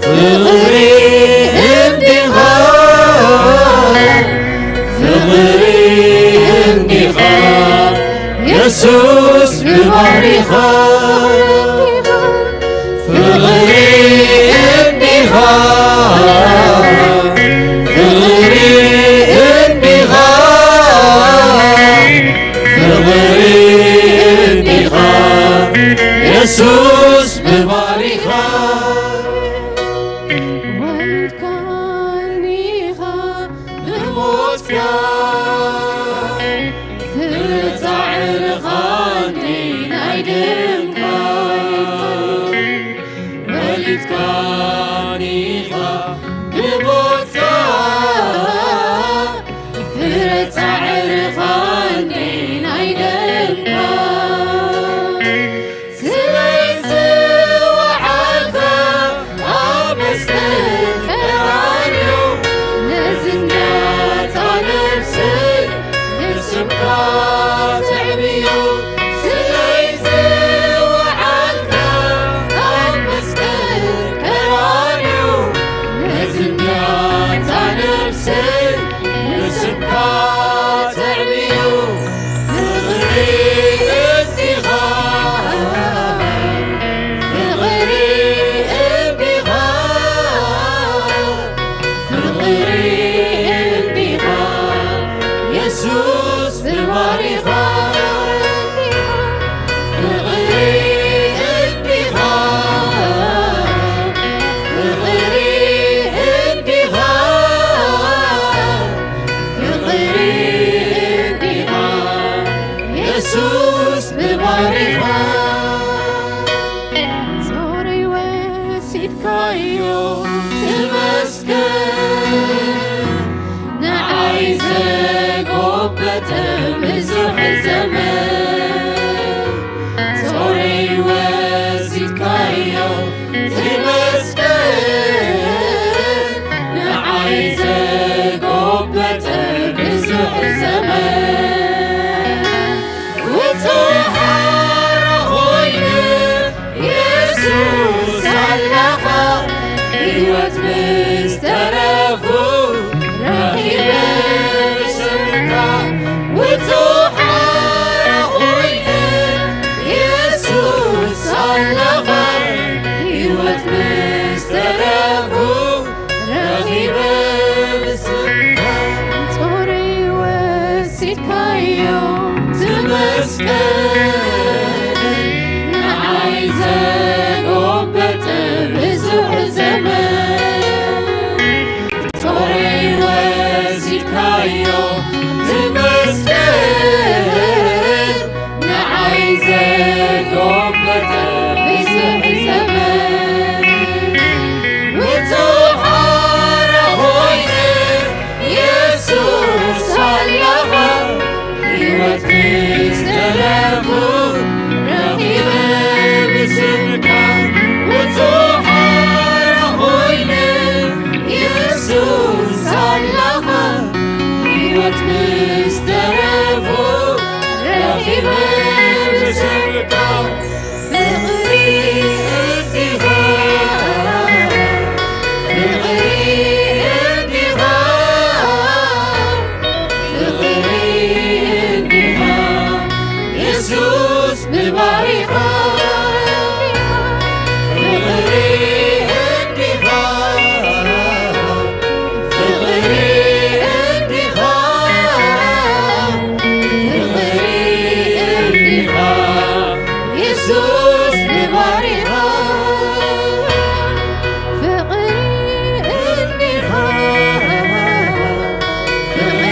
ፍቕሪ እንዲኻ፣ ፍቕሪ እንዲኻ፣ የሱስ ብባህሪኻ። ፍቕሪ እንዲኻ፣ ፍቕሪ እንዲኻ፣ ፍቕሪ እንዲኻ፣ የሱስ ብባህሪኻ። ወሊድካኒ ኢኻ ብሞትካ፣ ፍረ ጻዕርኻ እንዲ ናይ ደምካ። ወሊድካኒ ኢኻ ብሞትካ፣ ፍረ ጻዕርኻ እንዲ ናይ ደምካ። ስለይ ዝወዓልካ ኣብ መስቀል ቀራንዮ፣ ነዚ እንድያ እታ ነፍሰይ ንስምካ ተዕብዮ። ስለይ ዝወዓልካ ኣብ መስቀል ቀራንዮ፣ ነዚ እንድያ እታ ነፍሰይ ንስምካ ተዕብዮ። ፍቕሪ እንዲኻ፣ ፍቕሪ እንዲኻ፣ ፍቕሪ እንዲኻ፣ የሱስ ብባህሪኻ። ፍቕሪ እንዲኻ፣ ፍቕሪ እንዲኻ፣ ፍቕሪ እንዲኻ፣ የሱስ ብባህሪኻ። ጾረይ ወሲድካዮ፣ ትመስገን። ንዓይ ዘጎበጠ ብዙሕ ዘመን፣ ጾረይ ወሲድካዮ፣ ትመስገን። ንዓይ ዘጎበጠ ብዙሕ ዘመን፣ ውጹእ ሓራ ኾይነ የሱስ ኣለኻ። ህይወት ምስ ተረፉ ረኺበ ብስምካ። ውጹእ ሓራ ኾይነ የሱስ ኣለኻ። ህይወት ምስ ተረፉ ረኺበ ብስምካ። ጾረይ ወሲድካዮ፣ ትመስገን። ንዓይ ዘጎበጠ ብዙሕ ዘመን፣ ጾረይ ወሲድካዮ፣ ትመስገን። ንዓይ ዘጎበጠ ብዙሕ ዘመን፣ ውጹእ ሓራ ኾይነ የሱስ ኣለኻ። ህይወት ምስ ተረፉ ረኺበ ብስምካ፣ ውጹእ ሓራ ኾይነ የሱስ ኣለኻ። ህይወት ምስ ተረፉ ረኺበ ብስምካ። ፍቕሪ እንዲኻ፣ ፍቕሪ እንዲኻ፣ ፍቕሪ እንዲኻ፣ የሱስ ብባህሪኻ። ፍቕሪ እንዲኻ፣ ፍቕሪ እንዲኻ፣ ፍቕሪ እንዲኻ፣ የሱስ ብባህሪኻ። ፍቕሪ እንዲኻ፣ ፍቕሪ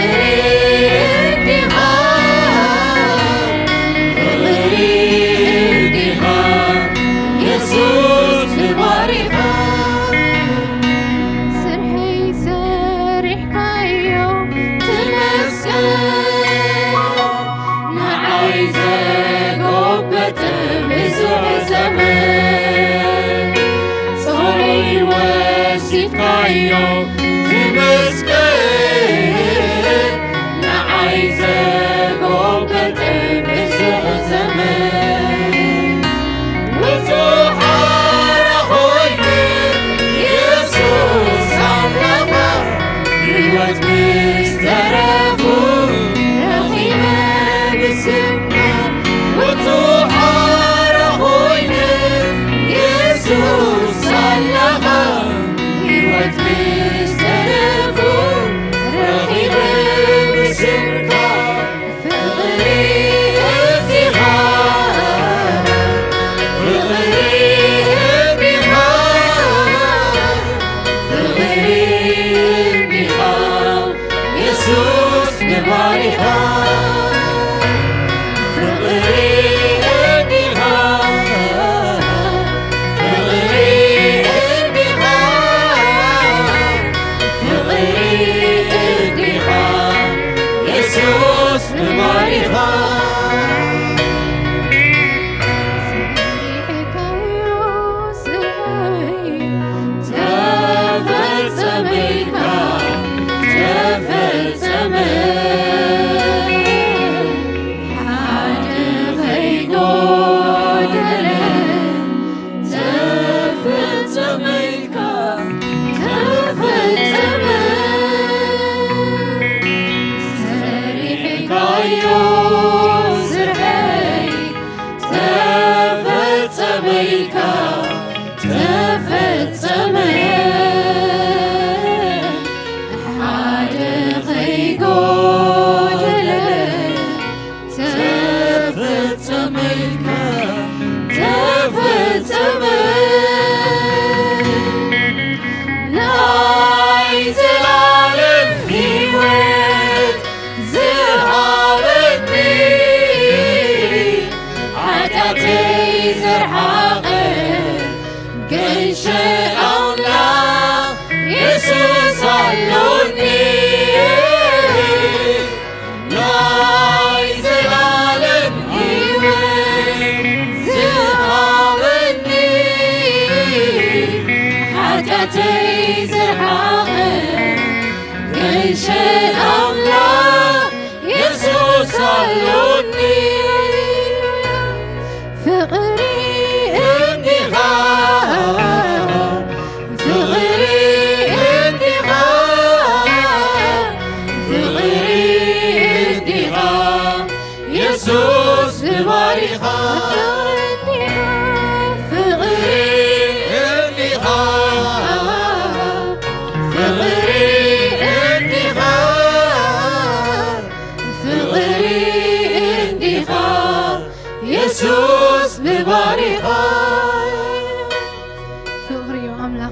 እንዲኻ፣ ፍቕሪ እንዲኻ፣ የሱስ ብባህሪኻ። ስርሐይ ሰሪሕካዮ፣ ትመስገን። ንዓይ ዘጎበጠ ብዙሕ ዘመን፣ ጾረይ ወሲድካዮ፣ ትመስገን። ንዓይ ዘጎበጠ ብዙሕ ዘመን፣ ውጹእ ሓራ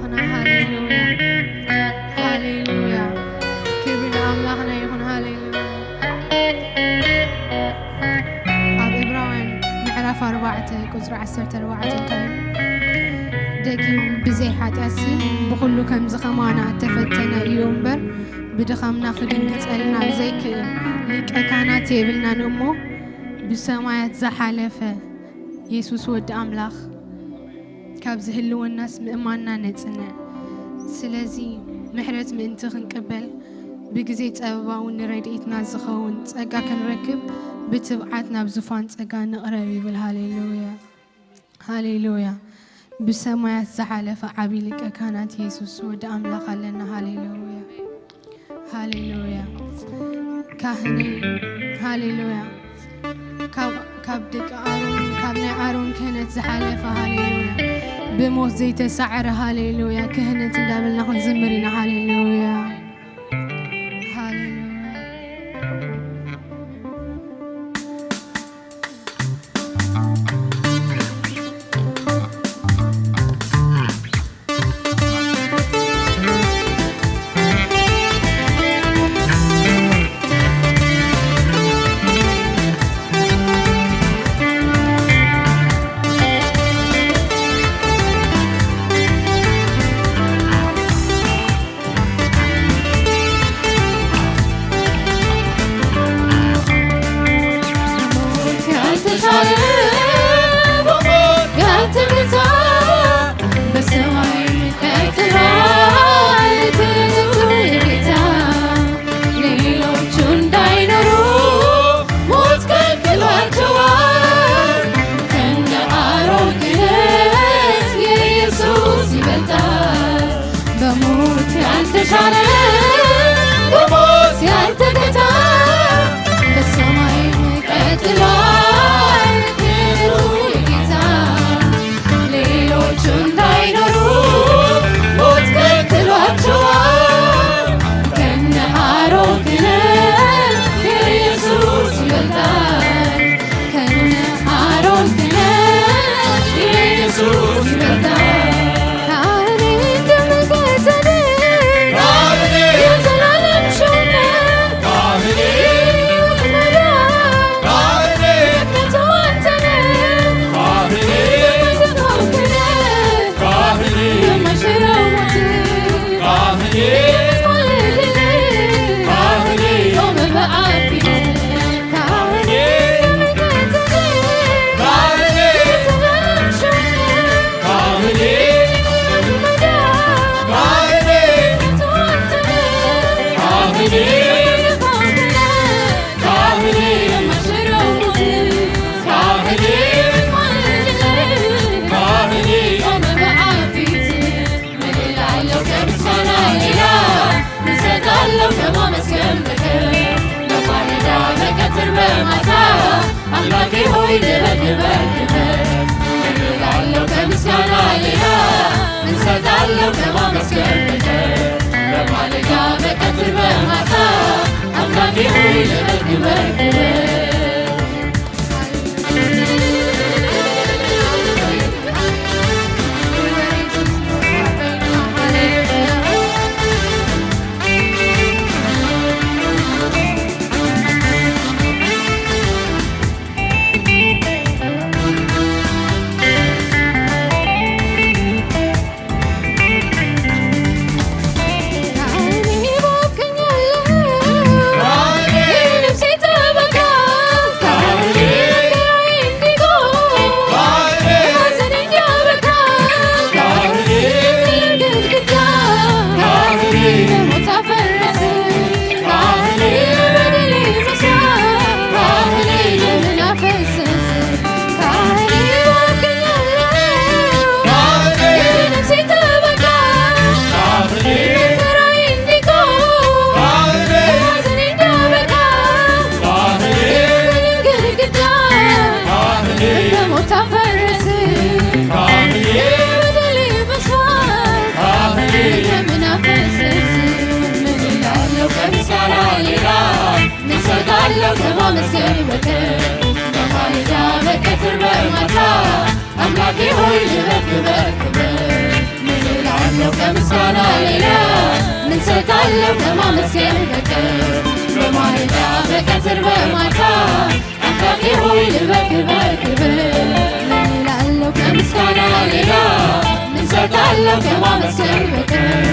ሃሌሉያ፣ ሃሌሉያ። ክብሪ ንኣምላኽና ይኹን። ሃሌሉያ። ኣብ ዕብራውያን ምዕራፍ ኣርባዕተ ቁጽሪ ዓሰርተ ኣርባዕተ እንታይ ኢሉ? ደጊም ብዘይ ሓጢኣትሲ ብኹሉ ከምዚ ከማና እተፈተነ እዩ እምበር፣ ብድኻምና ክድንግጸልና ዘይክእል ሊቀ ካህናት የብልናን እሞ፣ ብሰማያት ዝሓለፈ የሱስ ወዲ ኣምላኽ ካብ ዝህልወናስ ምእማንና ነጽንዕ። ስለዚ ምሕረት ምእንቲ ክንቅበል፣ ብግዜ ጸበባ እውን ንረድኤትና ዝኸውን ጸጋ ክንረክብ፣ ብትብዓት ናብ ዙፋን ጸጋ ንቕረብ ይብል። ሃሌሉያ፣ ሃሌሉያ። ብሰማያት ዝሓለፈ ዓቢ ሊቀ ካህናት የሱስ ወዲ ኣምላኽ ኣለና። ሃሌሉያ፣ ሃሌሉያ። ካህነይ፣ ሃሌሉያ። ካብ፣ ካብ ደቂ ኣሮን፣ ካብ ናይ ኣሮን ክህነት ዝሓለፈ፣ ሃሌሉያ። ብሞት ዘይተሳዕረ፣ ሃሌሉያ። ክህነት እንዳበልና ክንዝምር ኢና። ሃሌሉያ፣ ሃሌሉያ። ሞት ያልተሻረ፣ ሞት ያልተገታ፣ በሰማይ ቀጥሏል ክብሩ የጌታ። ሌሎቹ እንዳይኖሩ ሞት ከልክሏቸዋል። ከነ አሮን ክህነት ኢየሱስ ይበልጣል። በሞት ያልተሻረ፣ በሞት ያልተገታ፣ በሰማይ ቀጥሏል ክብሩ የጌታ። ሌሎቹ እንዳይኖሩ ሞት ከልክሏቸዋል። ከነ አሮን ክህነት ኢየሱስ ይበልጣል። ከነ አሮን ክህነት ኢየሱስ ይበልጣል። ካህኔ እንደምትጸድቅ ካህኔ የዘላለም ሹም ነህ። ካህኔ የሕይወት መዳን ካህኔ ምክንያቱ አንተ ነህ። ካህኔ የማይጠፋው ክህነት ካህኔ የማይሽረው ሞት ካህኔ የምትማልድልኝ ካህኔ ቆመ በአብ ፊት። ምን እላለሁ ከምስጋና ሌላ? ምን እሰጣለሁ ከማመስገን በቀር? በማለዳ በቀትር በማታ አምላኬ ሆይ ልበል ልበል ክበር። ምን እላለሁ ከምስጋና ሌላ? ምን እሰጣለሁ ከማመስገን በቀር? በማለዳ በቀትር በማታ አምላኬ ሆይ ልበል ልበል ክበር። ከማመስገን በቀር በማለዳ በቀትር በማታ አምላኬ ሆይ ልበል ክበር ክበር። ምን እላለሁ ከማመስገን በቀር በማለዳ በቀትር በማታ አምላኬ ሆይ ልበል ክበር ክብር እላለሁ ከምስጋና ሌላ ምን ሰጣለሁ ከማመስገን በቀር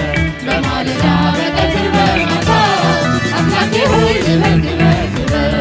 በማለዳ በቀትር በማታ አምላኬ ሆይ ልበል ክበር ክብር።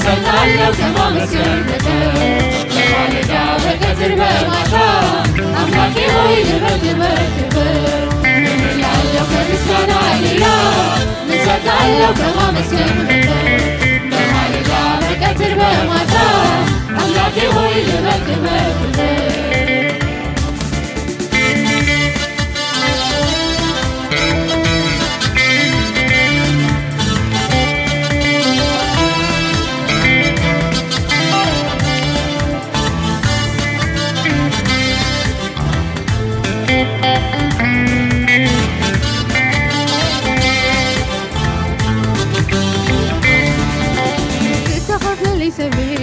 ሰጣለው ከማመስገን በቀር በማለዳ በቀትር በማታ አምላኬ ሆይ ልበል ክብር ክብር እላለሁ ከምስጋና ሌላ ምን ሰጣለው ከማመስገን በቀር በማለዳ በቀትር በማታ አምላኬ ሆይ ልበል ክብር ክብር። ዝተኸፍለለይ ሰበይ፣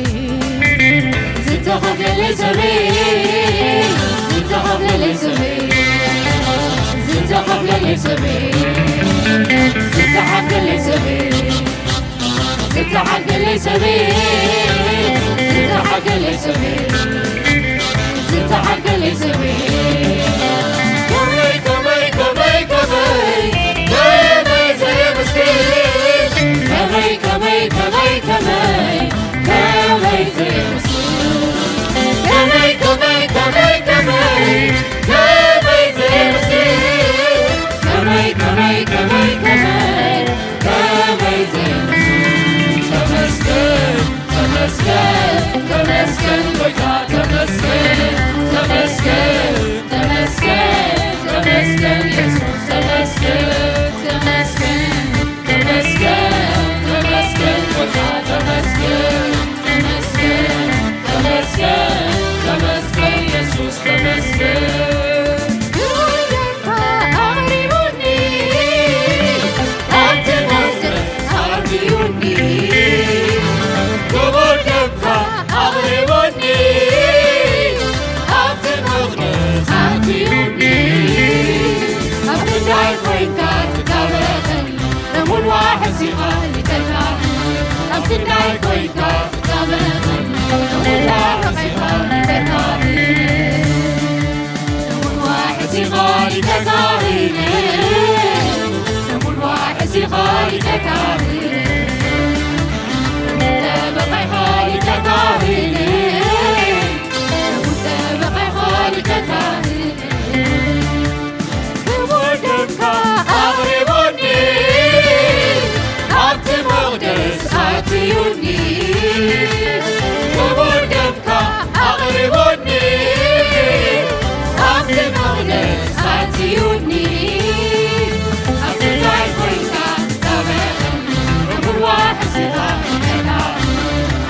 ዝተኸፍለለይ ሰበይ፣ ዝተኸፍለለይ ሰበይ፣ ዝተኸፍለለይ ሰበይ፣ ዝተሓገለይ ሰበይ፣ ዝተሓገለይ ሰበይ፣ ዝተሓገለይ ሰበይ፣ ዝተሓገለይ ሰበይ። ከመይ፣ ከመይ፣ ከመይ፣ ከመይ፣ ከመይ ዘየመስግን። ከመይ፣ ከመይ፣ ከመይ፣ ከመይ፣ ከመይ ዘየመስግን። ከመይ፣ ከመይ፣ ከመይ፣ ከመይ፣ ከመይ ዘየመስግን። ከመይ፣ ከመይ፣ ከመይ፣ ከመይ፣ ከመይ ዘየመስግን። ተመስገን፣ ተመስገን፣ ተመስገን፣ ጎይታ ተመስገን፣ ተመስገን፣ ተመስገን፣ ተመስገን፣ ኢየሱስ ተመስገን፣ ተመስገን፣ ተመስገን፣ ተመስገን፣ ጎይታ ተመስገን፣ ተመስገን፣ ተመስገን፣ ተመስገን፣ ኢየሱስ ተመስገን። ክቡር ደምካ ኣቕሪቡኒ፣ ኣብቲ መስቀል ኣርድዩኒ። ክቡር ደምካ ኣቕሪቡኒ፣ ኣብቲ መቕደስ ኣርድዩኒ። ኣብ ክንዳይ ኮይንካ ትጣበቐኒ፣ እሙን ዋሕስ ኢኻ ሊቀ ካህን። ኣብ ክንዳይ ኮይንካ ትጣበቐኒ፣ እሙን ዋሕስ ኢኻ ሊቀ ካህን። እሙን ዋሕስ ኢኻ ሊቀ ካህን፣ እሙን ዋሕስ ኢኻ ሊቀ ካህን፣ እሙን ጠበቓ ኢኻ ሊቀ ካህን፣ እሙን ጠበቓ ኢኻ ሊቀ ካህን። ክቡር ደምካ ኣቕሪቡኒ፣ ኣብቲ መቕደስ ኣእትዩኒ። ክቡር ደምካ ኣቕሪቡኒ፣ ኣብቲ መቕደስ ኣእትዩኒ። ኣብ ክንዳይ ኮይንካ ትጣበቐኒ፣ እሙን ዋሕስ ኢኻ ሊቀ ካህን።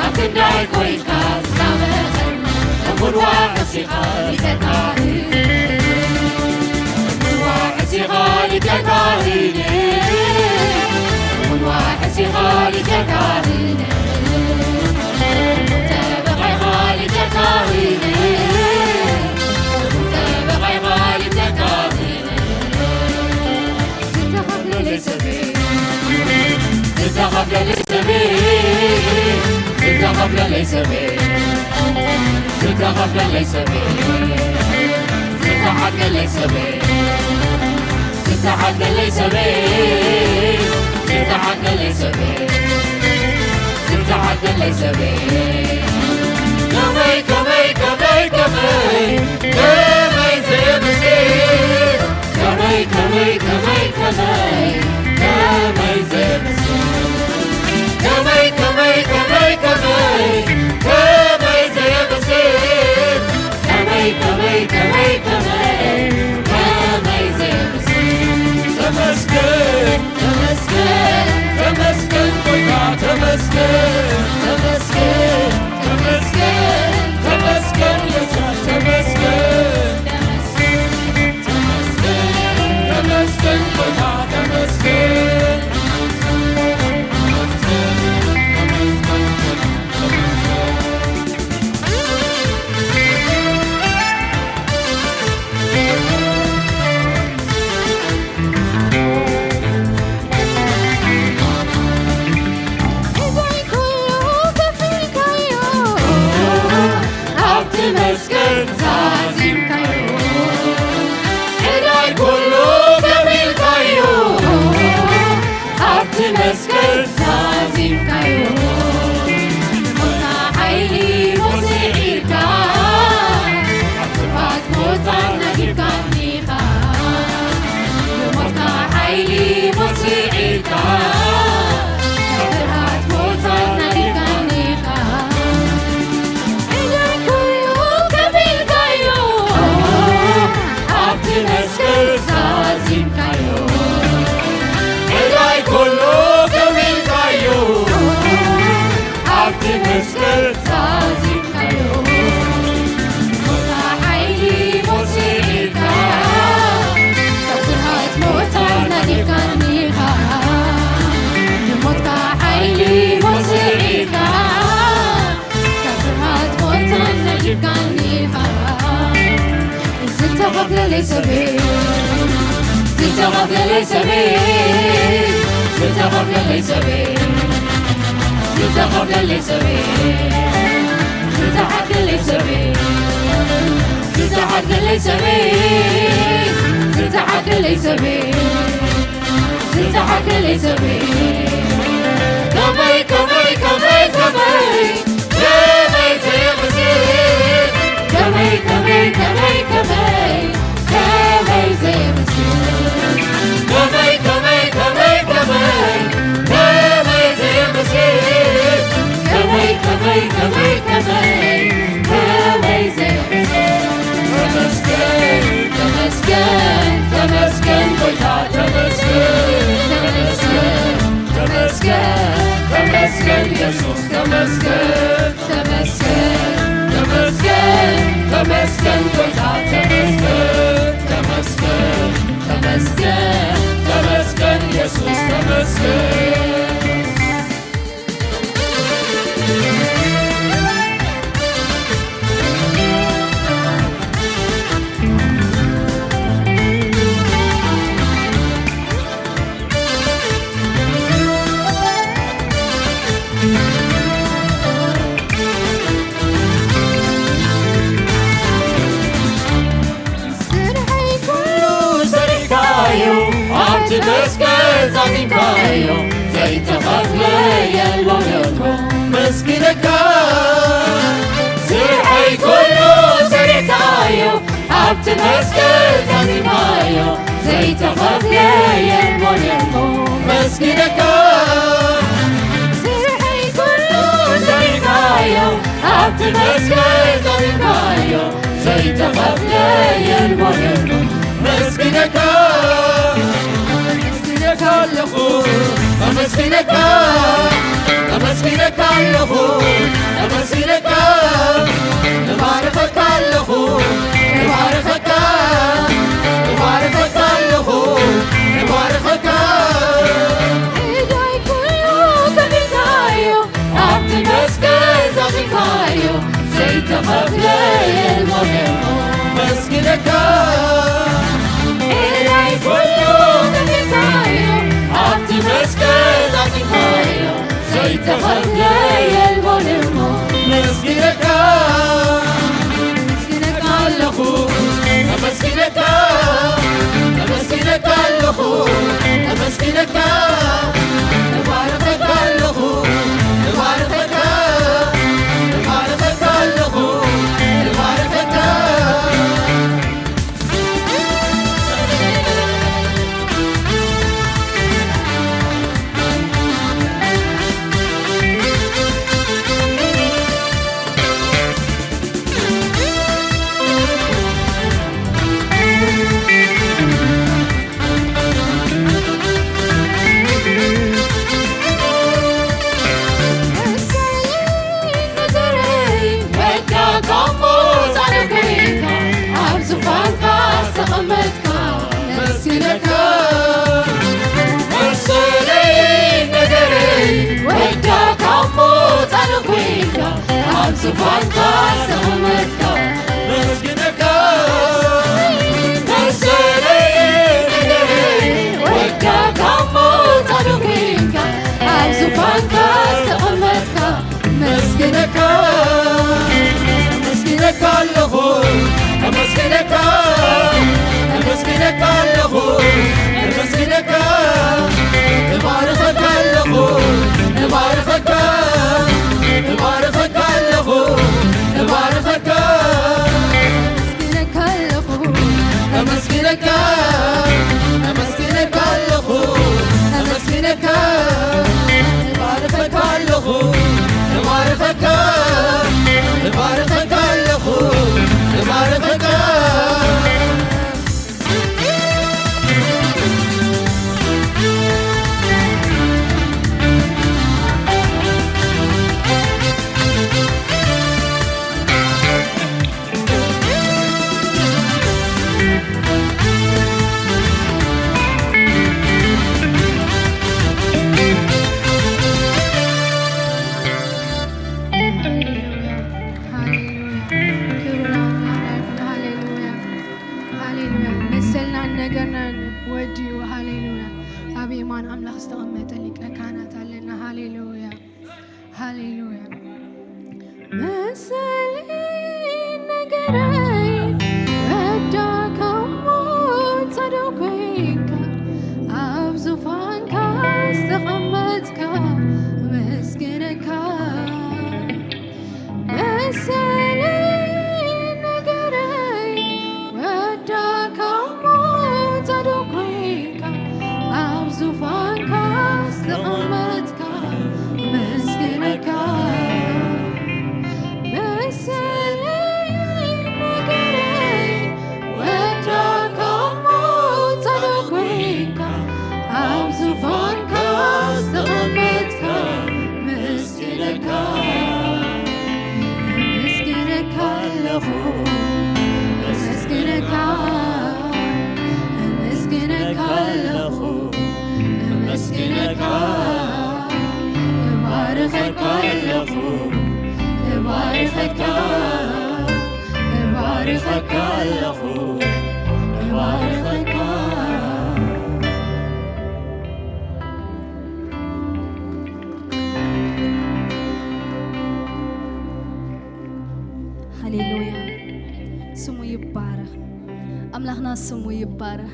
ኣብ ክንዳይ ኮይንካ ትጣበቐኒ፣ እሙን ዋሕስ ኢኻ ሊቀ ካህን። እሙን ዋሕስ ኢኻ ሊቀ ካህን። እሙን ዋሕስ ኢኻ ሊቀ ካህን። እሙን ጠበቓ ኢኻ ሊቀ ካህን። እሙን ጠበቓ ኢኻ ሊቀ ካህን። ዝተኸፍለለይ ሰበይ፣ ዝተኸፍለለይ ገለይ ሰበይ፣ ዝታ ካብ ገለይ ሰበይ፣ ዝታ ካብ ገለይ ሰበይ፣ ዝታ ካብ ገለይ ሰበይ፣ ዝታ ካብ ገለይ ሰበይ፣ ዝታ ካብ ገለይ ሰበይ፣ ዝታ ካብ ገለይ ሰበይ። ከመይ፣ ከመይ፣ ከመይ፣ ከመይ፣ ከመይ ዘየመስግን፣ ከመይ፣ ከመይ፣ ከመይ፣ ከመይ፣ ከመይ ዘየመስግን። ከመይ፣ ከመይ፣ ከመይ፣ ከመይ፣ ከመይ ዘየመስግን። ከመይ፣ ከመይ፣ ከመይ፣ ከመይ፣ ከመይ ዘየመስግን። ተመስገን፣ ተመስገን፣ ተመስገን፣ ጎይታ ተመስገን። ተመስገን፣ ተመስገን፣ ተመስገን፣ የሱስ ተመስገን። ተመስገን፣ ተመስገን፣ ጎይታ ተመስገን። ኣብቲ መስቀል ዛዚምካዮ፣ ዕዳይ ኩሉ ከፊልካዮ። ኣብቲ መስቀል ዛዚምካዮ፣ ሞትካ ሓይሊ ሞት ስዒርካ፣ ኣብ ክፋት ሞት ኣናጊፍካኒኻ። ብሞትካ ሓይሊ ሞት ስዒርካ፣ ካብ ፍርሃት ሞት ኣናጊፍካኒኻ። ዕዳይ ኩሉ ከፊልካዮ፣ ኣብቲ መስቀል ዛዚምካዮ። ዕዳይ ኩሉ ከፊልካዮ፣ ኣብቲ መስቀል ዛዚምካዮ። ሞትካ ሓይሊ ሞት ስዒርካ፣ ካብ ፍርሃት ሞት ኣናጊፍካኒኻ። ብሞትካ ሓይሊ ሞት ስዒርካ፣ ካብ ፍርሃት ሞት ኣናጊፍካኒኻ። ዝተኸፍለለይ ሰበይ፣ ዝተኸፍለለይ ሰበይ፣ ዝተኸፍለለይ ሰበይ፣ ዝተኸፍለለይ ሰበይ፣ ዝተሓትለለይ ሰበይ፣ ዝተሓትለለይ ሰበይ፣ ዝተሓትለለይ ሰበይ። ዝተሓገለይ ሰበይ። ከመይ፣ ከመይ፣ ከመይ፣ ከመይ፣ ከመይ ዘየመስግን። ከመይ፣ ከመይ፣ ከመይ፣ ከመይ፣ ከመይ ዘየመስግን። ከመይ፣ ከመይ፣ ከመይ፣ ከመይ፣ ከመይ ዘየመስግን። ከመይ፣ ከመይ፣ ከመይ፣ ከመይ፣ ከመይ ዘየመስግን። ተመስገን፣ ተመስገን፣ ተመስገን ጎይታ ተመስገን፣ ተመስገን፣ ተመስገን፣ ተመስገን የሱስ ተመስገን፣ ተመስገን፣ ተመስገን፣ ተመስገን ጎይታ ተመስገን፣ ተመስገን፣ ተመስገን፣ ተመስገን የሱስ ተመስገን። ስርሐይ ኩሉ ሰሪሕካዮ፣ ኣብቲ መስቀል ዛዚምካዮ፣ ዘይተኸፍለ የሎን እሞ መስግነካ። ስርሐይ ኩሉ ሰሪሕካዮ፣ ኣብቲ መስቀል ዛዚምካዮ፣ ዘይተኸፍለ የሎን እሞ መስግነካ። ስርሐይ ኩሉ ሰሪሕካዮ፣ ኣብቲ መስቀል ዛዚምካዮ፣ ዘይተኸፍለ የልቦን መስግነካ። ኣመስግነካ ኣለኹ፣ ኣመስግነካ፣ ኣመስግነካ ኣለኹ፣ ኣመስግነካ፣ እባርኸካ ኣለኹ፣ እባርኸካ፣ እባርኸካ ኣለኹ፣ እባርኸካ። ዕዳይ ኩሉ ከፊልካዮ፣ ኣብቲ መስቀል ዛዚምካዮ፣ ዘይተኸፍለ የልቦን እሞ መስግነካ። ዕዳይ ኩሉ ከፊልካዮ፣ ኣብቲ መስቀል ዛዚምካዮ፣ ኣብ ዝፋንካ ዝተቐመጥካ መስግነካ፣ መሰለይ ነገረይ ወዳካ እሞ ጻድቕ ኮንካ፣ ኣብ ዝፋንካ ዝተቐመጥካ መስግነካ፣ መስግነካ ኣለኹ፣ መስግነካ፣ መስግነካ ኣለኹ፣ መስግነካ፣ እባርኸካ ኣለኹ፣ እባርኸካ፣ እባርኸካ ኣለኹ፣ እባርኸካ። ኣመስግነካ ኣለኹ፣ ኣመስግነካ፣ ኣመስግነካ ኣለኹ፣ ኣመስግነካ። እባርኸካ ኣለኹ፣ እባርኸካ፣ እባርኸካ ኣለኹ፣ እባርኸካ። ሃሌሉያ፣ ሃሌሉያ። ክብሪ ንኣምላኽና ይኹን። ሃሌሉያ፣ ሃሌሉያ። መሰልናን ነገርናን ወዲኡ። ሃሌሉያ። ኣብ የማን ኣምላኽ ዝተቐመጠ ሊቀ ካህናት ኣለና። ሃሌሉያ፣ ሃሌሉያ። መሰለይ ነገረይ ወዳካ እሞ ጻድቕ ኮይንካ፣ ኣብ ዙፋንካ ዝተቐመጥካ መስግነካ። መሰለይ ነገረይ ወዳካ እሞ ጻድቕ ኮይንካ፣ ኣብ ዙፋንካ ዝተቐመጥካ መስግነካ። መሰለይ ነገረይ ወዳካ እሞ ጻድቕ ኮይንካ፣ ኣብ ዙፋንካ ዝተቐመጥካ መስግነካ። እመስግነካ ኣለኹ፣ እመስግነካ፣ እመስግነካ ኣለኹ፣ እመስግነካ። እባርኸካ ኣለኹ፣ እባርኸካ፣ እባርኸካ ኣለኹ፣ እባርኸካ። ሃሌሉያ፣ ስሙ ይባረኽ፣ ኣምላኽና ስሙ ይባረኽ።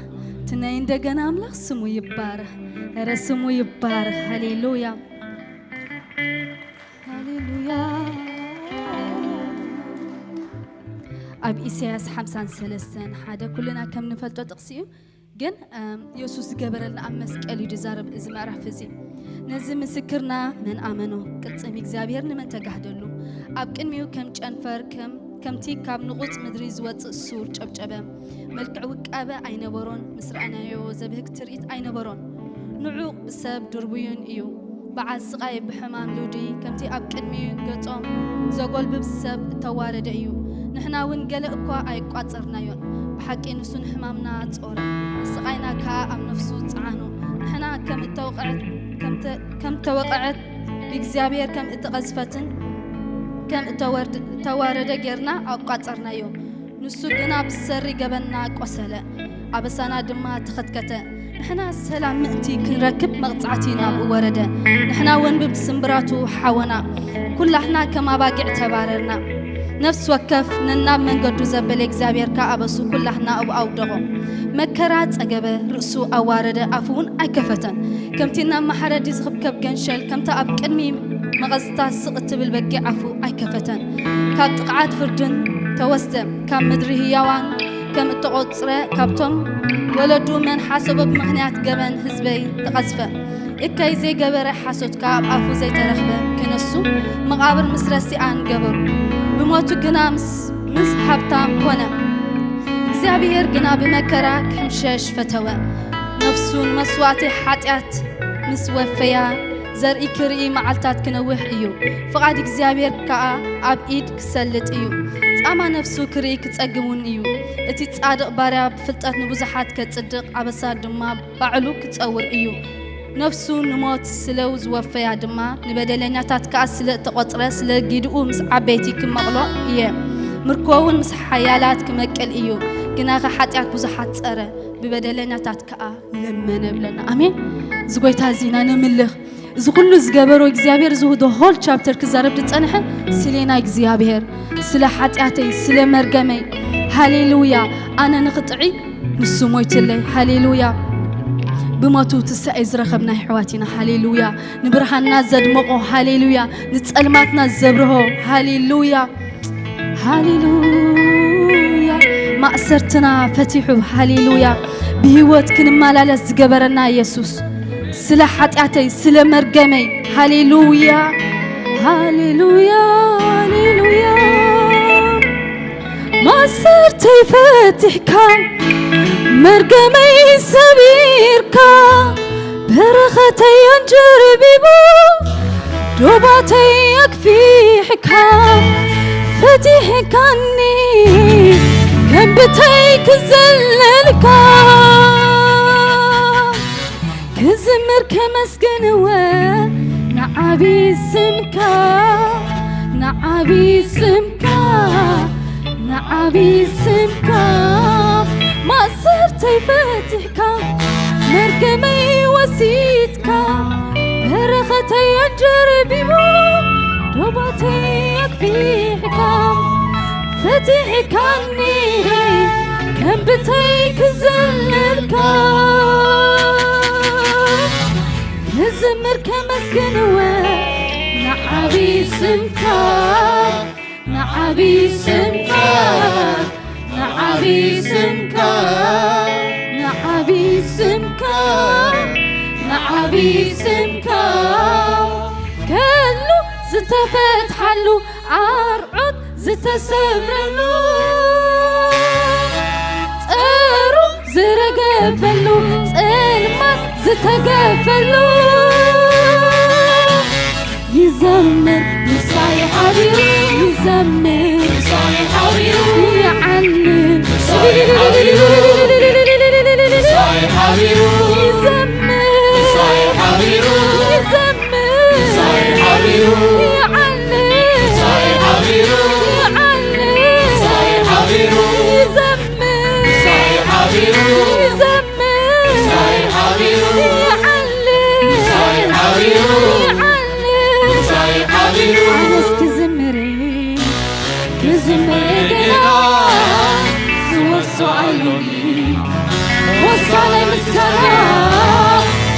ትናይ እንደገና ኣምላኽ ስሙ ይባረኽ። ኧረ ስሙ ይባረኽ። ሃሌሉያ፣ ሃሌሉያ። ኣብ ኢሳያስ ሓምሳን ሰለስተን ሓደ ኩልና ከም ንፈልጦ ጥቕሲ እዩ። ግን፣ እም፣ የሱስ ዝገበረልና ኣብ መስቀል እዩ ዝዛረብ እዚ ምዕራፍ እዚ። ነዚ ምስክርና መን ኣመኖ? ቅልጽም እግዚኣብሔር ንመን ተጋህደሉ? ኣብ ቅድሚኡ ከም ጨንፈር፣ ከም፣ ከምቲ ካብ ንቑጽ ምድሪ ዝወጽእ ሱር ጨብጨበ። መልክዕ ውቃበ ኣይነበሮን፣ ምስ ረኣናዮ ዘብህግ ትርኢት ኣይነበሮን። ንዑቕ ብሰብ ድርቡዩን እዩ። በዓል ስቓይ ብሕማም ልውዲ ከምቲ ኣብ ቅድሚኡ ገጾም ዘጎልብብ ሰብ እተዋረደ እዩ። ንሕና እውን ገለ እኳ ኣይቋጸርናዮን። ብሓቂ ንሱ ንሕማምና ጾረ፣ ንስቓይና ከኣ ኣብ ነፍሱ ጸዓኖ። ንሕና ከም እተወቕዐት፣ ከም ተ-፣ ከም እተወቕዐት ብእግዚኣብሔር ከም እተቐዝፈትን ከም እተወርድ-፣ እተዋረደ ጌርና ኣቋጸርናዮ። ንሱ ግና ብሰሪ ገበንና ቆሰለ፣ ኣበሳና ድማ ተኸትከተ። ንሕና ሰላም ምእንቲ ክንረክብ መቕጻዕቲ ናብኡ ወረደ። ንሕና እውን ብስምብራቱ ሓወና። ኩላህና ከም ኣባጊዕ ተባረርና። ነፍሲ ወከፍ ነናብ መንገዱ ዘበለ እግዚኣብሔር ከኣ ኣበሱ ኩላህና ኣብኡ ኣውደቖ። መከራ ጸገበ፣ ርእሱ ኣዋረደ፣ ኣፉ እውን ኣይከፈተን። ከምቲ ናብ መሓረዲ ዝኽብከብ ገንሸል፣ ከምታ ኣብ ቅድሚ መቐዝታ ስቕ እትብል በጊዕ ኣፉ ኣይከፈተን። ካብ ጥቕዓት ፍርድን ተወስደ፣ ካብ ምድሪ ህያዋን ከም እተቖጽረ፣ ካብቶም ወለዱ መን ሓሰቦ ብምኽንያት ገበን ህዝበይ ተቐዝፈ። እከይ ዘይገበረ ሓሶት ካብ ኣፉ ዘይተረኽበ ክነሱ፣ መቓብር ምስ ረሲኣን ገበሩ። ብሞቱ ግና ምስ፣ ምስ ሃብታም ኮነ። እግዚኣብሔር ግና ብመከራ ክሕምሸሽ ፈተወ። ነፍሱ ንመስዋእቲ ሓጢኣት ምስ ወፈያ፣ ዘርኢ ክርኢ መዓልታት ክነውሕ እዩ። ፍቓድ እግዚኣብሔር ከኣ ኣብ ኢድ ክሰልጥ እዩ። ጻማ ነፍሱ ክርኢ ክጸግብ እውን እዩ። እቲ ጻድቕ ባርያ ብፍልጠት ንብዙሓት ከጽድቕ፣ ኣበሳ ድማ ባዕሉ ክጸውር እዩ። ነፍሱ ንሞት ስለ ዝወፈያ ድማ፣ ንበደለኛታት ከኣ ስለ እተቖጽረ፣ ስለ ጊድኡ ምስ ዓበይቲ ክመቕሎ እየ። ምርኮ እውን ምስ ሓያላት ክመቅል እዩ። ግናኸ ሓጢኣት ብዙሓት ጸረ፣ ብበደለኛታት ከኣ ለመነ ብለና። ኣሜን። እዚ ጎይታ እዚ ኢና ነምልኽ። እዚ ኩሉ ዝገበሮ እግዚኣብሔር፣ እዚ the whole chapter ክዛረብ ዝጸንሐ ስሌና እግዚኣብሔር፣ ስለ ሓጢኣተይ፣ ስለ መርገመይ። ሃሌሉያ። ኣነ ንኽጥዒ ንሱ ሞይትለይ። ሃሌሉያ። ብሞቱ ትንሳኤ ዝረኸብና ኣሕዋት ኢና። ሃሌሉያ። ንብርሃንና ዘድመቖ። ሃሌሉያ። ንጸልማትና ዘብርሆ። ሃሌሉያ። ሃሌሉያ። ማእሰርትና ፈቲሑ። ሃሌሉያ። ብህይወት ክንመላለስ ዝገበረና የሱስ፣ ስለ ሓጢኣተይ፣ ስለ መርገመይ። ሃሌሉያ። ሃሌሉያ። ሃሌሉያ። ማእሰርተይ ፈቲሕካ፣ መርገመይ ሰቢርካ፣ በረኸተይ ኣንጀርቢቡ፣ ዶባተይ ኣግፊሕካ፣ ፈቲሕካኒ፣ ከም ብተይ ክዘለልካ። ክዝምር ከመስግንወ ንዓቢ ስምካ፣ ንዓቢ ስምካ፣ ንዓቢ ስምካ። ማእሰርተይ ፈቲሕካ፣ መርገመይ ወሲድካ፣ በረኸተይ ኣጀርቢቡ፣ ዶባተይ ኣግፊሕካ፣ ፈቲሕካኒ፣ ከም ብተይ ክዘለልካ። ክዝምር ከመስግንወ ንዓቢ ስምካ፣ ንዓቢ ስምካ፣ ንዓቢ ስምካ፣ ንዓቢ ስምካ፣ ንዓቢ ስምካ። ከሉ ዝተፈትሓሉ፣ ኣርዑት ዝተሰብረሉ፣ ጸሩ ዝረገፈሉ፣ ጸልማት ዝተገፈሉ። ይዘምር ምሳይ ሓቢሩ፣ ይዘምር ምሳይ ሓቢሩ፣ ይዓልል ምሳይ ሓቢሩ፣ ምሳይ ሓቢሩ፣ ይዘምር ምሳይ ሓቢሩ፣ ይዘምር ምሳይ ሓቢሩ፣ ይዓልል ምሳይ ሓቢሩ፣ ይዓልል ምሳይ ሓቢሩ፣ ይዘምር ምሳይ ሓቢሩ፣ ይዘምር ምሳይ ሓቢሩ፣ ይዓልል ምሳይ ሓቢሩ፣ ይዓልል ምሳይ ሓቢሩ። ኣነስ ክዝምር፣ ክዝምር ገና ዝወርሶ ኣሎኒ። ወሳነ ምስጋና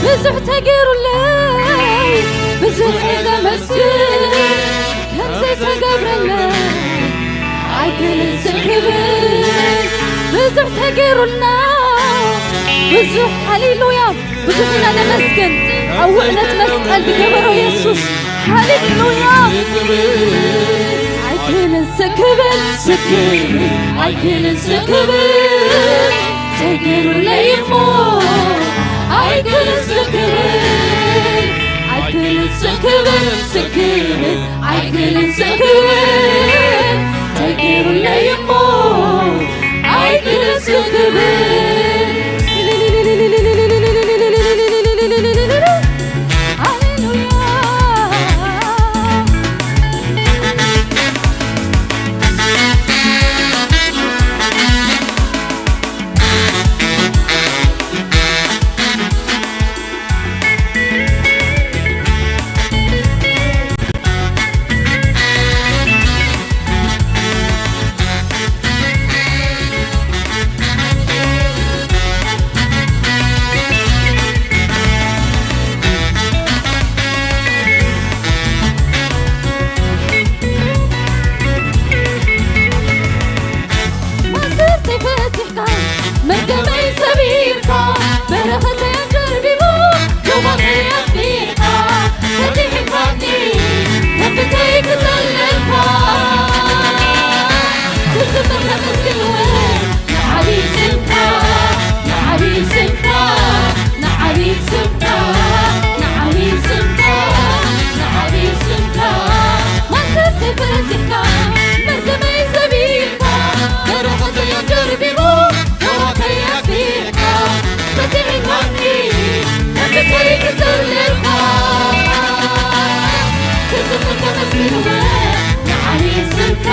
ብዙሕ ተገይሩለይ፣ ብዙሕ እየ ዘመስግን። ከም ዘይተገብረለይ ኣይክልን ስክብል። ብዙሕ ተገይሩልና፣ ብዙሕ፣ ሃሌሉያ፣ ብዙሕ ኢና ነመስግን። ኣብ ውዕለት መስቀል ዝገበሮ የሱስ፣ ሃሌሉያ። ኣይክልን ስክብል፣ ስክብል፣ ኣይክልን ስክብል። ተገይሩለይ እሞ ኣይክልን ስክብል፣ ኣይክልን ስክብል፣ ስክብል፣ ኣይክልን ስክብል። ተገይሩለይ እሞ ኣይክልን ስክብል። ሃሌሉያ። ከይትዘለልካ ክዝምር ከመስግንወ ንዓብይ ስምካ፣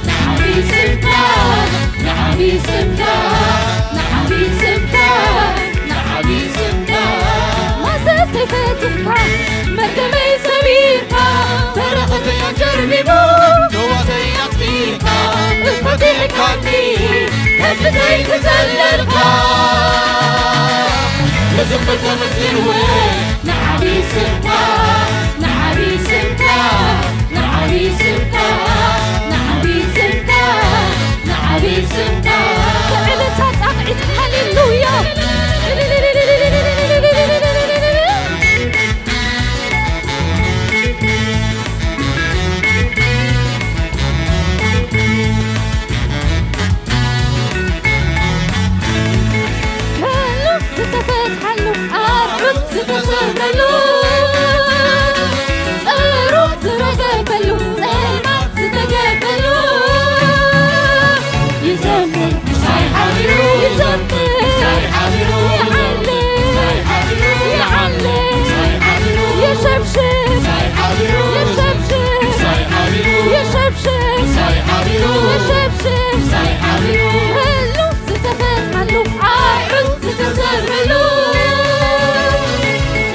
ንዓብይ ስምካ፣ ንዓብይ ስምካ፣ ንዓብይ ስምካ፣ ንዓብይ ስምካ። ማእሰርተይ ፈቲሕካ፣ መርገመይ ሰቢርካ፣ በረኸተይ ኣጀርቢቡ፣ ዶባተይ ኣጥፊእካ፣ ፈቲሕካኒ፣ ከብተይ ክዘለልካ። ክዝምር ከመስግንወ ንዓብይ ስምካ፣ ንዓብይ ስምካ፣ ንዓብይ ስምካ፣ ንዓብይ ስምካ፣ ንዓብይ ስምካ። ብዕልልታ ጣቕዒት ሃሌሉያ። ከሉ ዝተፈትሓሉ ኣርዑት ዝተሰብረሉ ጸሩ ዝረገፈሉ ጸልማት ዝተገፈሉ ይዘምር ምሳይ ሓቢሩ ይዘምር ምሳይ ሓቢሩ ይዓለ ይዓለ ይሸብሽብ ይሸብሽብ ይሸብሽብ ይሸብሽብ ህሉ ዝተፈትሓሉ ኣርዑት ዝተሰብረሉ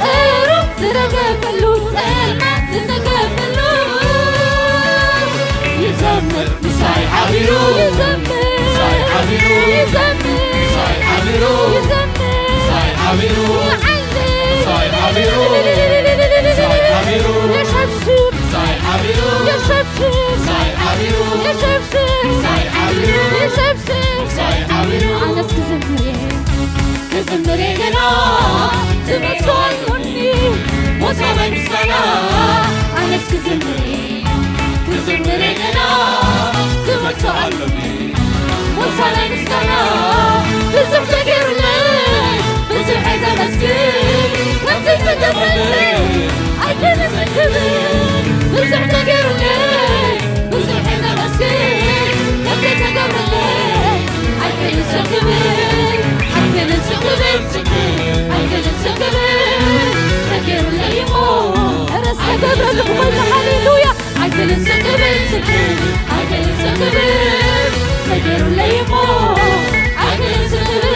ጸሩ ዝረገፈሉ ጸልማት ዝተገፈሉ ይዘምር ምሳይ ሓቢሩ ይዘምር ምሳይ ሓቢሩ ይዘምር ምሳይ ሓቢሩ ይዘምር ምሳይ ሓቢሩ ይዓልል ምሳይ ሓቢሩ ምሳይ ሓቢሩ ይሸብሽብ ምሳይ ሓቢሩ ይሸብሽብ ምሳይ ሓቢሩ ይሸብሽብ ምሳይ ሓቢሩ ይሸብሽብ ምሳይ ሓቢሩ ኣነስ ክዝምር እየ ክዝምር እየ ገና ዝመልሶ ኣሎኒ ሞሳናይ ምስጋና ኣነስ ክዝምር እየ ክዝምር እየ ገና ዝመልሶ ኣሎኒ ሞሳናይ ምስጋና ብዙሕ ተገይሩለይ ብዙሕ እየ ዘመስግን ከምዘይተገብረለይ ኣይክልስን ክብል ብዙሕ ተገይሩለይ ብዙሕ እየ ዘመስግን ከምዘይተገብረለይ ኣይክልስን ክብል ኣይክልስን ክብል ኣይክልስን ክብል ተገይሩለይ እሞ ኧረ ዝተገብረሉ ክበሉ ሃሌሉያ ኣይክልስን ክብል ስክብል ኣይክልስን ክብል ተገይሩለይ እሞ ኣይክልስን ክብል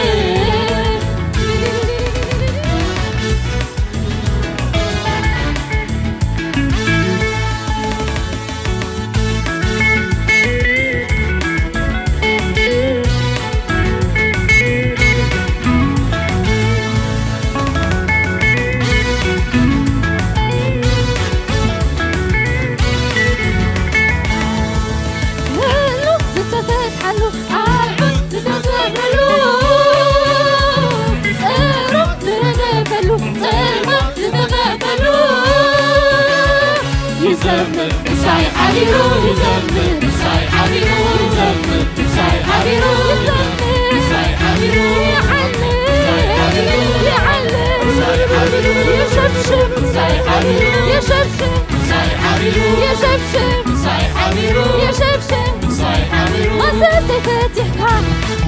ይዘምር ምሳይ ሓቢሩ ይዘምር ምሳይ ሓቢሩ ይዘምር ምሳይ ሓቢሩ ይዘምር ምሳይ ሓቢሩ ይዓልል ይዓልል ይሸብሽብ ምሳይ ሓቢሩ ይሸብሽብ ምሳይ ሓቢሩ ይሸብሽብ ምሳይ ሓቢሩ ይሸብሽብ ምሳይ ሓቢሩ ማሰተይ ፈቲሕካ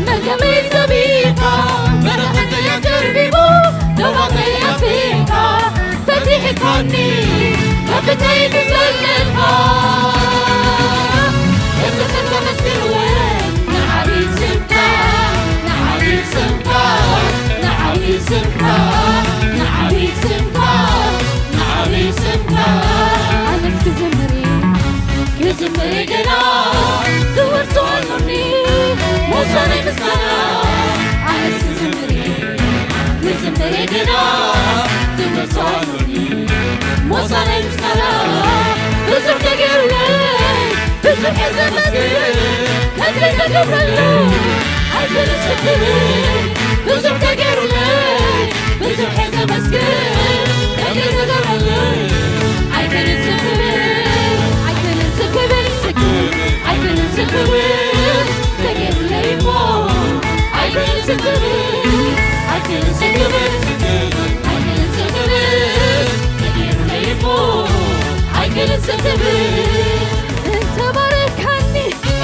መርገመይ ሰቢርካ በረኸተይ ኣጀርቢቡ ዶባተይ ኣጥፊእካ ፈቲሕካኒ ከብተይ ክዘልልካ እዚ ክተመስግንወ ንዓብይ ስምካ ንዓብይ ስምካ ንዓብይ ስምካ ንዓብይ ስምካ ንዓብይ ስምካ ኣነስ ክዝምር ክዝምር ገና ዝወርሶ ኣሎኒ ሞሳናይ ምስጋና ኣነስ ክዝምር ክዝምር ገና ዝመልሶ ኣሎኒ ሞሳናይ ምስጋና ብዙሕ ተገይሩለይ ብዙሕ እየ ዘመስግን ከምዘይተገብረሉ ኣይክልስን ክብል ብዙሕ ተገይሩለይ ብዙሕ እየ ዘመስግን ከምዘይተገብረሉ ኣይክልስን ክብል ኣይክልስን ክብል ስክብል ኣይክልስን ክብል ተገይሩለይ እሞ ኣይክልስን ክብል ኣይክልስን ክብል ኣይክልስን ክብል ተገይሩለይ እሞ ኣይክልስን ክብል እንተ ባረካኒ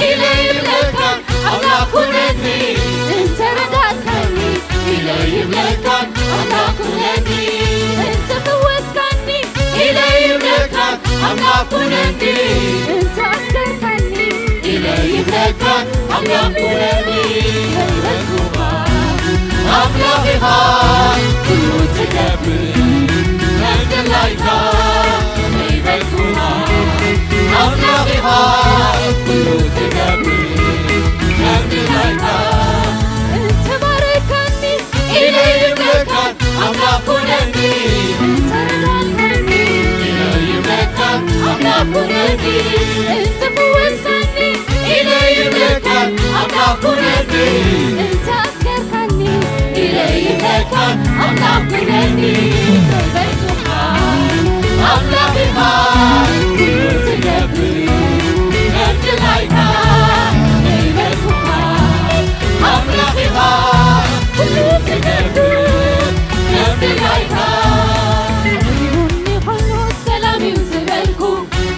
ኢለ ይብለካ ኣምላኽ ኩነኒ እንተ ረዳእካኒ ኢለ ይብለካ ኣምላኽ ኩነኒ ኣምላኽ ኩነኒ እንተ ኣስከርካኒ ኢለ ይብለካ ኣምላኽ ኩነኒ። ኣምላኽ ኢኻ ኩሉ ትገብር ከም ድላይካ ይበልኩኻ። ኣምላኽ ኢኻ ኩሉ ትገብር ከም ድላይካ። እንተ ባረካኒ ኢለ ይብለካ ኣምላኽ ኩነኒ። እንተ ረዳእካኒ ኢለ ይብለካ ኣምላኽ ኩነኒ። እንተ ፈወስካኒ ኢለ ይብለካ ኣምላኽ ኩነኒ። እንተ ኣስከርካኒ ኢለ ይብለካ ኣምላኽ ኩነኒ። በርቱኻ ኣምላኽ ኢኻ ኩሉ ትገብር ከም ድላይካ ይበልኩኻ። ኣምላኽ ኢኻ ኩሉ ትገብር ከም ድላይካ። ይኹን ይኹን ሰላም እዩ ዝበልኩ፣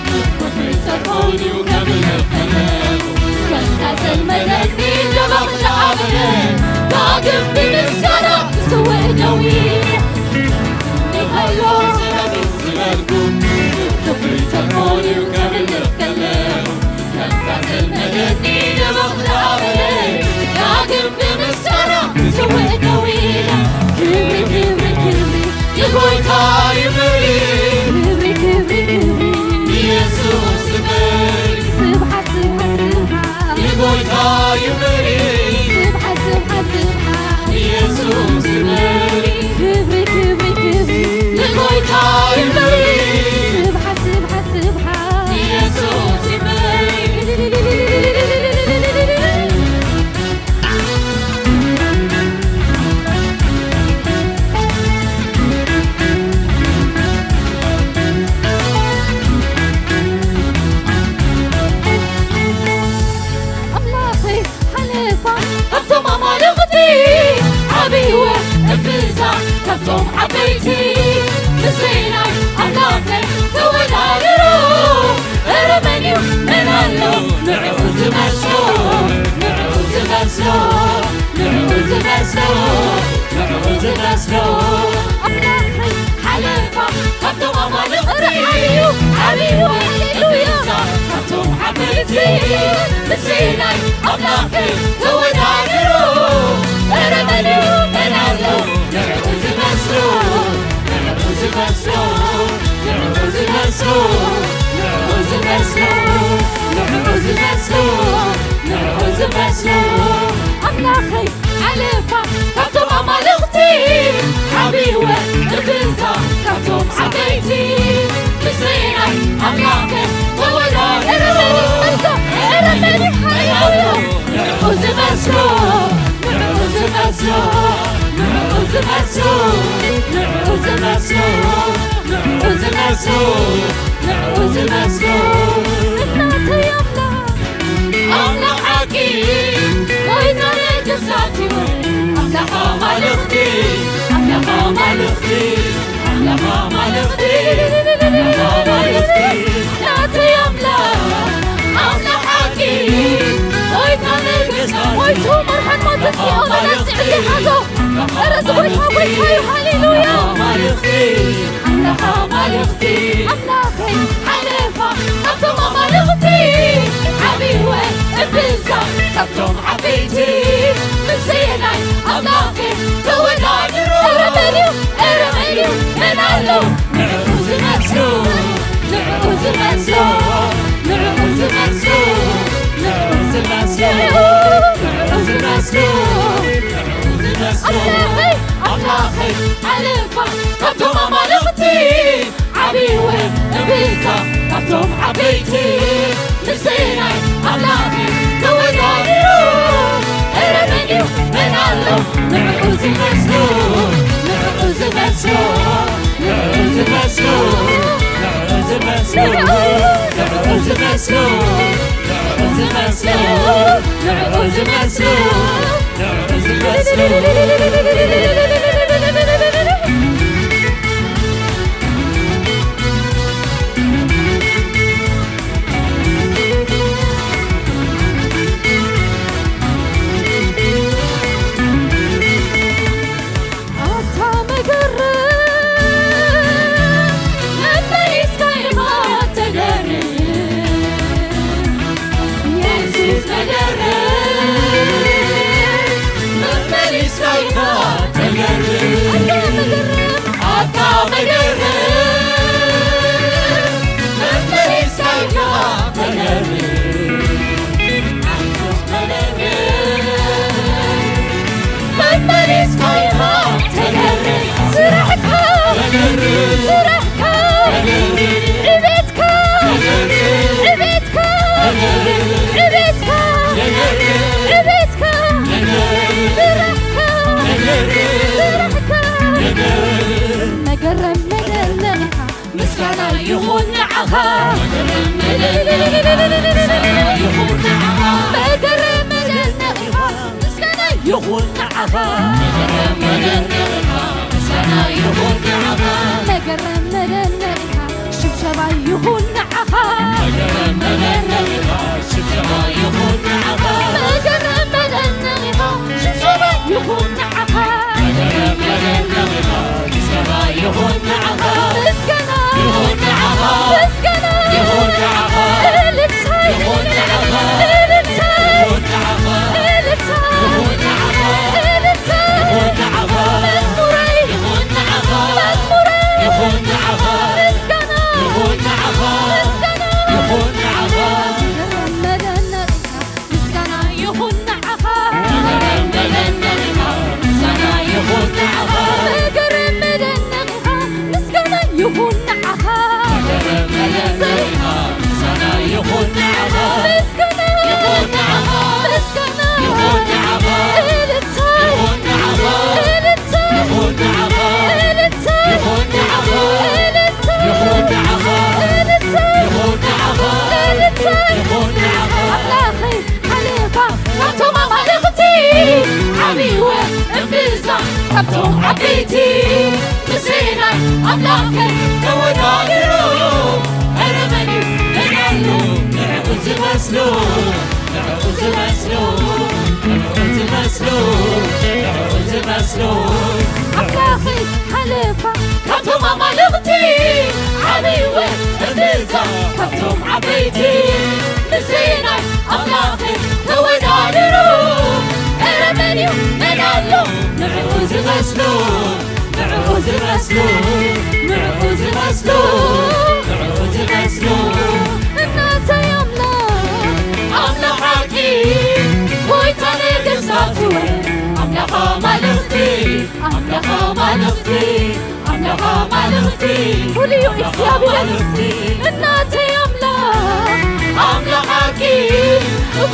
ምርኮይ ተርፎ ድዩ ከብል ከለኹ፣ ከምታ ዘልመደኒ ደበኽ ዝኣበለ፣ ዳግም ብምስጋና ክስውእ ደው ኢለ። ይኹን ይኹን ሰላም እዩ ዝበልኩ፣ ምርኮይ ተርፎ ድዩ ከብል ከለኹ፣ ከምታ ዘልመደኒ ደበኽ ዝኣበለ፣ ዳግም ብምስጋና ክስውእ ደው ኢለ። ክብሪ፣ ክብሪ፣ ክብሪ ንጎይታ ይበል። ክብሪ፣ ክብሪ፣ ክብሪ ኢየሱስ ይበል። ስብሓት፣ ስብሓት፣ ስብሓት ንጎይታ ይበል። ስብሓት፣ ስብሓት፣ ስብሓት ኢየሱስ ይበል። ክብሪ፣ ክብሪ፣ ክብሪ ንጎይታ ይበል። ስብሓት፣ ስብሓት፣ ስብሓት ኢየሱስ ይበል። ኣምላኸይ ሓለፋ ካብቶም ኣማልኽቲ ዓብይወ እብዛ ካብቶም ዓበይቲ ምስናይ ኣምላኸይ ተወዳድሮ። ኧረ መን እዩ መን ኣሎ ንዕኡ ዝመስሎ፣ ንዕኡ ዝመስሎ፣ ንዕኡ ዝመስሎ፣ ንዕኡ ዝመስሎ። ኣምላኸይ ሓለፋ ካብቶም ኣማልኽቲ ኧረ ዓብዩ፣ ዓብዩ፣ ሃሌሉያ። እብዛ ካብቶም ዓበይቲ ምስናይ ኣምላኸይ ተወዳድሮ። ኧረ መን እዩ መን ኣሎ ንዕኡ ዝመስሎ፣ ንዕኡ ዝመስሎ፣ ንዕኡ ዝመስሎ፣ ንዕኡ ዝመስሎ፣ ንዕኡ ዝመስሎ፣ ንዕኡ ዝመስሎ። ኣምላኸይ ሓለፋ ካብቶም ኣማልኽቲ ዓብይወ እብዛ ካብቶም ዓበይቲ ምስናይ ኣምላኸ ተወዳድሮ። ኧረ መን እዩ መን ኣሎ ንዕኡ ዝመስሎ፣ ንዕኡ ዝመስሎ፣ ንዕኡ ዝመስሎ፣ ንዕኡ ዝመስሎ፣ ንዕኡ ዝመስሎ፣ ንዕኡ ዝመስሎ። እናተይ ኣምላኽ ኣምላኽ ሓቂ ጎይታ ነገስታት እዩ። ኣምላኽ ኣማልኽቲ፣ ኣምላኽ ኣማልኽቲ፣ ኣምላኽ ኣማልኽቲ፣ ኣምላኽ ኣማልኽቲ። ናተይ ኣምላኽ ኣምላኽ ሓቂ ጎይታ ነገስታት እዩ። ጎይቱ መርሓን ሞት ሲኦል ኣናጺዑ ዝሓዞ። ኧረ እዚ ጎይታ ጎይታ እዩ። ሃሌሉያ። ኣምላኽ ኣማልኽቲ፣ ኣምላኽ ኣማልኽቲ፣ ኣምላኸይ ሓለፋ ካብቶም ኣማልኽቲ ዓብይወ እብዛ ካብቶም ዓበይቲ ምስናይ ኣምላኸ ተወዳድሮ። ኧረ መን እዩ? ኧረ መን እዩ? መን ኣሎ ንዕኡ ዝመስሎ? ንዕኡ ዝመስሎ፣ ንዕኡ ዝመስሎ፣ ንዕኡ ዝመስሎ፣ ንዕኡ ዝመስሎ፣ ንዕኡ ዝመስሎ። ኣምላኸይ፣ ኣምላኸይ ሓለፋ ካብቶም ኣማልኽቲ ዓብይወ እብዛ ካብቶም ዓበይቲ ምስናይ ኣምላኸ ተወዳድሮ። ኧረ መን እዩ መን ኣሎ ንዕኡ ዝመስሎ፣ ንዕኡ ዝመስሎ፣ ንዕኡ ዝመስሎ፣ ንዕኡ ዝመስሎ፣ ንዕኡ ዝመስሎ፣ ንዕኡ ዝመስሎ፣ ንዕኡ ዝመስሎ፣ ንዕኡ ዝመስሎ። ኣታ መገረም መመሊስካ ኢኻ መገረም መደነቕ ኢኻ፣ ምስጋና ይኹን ንዓኻ። መገረም መደነቕ ኢኻ፣ ምስጋና ይኹን ንዓኻ። መገረም መደነቕ ኢኻ፣ ምስጋና ይኹን ንዓኻ። መገረም መደነቕ ኢኻ፣ ምስጋና ይኹን ንዓኻ። መገረም መደነቕ ኢኻ፣ ሽብሸባ ይኹን ንዓኻ። መገረም መደነቕ ኢኻ፣ ሽብሸባ ይኹን ንዓኻ። መገረም መደነቕ ኢኻ፣ ሽብሸባ ይኹን ንዓኻ። መገረም መደነቕ ኢኻ፣ ሽብሸባ ይኹን ንዓኻ። ምስጋና ይኹን ንዓኻ። ምስጋና ይኹን ንዓኻ። እልልታ ይኹን ንዓኻ። እልልታ ይኹን ንዓኻ። እልልታ ይኹን ንዓኻ። እልልታ ይኹን ንዓኻ። መዝሙረይ ይኹን ንዓኻ። መዝሙረይ ይኹን ንዓኻ። ምስጋና ይኹን ንዓኻ። ምስጋና ይኹን ንዓኻ። መገረም መደነቕ ኢኻ፣ ምስጋና ይኹን ንዓኻ። መገረም መደነቕ ኢኻ፣ ምስጋና ይኹን ንዓኻ። መገረም መደነቕ ኢኻ፣ ምስጋና ይኹን ንዓኻ። መገረም መደነቕ ኢኻ፣ ምስጋና ይኹን ንዓኻ። ምስጋና ይኹን ንዓኻ። ምስጋና ይኹን ንዓኻ። እልልታ ይኹን ንዓኻ። እልልታ ይኹን ንዓኻ። እልልታ ይኹን ንዓኻ። እልልታ ይኹን ንዓኻ። እልልታ ይኹን ንዓኻ። እልልታ ይኹን ንዓኻ። ኣምላኸይ ሓለፋ ካብቶም ኣማልኽቲ፣ ዓብይወ እምብዛ ካብቶም ዓበይቲ። ምስናይ ኣምላኸይ ተወዳድሩ፣ ኧረ መን እዩ፣ መን ኣሎ ንዕኡ ዝመስሎ? ንዕኡ ዝመስሎ፣ ንዕኡ ዝመስሎ፣ ንዕኡ ዝመስሎ። ኣምላኸይ ሓለፋ ካብቶም ኣማልኽቲ፣ ዓብይወ እምብዛ ካብቶም ዓበይቲ። ምስናይ ኣምላኸይ ተወዳድሩ፣ ኧረ መን እዩ፣ መን ኣሎ ንዕኡ ዝመስሎ? ንዕኡ ዝመስሉ፣ ንዕኡ ዝመስሉ፣ ንዕኡ ዝመስሉ። እናተይ ኣምላኽ፣ ኣምላኽ ሓቂ፣ ጎይታ ነገስታት፣ ኣምላኽ ኣማልኽቲ፣ ኣምላኽ ኣማልኽቲ፣ ኣምላኽ ኣማልኽቲ፣ ፍሉይ እዩ እግዚኣብሔር። እናተይ ኣምላኽ፣ ኣምላኽ ሓቂ፣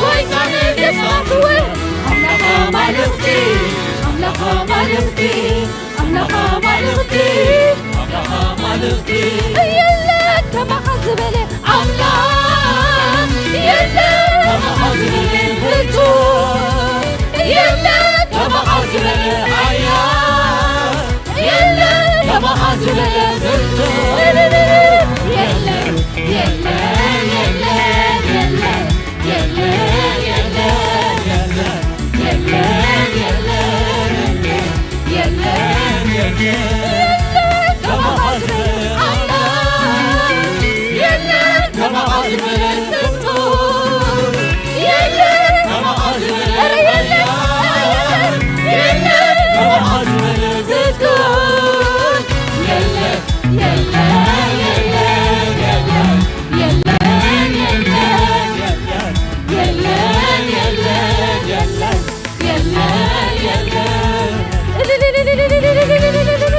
ጎይታ ነገስታት፣ ኣምላኽ ኣማልኽቲ፣ ኣምላኽ ኣማልኽቲ፣ ኣምላኽ ኣማልኽቲ፣ ኣምላኽ ኣማልኽቲ። የለን ከማኻ ዝበለ ኣምላኽ፣ የለን ከማኻ ዝበለ ብርቱዕ፣ የለን ከማኻ ዝበለ ሓያል፣ የለን ከማኻ ዝበለ ብርቱዕ። የለን፣ የለን፣ የለን፣ የለን። የለን፣ የለን፣ የለን፣ የለን፣ የለን፣ የለን፣ የለን፣ ከማኻ ዝበለ ኣምላኽ፣ የለን፣ ከማኻ ዝበለ ስልጡን፣ የለን፣ ከማኻ ዝበለ ኧረ የለን፣ ኧረ የለን፣ የለን፣ ከማኻ ዝበለ ስልጡን፣ የለን፣ የለን፣ የለን፣ የለን። የለን፣ የለን፣ የለን፣ የለን፣ የለን፣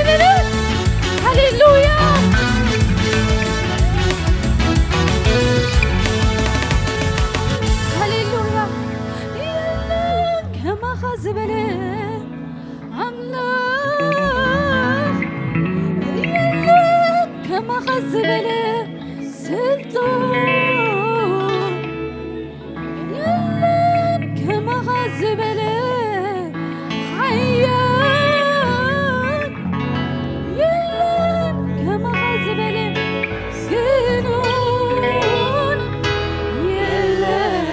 የለን። ሃሌሉያ፣ ሃሌሉያ። የለን ከማኻ ዝበለ ኣምላኽ፣ የለን ከማኻ ዝበለ ስልጡን፣ የለን ከማኻ ዝበለ ሓያል፣ የለን ከማኻ ዝበለ ግኑን፣ የለን፣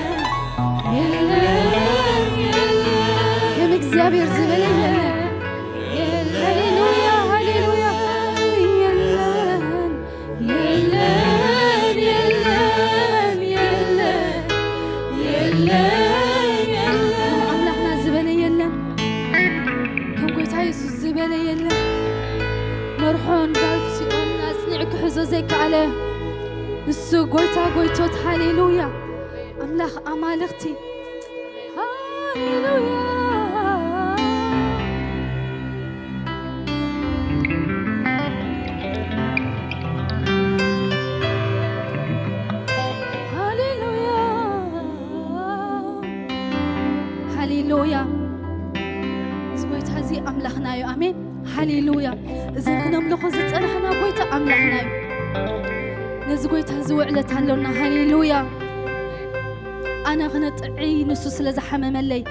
የለን፣ የለን ከም እግዚኣብሔር ዝበለ የለን። የለን። ሃሌሉያ፣ ሃሌሉያ። የለን፣ የለን፣ የለን፣ የለን፣ የለን፣ የለን። ከም ኣምላኽና ዝበለ የለን። ከም ጎይታ የሱስ ዝበለ የለን። መርሖን ዳዊት ሲኦልን ኣጽኒዑ ክሕዞ ዘይከኣለ ንሱ ጎይታ ጎይቶት። ሃሌሉያ። ኣምላኽ ኣማልኽቲ። ሃሌሉያ። ሃሌሉያ። ሃሌሉያ። እዚ ጎይታ እዚ ኣምላኽና እዩ። ኣሜን። ሃሌሉያ። እዚ ክነምልኾ ዝጸናሕና ጎይታ ኣምላኽና እዩ። ነዚ ጎይታ እዚ ውዕለት ኣሎና። ሃሌሉያ። ኣነ ክነጥዒ ንሱ ስለ ዝሓመመለይ፣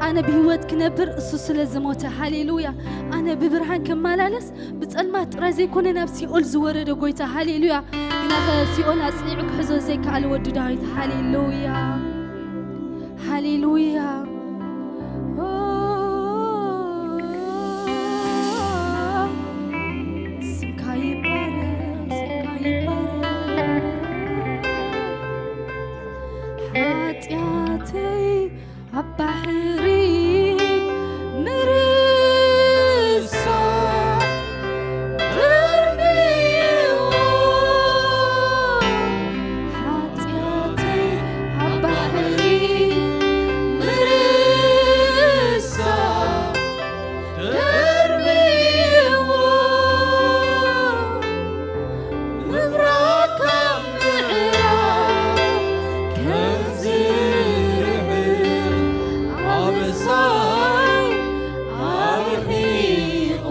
ኣነ ብህይወት ክነብር እሱ ስለ ዝሞተ። ሃሌሉያ። ኣነ ብብርሃን ክመላለስ ብጸልማት ጥራይ ዘይኮነ ናብ ሲኦል ዝወረደ ጎይታ። ሃሌሉያ። ግናኸ ሲኦል ኣጽኒዑ ክሕዞ ዘይከኣለ ወዲ ዳዊት። ሃሌሉያ። ሃሌሉያ። ኦ፣ ስምካ ይባረክ፣ ስምካ ይባረክ። ሓጢኣተይ ኣብ ባሕሪ ምርሳዕ ደርብይዎ። ሓጢኣተይ ኣብ ባሕሪ ምርሳዕ ደርብይዎ። ምብራቕ ካብ ምዕራብ ከም ዝርሕቕ ኣበሳይ ኣርሒቕዎ።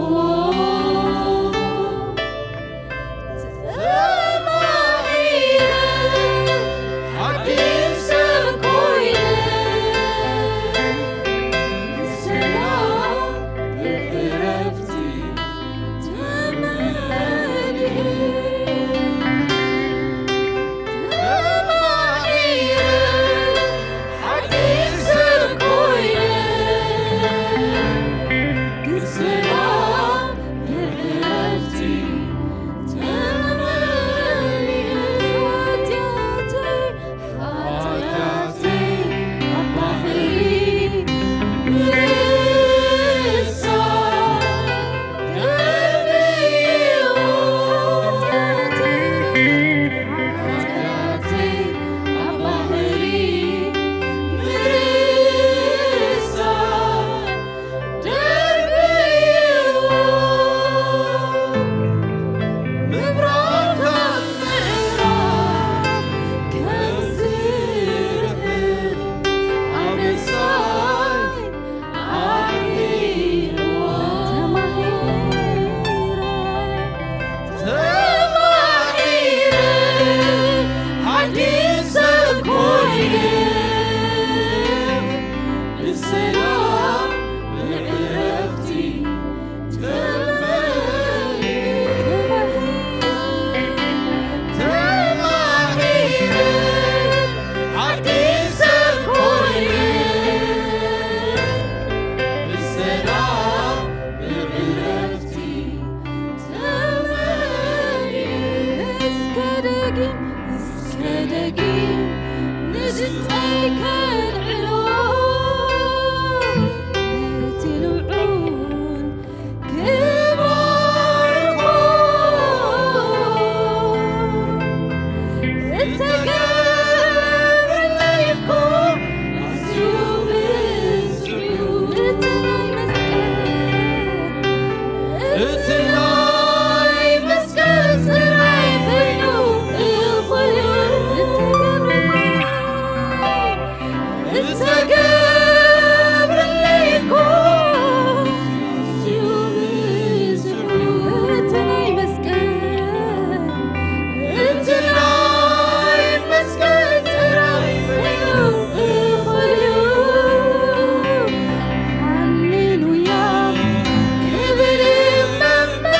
ተማሒረ ሓዲስ ሰብ ኮይነ ብሰላም ብዕረፍቲ ተመሊኤ። ተማሒረ ሓዲስ ሰብ ኮይነ ብሰላም ብዕረፍቲ ተመሊኤ። ሓጢኣተይ ሓጢኣተይ ኣብ ባሕሪ ምርሳዕ ደርብይዎ። ሓጢኣተይ ኣብ ባሕሪ ምርሳዕ ደርብይዎ። ምብራቕ ካብ ምዕራብ ከም ዝርሕቕ ኣበሳይ ኣርሒቕዎ። ተማሒረ ተማሒረ ሓዲስ ሰብ ኮይነ ብሰላም ብዕረፍቲ ተመሊኤ። ተማሒረ ሓዲስ ሰብ ኮይነ ብሰላም ብዕረፍቲ ተመሊኤ። እስከ ደጊም፣ እስከ ደጊም ንድምጸይ ከልዕሎ፣ ነቲ ልዑል ክባርኾ። እተገብረለይ እኮ ኣዝዩ ብዙሕ እዩ። እቲ ናይ መስቀል፣ እቲ ናይ መስቀል ጥራይ ኮይኑ እኹል እዩ። እተገብረለይ እተገብረለይ እኮ ኣዝዩ ብዙሕ እዩ። እቲ ናይ መስቀል፣ እቲ ናይ መስቀል ጥራይ እዩ እኹል እዩ። ሃሌሉያ፣ ክብር ይመመ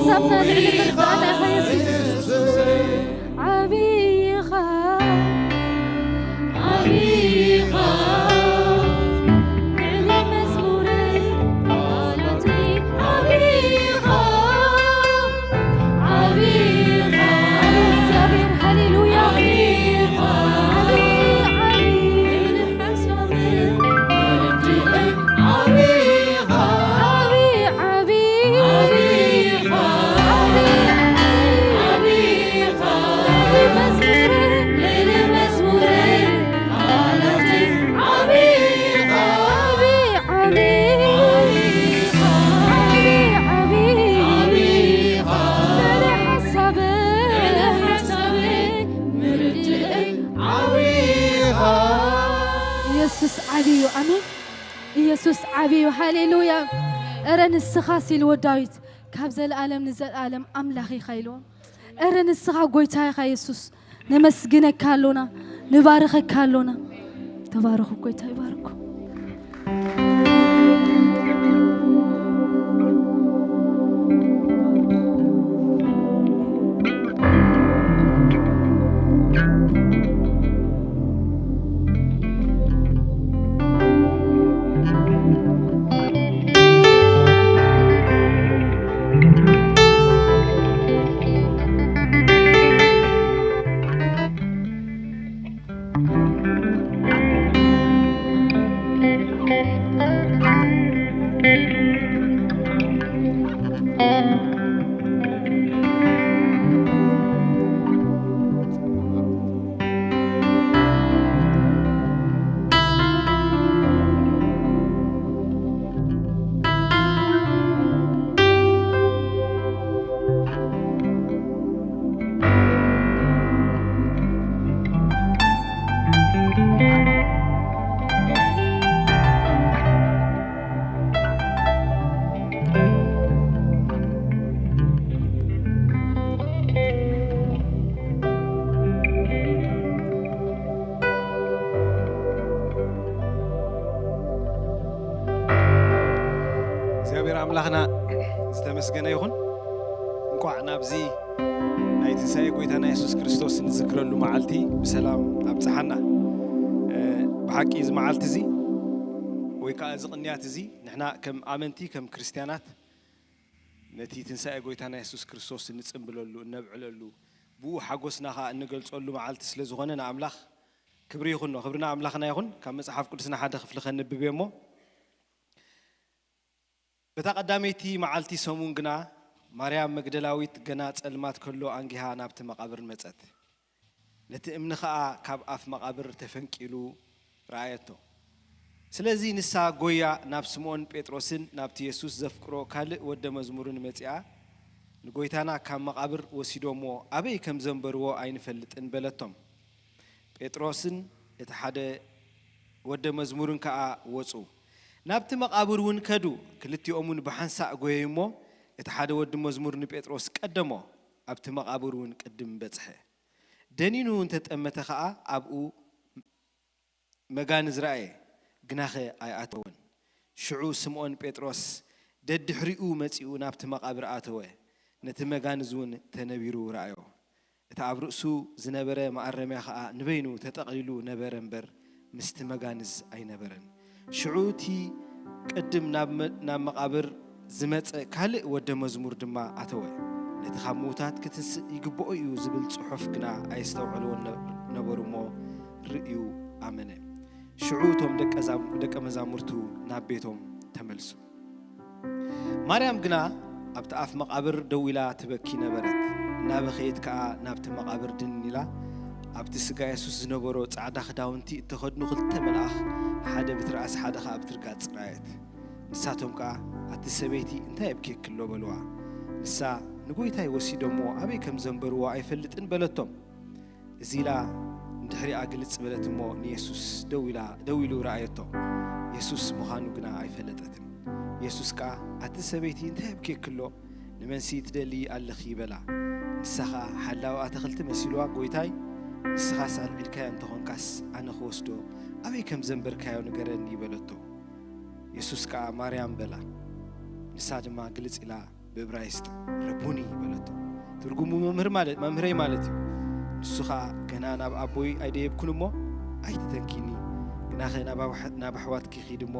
ሓሳብና ልዕሊ ምርዳእና ኢኻ የሱስ። ዓብይ ኢኻ፣ ዓብይ ኢኻ፣ ልዕሊ መዝሙረይ ቃላተይ ዓብይ ኢኻ፣ ዓብይ ኢኻ። እግዚኣብሔር፣ ሃሌሉያ። ዓብይ ኢኻ፣ ዓብይ፣ ዓብይ፣ ዓብይ። ኢየሱስ ዓብይ እዩ። ኣሜን። ኢየሱስ ዓብይ እዩ። ሃሌሉያ። እረ ንስኻስ ኢልዎ ዳዊት፣ ካብ ዘለኣለም ንዘለኣለም ኣምላኽ ኢኻ ኢልዎ። እረ ንስኻ ጎይታ ኢኻ የሱስ። ነመስግነካ ኣሎና፣ ንባርኸካ ኣሎና። ተባረኹ፣ ጎይታ ይባርኩ። እግዚኣብሔር ኣምላኽና ዝተመስገነ ይኹን። እንቋዕ ናብዚ ናይ ትንሳኤ ጎይታና የሱስ ክርስቶስ ንዝክረሉ መዓልቲ ብሰላም ኣብጽሓና። እ፣ ብሓቂ እዚ መዓልቲ እዚ ወይ ከዓ እዚ ቅንያት እዚ ንሕና ከም ኣመንቲ፣ ከም ክርስትያናት ነቲ ትንሳኤ ጎይታና የሱስ ክርስቶስ እንጽምብለሉ፣ እነብዕለሉ፣ ብኡ ሓጎስና ኸኣ እንገልጸሉ መዓልቲ ስለ ዝኾነ ንኣምላኽ ክብሪ ይኹኖ። ክብሪ ንኣምላኽና ይኹን። ካብ መጽሓፍ ቅዱስና ሓደ ክፍሊ ከንብብ እየ እሞ፣ በታ ቀዳመይቲ መዓልቲ ሰሙን ግና ማርያም መግደላዊት ገና ጸልማት ከሎ ኣንጊሃ ናብቲ መቓብር መጸት። ነቲ እምኒ ኸኣ ካብ ኣፍ መቓብር ተፈንቂሉ ረኣየቶ። ስለዚ ንሳ ጎያ ናብ ስምኦን ጴጥሮስን ናብቲ የሱስ ዘፍቅሮ ካልእ ወደ መዝሙርን መጺኣ፣ "ንጎይታና ካብ መቓብር ወሲዶምዎ ኣበይ ከም ዘንበርዎ ኣይንፈልጥን" በለቶም። ጴጥሮስን እቲ ሓደ ወደ መዝሙርን ከኣ ወጹ። ናብቲ መቓብር እውን ከዱ። ክልቲኦም እውን ብሓንሳእ ጎየዩ እሞ፣ እቲ ሓደ ወዲ መዝሙር ንጴጥሮስ ቀደሞ፣ ኣብቲ መቓብር እውን ቅድም በጽሐ። ደኒኑ እንተጠመተ ኸኣ ኣብኡ መጋንዝ ረኣየ፣ ግናኸ ኣይኣተወን። ሽዑ ስምኦን ጴጥሮስ ደድሕሪኡ መጺኡ ናብቲ መቓብር ኣተወ፣ ነቲ መጋንዝ እውን ተነቢሩ ረኣዮ። እቲ ኣብ ርእሱ ዝነበረ መኣረምያ ኸኣ ንበይኑ ተጠቕሊሉ ነበረ እምበር፣ ምስቲ መጋንዝ ኣይነበረን። ሽዑ እቲ ቅድም ናብ መ-፣ ናብ መቓብር ዝመጸ ካልእ ወደ መዝሙር ድማ ኣተወ። ነቲ ካብ ምዉታት ክትንስእ ይግብኦ እዩ ዝብል ጽሑፍ ግና ኣየስተውዐልዎን ነ-፣ ነበሩ እሞ፣ ርእዩ ኣመነ። ሽዑ እቶም ደቀ ዛ-፣ ደቀ መዛሙርቱ ናብ ቤቶም ተመልሱ። ማርያም ግና ኣብቲ ኣፍ መቓብር ደው ኢላ ትበኪ ነበረት። እናበኸየት ከኣ ናብቲ መቓብር ድንን ኢላ፣ ኣብቲ ስጋ የሱስ ዝነበሮ ጻዕዳ ክዳውንቲ እተኸድኑ ክልተ መልኣኽ፣ ሓደ ብትርኣስ ሓደ ኸኣ ብትርጋጽ ረኣየት። ንሳቶም ከኣ፣ "ኣቲ ሰበይቲ፣ እንታይ የብክየኪ ኣሎ?" በልዋ። ንሳ፣ "ንጎይታይ ወሲዶምዎ ኣበይ ከም ዘንበርዎ ኣይፈልጥን" በለቶም። እዚ ኢላ ንድሕሪኣ ግልጽ በለት እሞ ንየሱስ ደው ኢላ፣ ደው ኢሉ ረኣየቶ። የሱስ ምዃኑ ግና ኣይፈለጠትን። የሱስ ከኣ፣ "ኣቲ ሰበይቲ፣ እንታይ የብክየኪ ኣሎ? ንመንሲ ትደልዪ ኣለኺ?" በላ። ንሳ ኸኣ ሓላዊ ኣታኽልቲ መሲልዋ፣ "ጎይታይ፣ ንስኻስ ኣልዒልካዮ እንተኾንካስ፣ ኣነ ክወስዶ ኣበይ ከም ዘንበርካዮ ንገረኒ" በለቶ። የሱስ ከኣ፣ "ማርያም" በላ። ንሳ ድማ ግልጽ ኢላ ብእብራይስጥ ረቡኒ በለቶ። ትርጉሙ መምህር ማለት፣ መምህረይ ማለት እዩ። ንሱ ኸኣ፣ ገና ናብ ኣቦይ ኣይደየብኩን እሞ ኣይትተንኪኒ፣ ግናኸ ናብ ኣሕ-፣ ናብ ኣሕዋትኪ ኺድ እሞ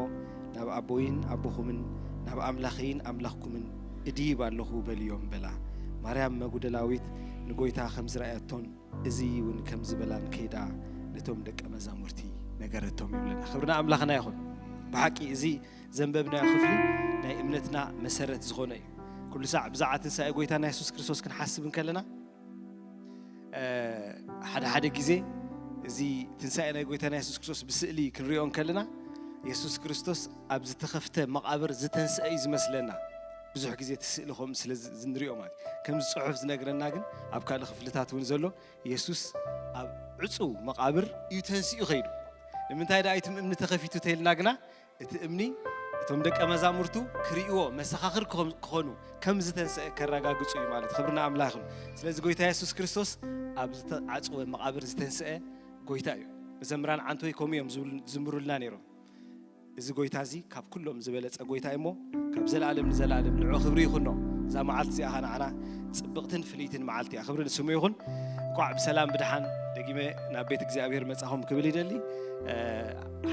ናብ ኣቦይን ኣቦኹምን ናብ ኣምላኸይን ኣምላኽኩምን እድይብ ኣለኹ በልዮም በላ። ማርያም መጉደላዊት ንጎይታ ከም ዝረኣየቶን እዚ እውን ከም ዝበላን ከይዳ ነቶም ደቀ መዛሙርቲ ነገረቶም ይብለና። ክብሪ ንኣምላኽና ይኹን። ብሓቂ እዚ ዘንበብናዮ ክፍሊ ናይ እምነትና መሰረት ዝኾነ እዩ። ኩሉ ሳዕ ብዛዕባ ትንሳኤ ጎይታና የሱስ ክርስቶስ ክንሓስብ እንከለና፣ እ፣ ሓደ ሓደ ግዜ እዚ ትንሳኤ ናይ ጎይታና የሱስ ክርስቶስ ብስእሊ ክንሪኦ እንከለና፣ የሱስ ክርስቶስ ኣብ ዝተኸፍተ መቓብር ዝተንስአ እዩ ዝመስለና። ብዙሕ ግዜ እቲ ስእሊ ከምኡ ስለ ዝ-፣ ዝንሪኦ ማለት እዩ። ከምዚ ጽሑፍ ዝነግረና ግን ኣብ ካልእ ክፍልታት እውን ዘሎ የሱስ ኣብ ዕጹው መቓብር እዩ ተንሲኡ ኸይዱ። ንምንታይ ደኣ እቲ እምኒ ተኸፊቱ ተይልና ግና፣ እቲ እምኒ እቶም ደቀ መዛሙርቱ ክርእይዎ መሰኻኽር ክኾም-፣ ክኾኑ ከም ዝተንስአ ከረጋግጹ እዩ ማለት። ክብሪ ንኣምላኽ ይኹን። ስለዚ ጎይታ የሱስ ክርስቶስ ኣብ ዝተዓጽወ መቓብር ዝተንስአ ጎይታ እዩ። መዘምራን ዓንቶይ ከምኡ እዮም ዝብሉ-፣ ዝዝምሩልና ነይሮም። እዚ ጎይታ እዚ ካብ ኩሎም ዝበለጸ ጎይታ እዩ እሞ፣ ካብ ዘለኣለም ንዘለኣለም ንዑ ክብሪ ይኹኖ። እዛ መዓልቲ እዚኣ ኸኣ ንዓና ጽብቕትን ፍልይትን መዓልቲ እያ። ክብሪ ንስሙ ይኹን። እንቋዕ ብሰላም ብደሓን ደጊመ ናብ ቤት እግዚኣብሔር መጻኹም ክብል ይደሊ። እ፣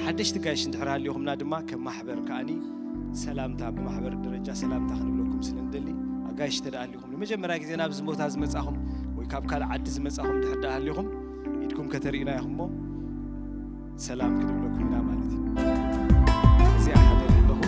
ሓደሽቲ ጋይሽ እንድሕር ሃልዮኹምና ድማ ከም ማሕበር ከኣኒ ሰላምታ፣ ብማሕበር ደረጃ ሰላምታ ክንብለኩም ስለ ንደሊ፣ ኣጋይሽ እንተ ደኣ ሃልዩኹም፣ ንመጀመርያ ግዜ ናብዚ ቦታ ዝመጻኹም ወይ ካብ ካልእ ዓዲ ዝመጻኹም እንድሕር ደኣ ሃልዩኹም፣ ኢድኩም ከተርእዩና ኢኹም እሞ፣ ሰላም ክንብለኩም ኢና ማለት እዩ። እዚኣ ሓደር ኣለኹም።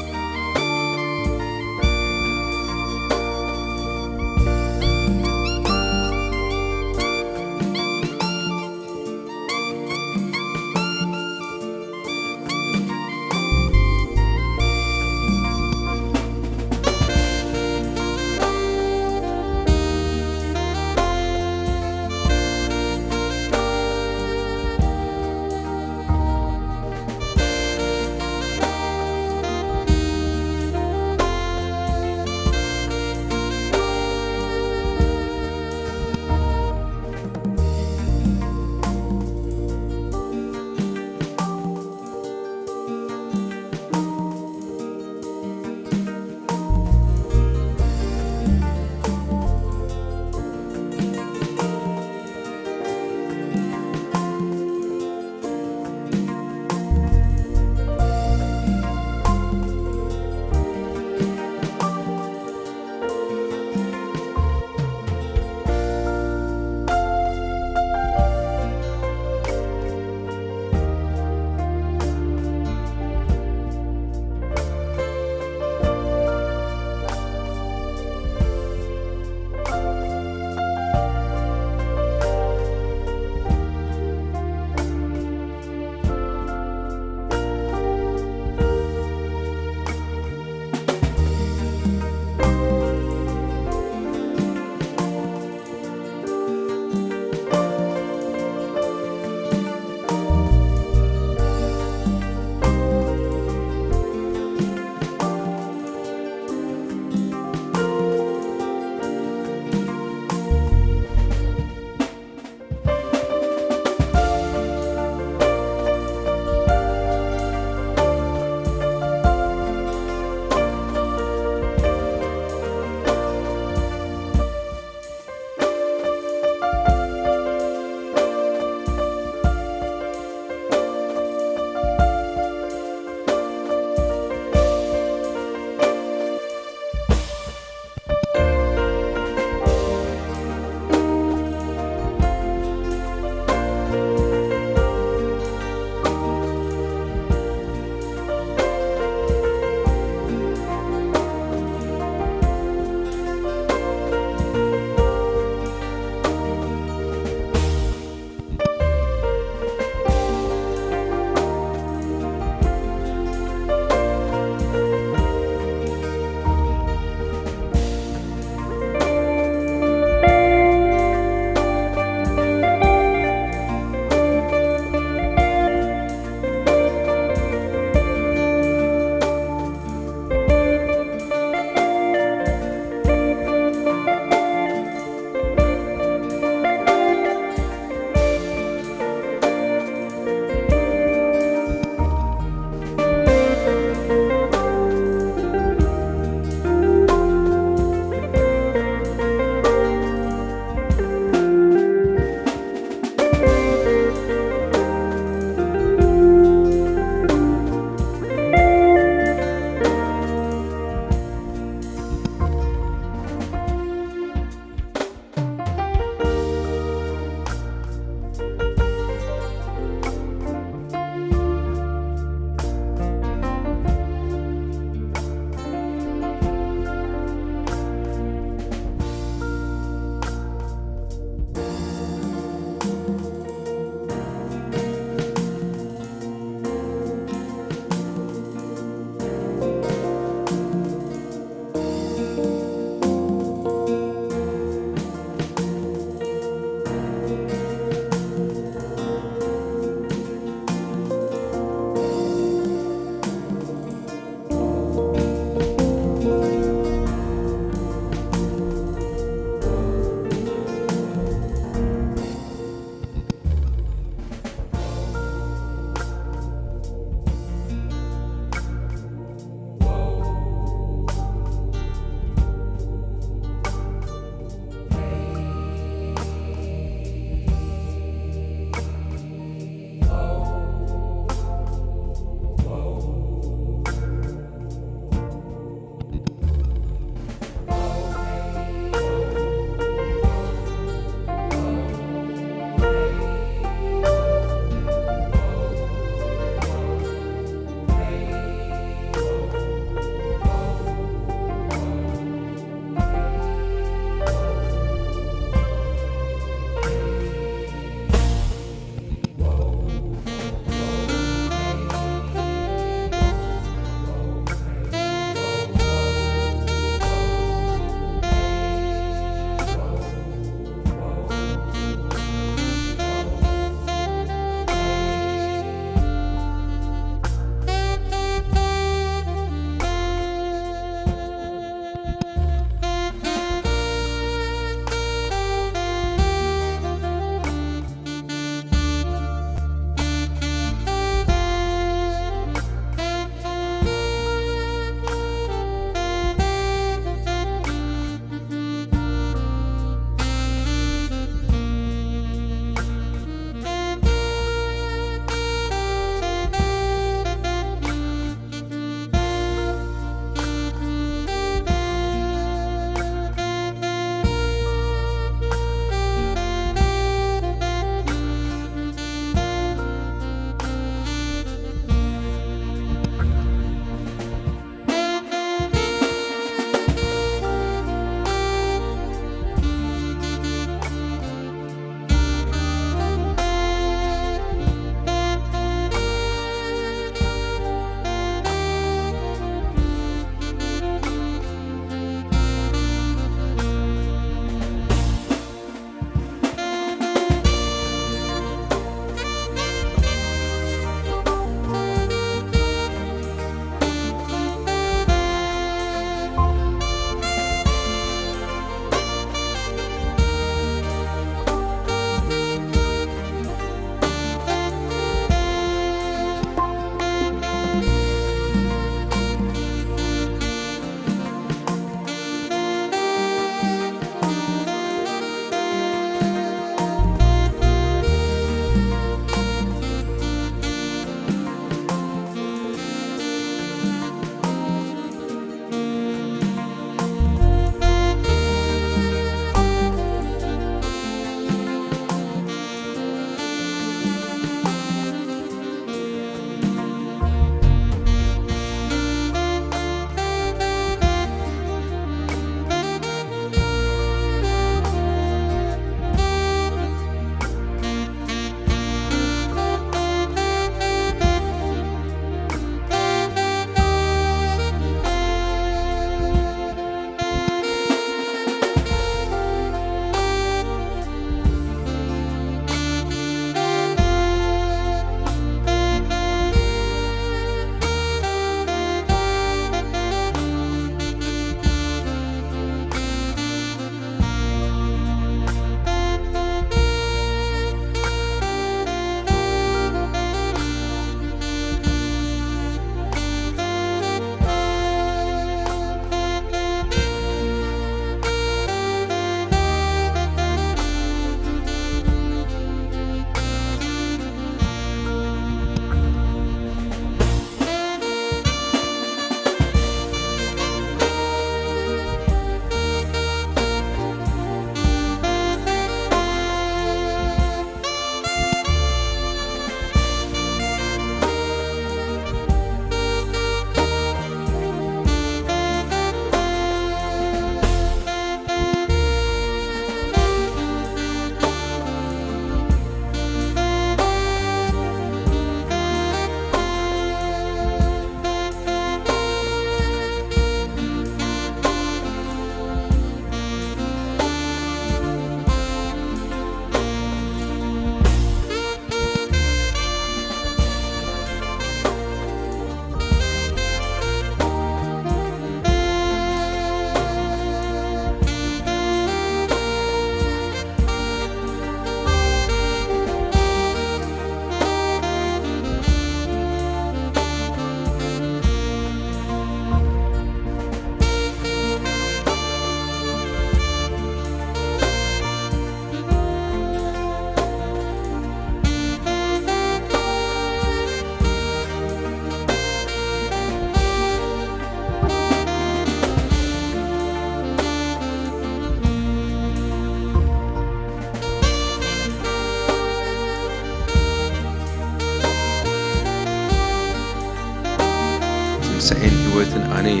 ትንሳኤን ህይወትን ኣነ እየ።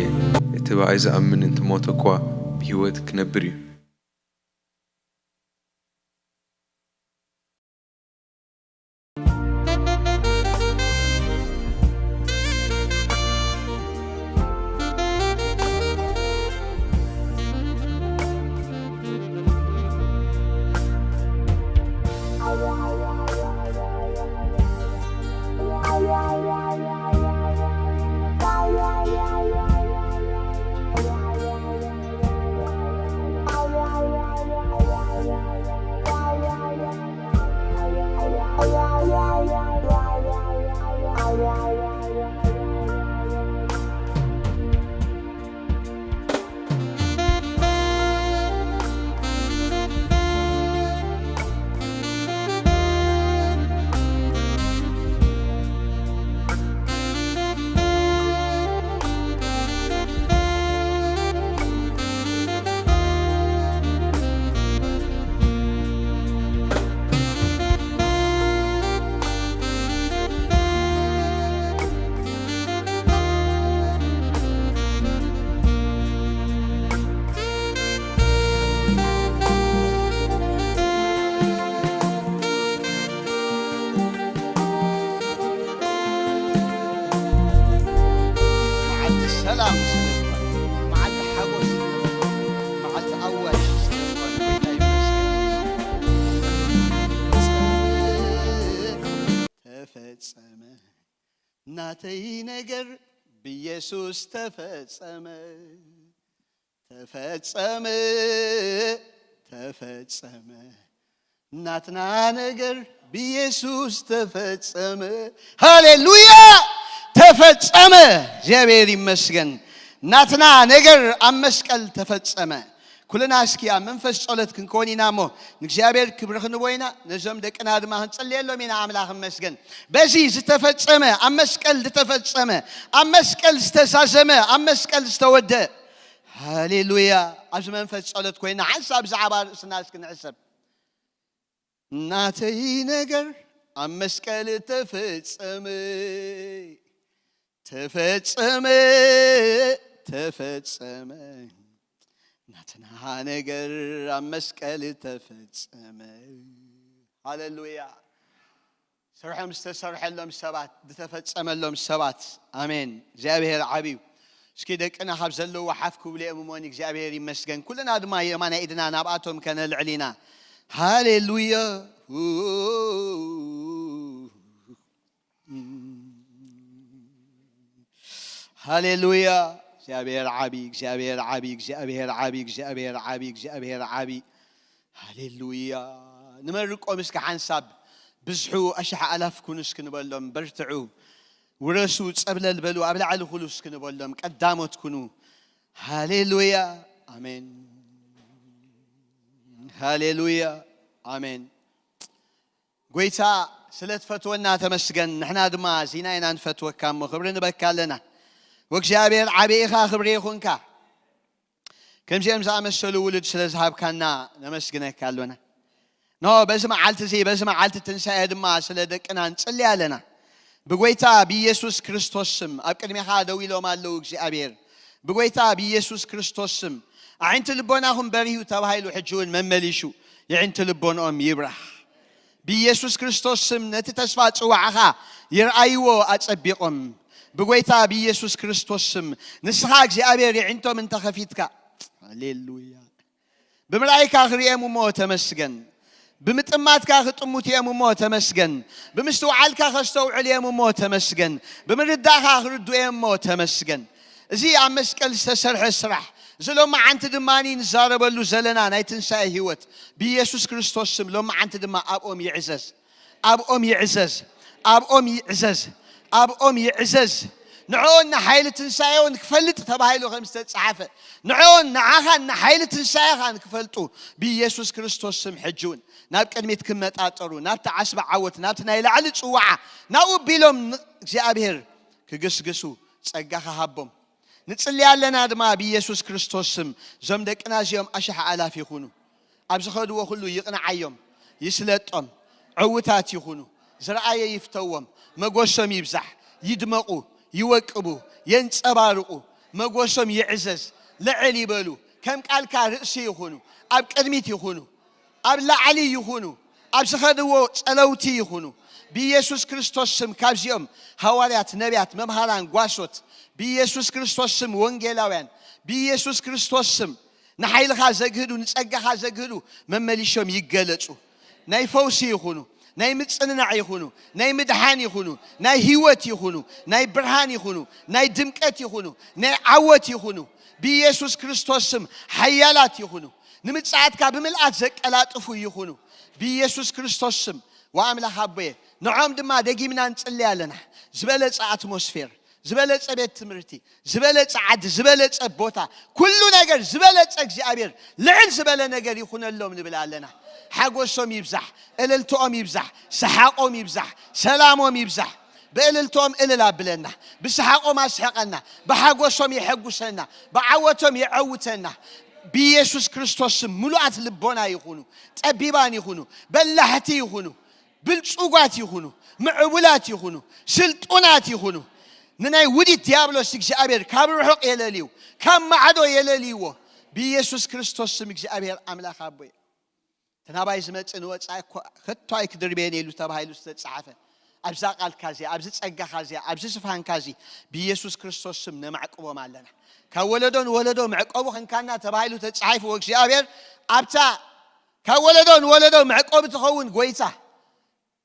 እቲ ብኣይ ዝኣምን እንትሞት እኳ ብህይወት ክነብር እዩ። መዓልቲ ሰላም ስለ ዝኾነ፣ መዓልቲ ሓጎስ ስለ ዝኾነ፣ መዓልቲ ኣዋጅ ስለ ዝኾነ፣ ጎይታ ይመስገን። ተፈጸመ። ናተይ ነገር ብኢየሱስ ተፈጸመ። ተፈጸመ። ተፈጸመ። ናትና ነገር ብኢየሱስ ተፈጸመ። ሃሌሉያ! ተፈጸመ። እግዚኣብሔር ይመስገን። ናትና ነገር ኣብ መስቀል ተፈጸመ። ኩልና እስኪ ኣብ መንፈስ ጸሎት ክንከውን ኢና እሞ፣ ንእግዚኣብሔር ክብሪ ክንቦ ኢና፣ ነዞም ደቅና ድማ ክንጽልየሎም ኢና። ኣምላኽ ይመስገን። በዚ ዝተፈጸመ፣ ኣብ መስቀል ዝተፈጸመ፣ ኣብ መስቀል ዝተዛዘመ፣ ኣብ መስቀል ዝተወደአ። ሃሌሉያ! ኣብዚ መንፈስ ጸሎት ኮይና ሓንሳብ ብዛዕባ ርእስና እስኪ ንሕሰብ። ናተይ ነገር ኣብ መስቀል ተፈጸመ፣ ተፈጸመ፣ ተፈጸመ። ናትና ነገር ኣብ መስቀል ተፈጸመ። ሃሌሉያ። ስርሖም ዝተሰርሐሎም ሰባት፣ ዝተፈጸመሎም ሰባት። ኣሜን። እግዚኣብሔር ዓብዩ። እስኪ ደቅና ካብ ዘለዎ ሓፍ ክብሉ እዮም እሞኒ እግዚኣብሔር ይመስገን። ኩልና ድማ የማናይ ኢድና ናብኣቶም ከነልዕል ኢና። ሃሌሉያ። ሃሌሉያ። እግዚኣብሔር ዓቢ፣ እግዚኣብሔር ዓቢ፣ እግዚኣብሔር ዓቢ፣ እግዚኣብሔር ዓቢ፣ እግዚኣብሔር ዓቢ። ሃሌሉያ። ንመርቆም እስከ ሓንሳብ ብዝሑ ኣሽሓ ኣላፍ ኩኑ እስኪ ንበሎም፣ በርትዑ፣ ውረሱ፣ ጸብለል በሉ፣ ኣብ ላዕሊ ኩሉ እስኪ ንበሎም፣ ቀዳሞት ኩኑ። ሃሌሉያ። ኣሜን። ሃሌሉያ። ኣሜን። ጎይታ ስለ ትፈትወና ተመስገን። ንሕና ድማ እዚና ኢና ንፈትወካ እሞ ክብሪ ንበካ ኣለና። ወእግዚኣብሔር ዓቢ ኢኻ፣ ክብሪ ይኹንካ። ከምዚኦም ዝኣመሰሉ ውሉድ ስለ ዝሃብካና ነመስግነካ ኣሎና። ኖ በዚ መዓልቲ እዚ፣ በዚ መዓልቲ ትንሳኤ ድማ ስለ ደቅና ንጽሊ ኣለና። ብጎይታ ብኢየሱስ ክርስቶስ ስም ኣብ ቅድሜኻ ደው ኢሎም ኣለዉ እግዚኣብሔር። ብጎይታ ብኢየሱስ ክርስቶስ ስም ኣዒንቲ ልቦናኹም በሪሁ ተባሂሉ ሕጂ እውን መመሊሹ የዒንቲ ልቦንኦም ይብራህ። ብኢየሱስ ክርስቶስ ስም ነቲ ተስፋ ጽዋዕኻ ይርኣይዎ ኣጸቢቖም። ብጎይታ ብኢየሱስ ክርስቶስ ስም ንስኻ እግዚኣብሔር የዒንቶም እንተኸፊትካ፣ ሃሌሉያ፣ ብምርኣይካ ክርእዮም እሞ ተመስገን። ብምጥማትካ ክጥሙት እዮም እሞ ተመስገን። ብምስትውዓልካ ከስተውዕል እዮም እሞ ተመስገን። ብምርዳእካ ክርድኡ እዮም እሞ ተመስገን። እዚ ኣብ መስቀል ዝተሰርሐ ስራሕ፣ እዚ ሎማዓንቲ ድማ ንዛረበሉ ዘለና ናይ ትንሳኤ ህይወት ብኢየሱስ ክርስቶስ ስም ሎማዓንቲ ድማ ኣብኦም ይዕዘዝ። ኣብኦም ይዕዘዝ፣ ኣብኦም ይዕዘዝ፣ ኣብኦም ይዕዘዝ። ንዕኦን ንሓይሊ ትንሳኤውን ክፈልጥ ተባሂሉ ከም ዝተጻሓፈ፣ ንዕኦን ንዓኻን ንሓይሊ ትንሳኤኻን ክፈልጡ ብኢየሱስ ክርስቶስ ስም ሕጂ እውን ናብ ቅድሚት ክመጣጠሩ፣ ናብቲ ዓስቢ ዓወት፣ ናብቲ ናይ ላዕሊ ጽዋዓ ናብኡ ቢሎም ንእግዚኣብሔር ክግስግሱ ጸጋኻ ሃቦም። ንጽሊ ኣለና ድማ ብኢየሱስ ክርስቶስ ስም፣ እዞም ደቅና እዚኦም ኣሽሓ ኣላፍ ይኹኑ። ኣብ ዝኸድዎ ኩሉ ይቕንዓዮም፣ ይስለጦም፣ ዕዉታት ይኹኑ፣ ዝረኣየ ይፍተዎም፣ መጎሶም ይብዛሕ፣ ይድመቑ፣ ይወቅቡ፣ የንጸባርቑ፣ መጎሶም ይዕዘዝ፣ ልዕል ይበሉ፣ ከም ቃልካ ርእሲ ይኹኑ፣ ኣብ ቅድሚት ይኹኑ፣ ኣብ ላዕሊ ይኹኑ፣ ኣብ ዝኸድዎ ጸለውቲ ይኹኑ። ብኢየሱስ ክርስቶስ ስም ካብዚኦም ሃዋርያት፣ ነቢያት፣ መምሃራን፣ ጓሶት፣ ብኢየሱስ ክርስቶስ ስም ወንጌላውያን፣ ብኢየሱስ ክርስቶስ ስም ንሓይልኻ ዘግህዱ፣ ንጸጋኻ ዘግህዱ መመሊሾም ይገለጹ። ናይ ፈውሲ ይኹኑ፣ ናይ ምጽንናዕ ይኹኑ፣ ናይ ምድሓን ይኹኑ፣ ናይ ህይወት ይኹኑ፣ ናይ ብርሃን ይኹኑ፣ ናይ ድምቀት ይኹኑ፣ ናይ ዓወት ይኹኑ። ብኢየሱስ ክርስቶስ ስም ሓያላት ይኹኑ። ንምጽኣትካ ብምልኣት ዘቀላጥፉ ይኹኑ። ብኢየሱስ ክርስቶስ ስም ወኣምላኽ ኣቦየ፣ ንዖም ድማ ደጊምና ንጽሊ ኣለና። ዝበለጸ ኣትሞስፌር፣ ዝበለጸ ቤት ትምህርቲ፣ ዝበለጸ ዓዲ፣ ዝበለጸ ቦታ፣ ኩሉ ነገር ዝበለጸ እግዚኣብሔር ልዕል ዝበለ ነገር ይኹነሎም ንብል ኣለና። ሓጎሶም ይብዛሕ፣ እልልትኦም ይብዛሕ፣ ሰሓቆም ይብዛሕ፣ ሰላሞም ይብዛሕ። ብእልልትኦም እልል ኣብለና፣ ብሰሓቆም ኣስሕቀና፣ ብሓጎሶም የሐጉሰና፣ ብዓወቶም የዐውተና። ብኢየሱስ ክርስቶስ ስም ምሉኣት ልቦና ይኹኑ፣ ጠቢባን ይኹኑ፣ በላሕቲ ይኹኑ፣ ብልጹጓት ይኹኑ፣ ምዕቡላት ይኹኑ፣ ስልጡናት ይኹኑ። ንናይ ውዲት ዲያብሎስ እግዚኣብሔር ካብ ርሑቕ የለልዩ፣ ካብ ማዕዶ የለልይዎ። ብኢየሱስ ክርስቶስ ስም እግዚኣብሔር ኣምላኽ ኣቦይ፣ እቲ ናባይ ዝመጽእ ንወጻኢ እኮ ከቶ ኣይክድርብየን ኢሉ ተባሂሉ ዝተጻሕፈ፣ ኣብዛ ቃልካ እዚኣ፣ ኣብዚ ጸጋኻ እዚኣ፣ ኣብዚ ስፋንካ እዚ ብኢየሱስ ክርስቶስ ስም ነማዕቅቦም ኣለና። ካብ ወለዶ ንወለዶ መዕቀቡ ክንካና ተባሂሉ ተጻሒፉ እግዚኣብሔር ኣብታ ካብ ወለዶ ንወለዶ መዕቆቢ ትኸውን ጎይታ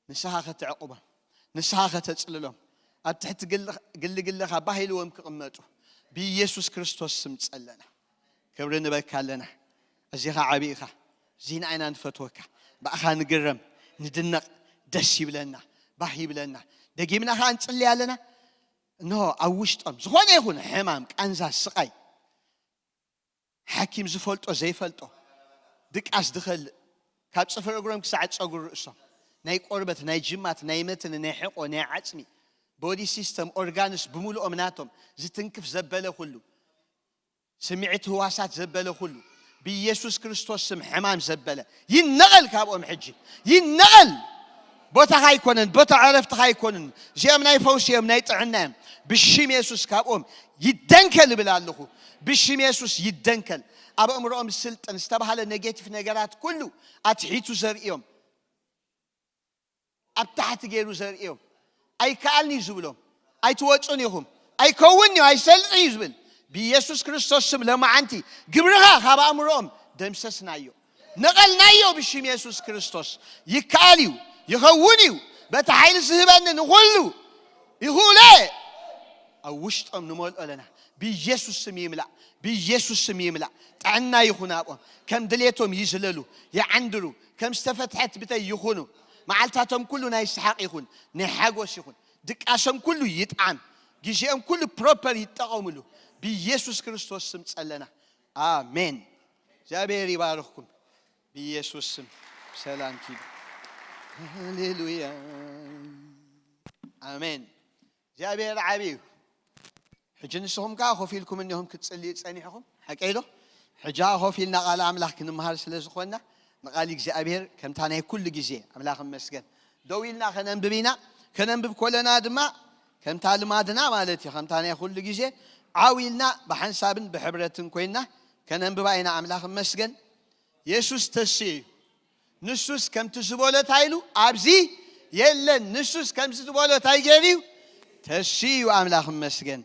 ንስኻ ከተዕቁቦም፣ ንስኻ ከተጽልሎም፣ ኣብ ትሕቲ ግል- ግሊ ግልኻ ባህ ኢልዎም ክቕመጡ ብኢየሱስ ክርስቶስ ስም ጸለና። ክብሪ ንበካ ኣለና። እዚኻ ዓቢ ኢኻ። እዚና ኢና ንፈትወካ። ብኣኻ ንግረም፣ ንድነቕ፣ ደስ ይብለና፣ ባህ ይብለና። ደጊምና ኸኣ ንጽሊ ኣለና። እንሆ ኣብ ውሽጦም ዝኾነ ይኹን ሕማም፣ ቃንዛ፣ ስቓይ፣ ሓኪም ዝፈልጦ ዘይፈልጦ፣ ድቃስ ዝኸልእ፣ ካብ ጽፍሪ እግሮም ክሳዕ ጸጉሪ ርእሶም፣ ናይ ቆርበት፣ ናይ ጅማት፣ ናይ መትኒ፣ ናይ ሕቆ፣ ናይ ዓጽሚ፣ ቦዲ ሲስተም፣ ኦርጋንስ ብምሉኦም ናቶም፣ ዝትንክፍ ዘበለ ኩሉ፣ ስምዒት ህዋሳት ዘበለ ኩሉ፣ ብኢየሱስ ክርስቶስ ስም ሕማም ዘበለ ይነቐል ካብኦም ሕጂ፣ ይነቐል። ቦታኻ ኣይኮነን፣ ቦታ ዕረፍትኻ ኣይኮንን። እዚኦም ናይ ፈውሲ እዮም፣ ናይ ጥዕና እዮም። ብሽም የሱስ ካብኦም ይደንከል እብል ኣለኹ። ብሽም የሱስ ይደንከል። ኣብ ኣእምሮኦም ዝስልጥን ዝተባህለ ኔጌቲቭ ነገራት ኩሉ ኣትሒቱ ዘርእዮም፣ ኣብ ታሕቲ ገይሩ ዘርእዮም፣ ኣይከኣልን እዩ ዝብሎም፣ ኣይትወጹን ኢኹም፣ ኣይከውን እዩ፣ ኣይሰልጥን እዩ ዝብል ብኢየሱስ ክርስቶስ ስም ለማዓንቲ ግብርኻ ካብ ኣእምሮኦም ደምሰስናዮ። ነቐልናዮ ብሽም የሱስ ክርስቶስ። ይከኣል እዩ፣ ይኸውን እዩ። በቲ ሓይሊ ዝህበኒ ንኹሉ ይኽእሎ እየ። ኣብ ውሽጦም ንመልኦ ኣለና። ብኢየሱስ ስም ይምላእ፣ ብኢየሱስ ስም ይምላእ። ጥዕና ይኹን ኣብኦም። ከም ድሌቶም ይዝለሉ፣ ይዓንድሩ። ከም ዝተፈትሐት ብተይ ይኹኑ። መዓልታቶም ኩሉ ናይ ሰሓቕ ይኹን፣ ናይ ሓጎስ ይኹን። ድቃሶም ኩሉ ይጥዓም። ግዜኦም ኩሉ ፕሮፐር ይጠቐምሉ። ብኢየሱስ ክርስቶስ ስም ጸለና። ኣሜን። እግዚኣብሔር ይባርኽኩም። ብኢየሱስ ስም ሰላም ኪዱ። ሃሌሉያ። ኣሜን። እግዚኣብሔር ዓቢ እዩ። ሕጂ ንስኹም ከኣ ኮፍ ኢልኩም እኒኹም ክትጽልዩ ጸኒሕኹም፣ ሓቀይ ዶ? ሕጂ ከኣ ኮፍ ኢልና ቃል ኣምላኽ ክንምሃር ስለ ዝኾንና፣ ንቃል እግዚኣብሔር ከምታ ናይ ኩሉ ግዜ ኣምላኽ ይመስገን። ደው ኢልና ከነንብብ ኢና። ከነንብብ ኮለና ድማ ከምታ ልማድና ማለት እዩ፣ ከምታ ናይ ኩሉ ግዜ ዓው ኢልና ብሓንሳብን ብሕብረትን ኮይንና ከነንብባ ኢና። ኣምላኽ ይመስገን። የሱስ ተስኡ እዩ። ንሱስ ከምቲ ዝበሎ እንታይ ኢሉ? ኣብዚ የለን። ንሱስ ከምዚ ዝበሎ እንታይ ገይሩ እዩ? ተስኡ እዩ። ኣምላኽ ይመስገን።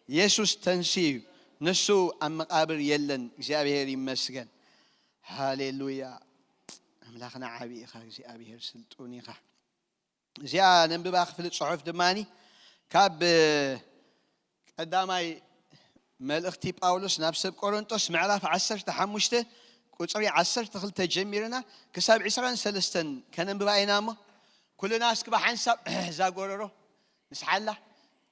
የሱስ ተንስኡ እዩ። ንሱ ኣብ መቓብር የለን። እግዚኣብሔር ይመስገን። ሃሌሉያ። ኣምላኽና ዓቢ ኢኻ እግዚኣብሔር፣ ስልጡን ኢኻ። እዚኣ ነንብባ ክፍሊ ጽሑፍ ድማ ካብ ቀዳማይ መልእኽቲ ጳውሎስ ናብ ሰብ ቆሮንጦስ ምዕራፍ ዓሰርተ ሓሙሽተ ቁጽሪ ዓሰርተ ክልተ ጀሚርና ክሳብ ዕስራን ሰለስተን ከነንብባ ኢና እሞ፣ ኩልና እስኪ ብሓንሳብ እዛ ጎረሮ ንስሓላ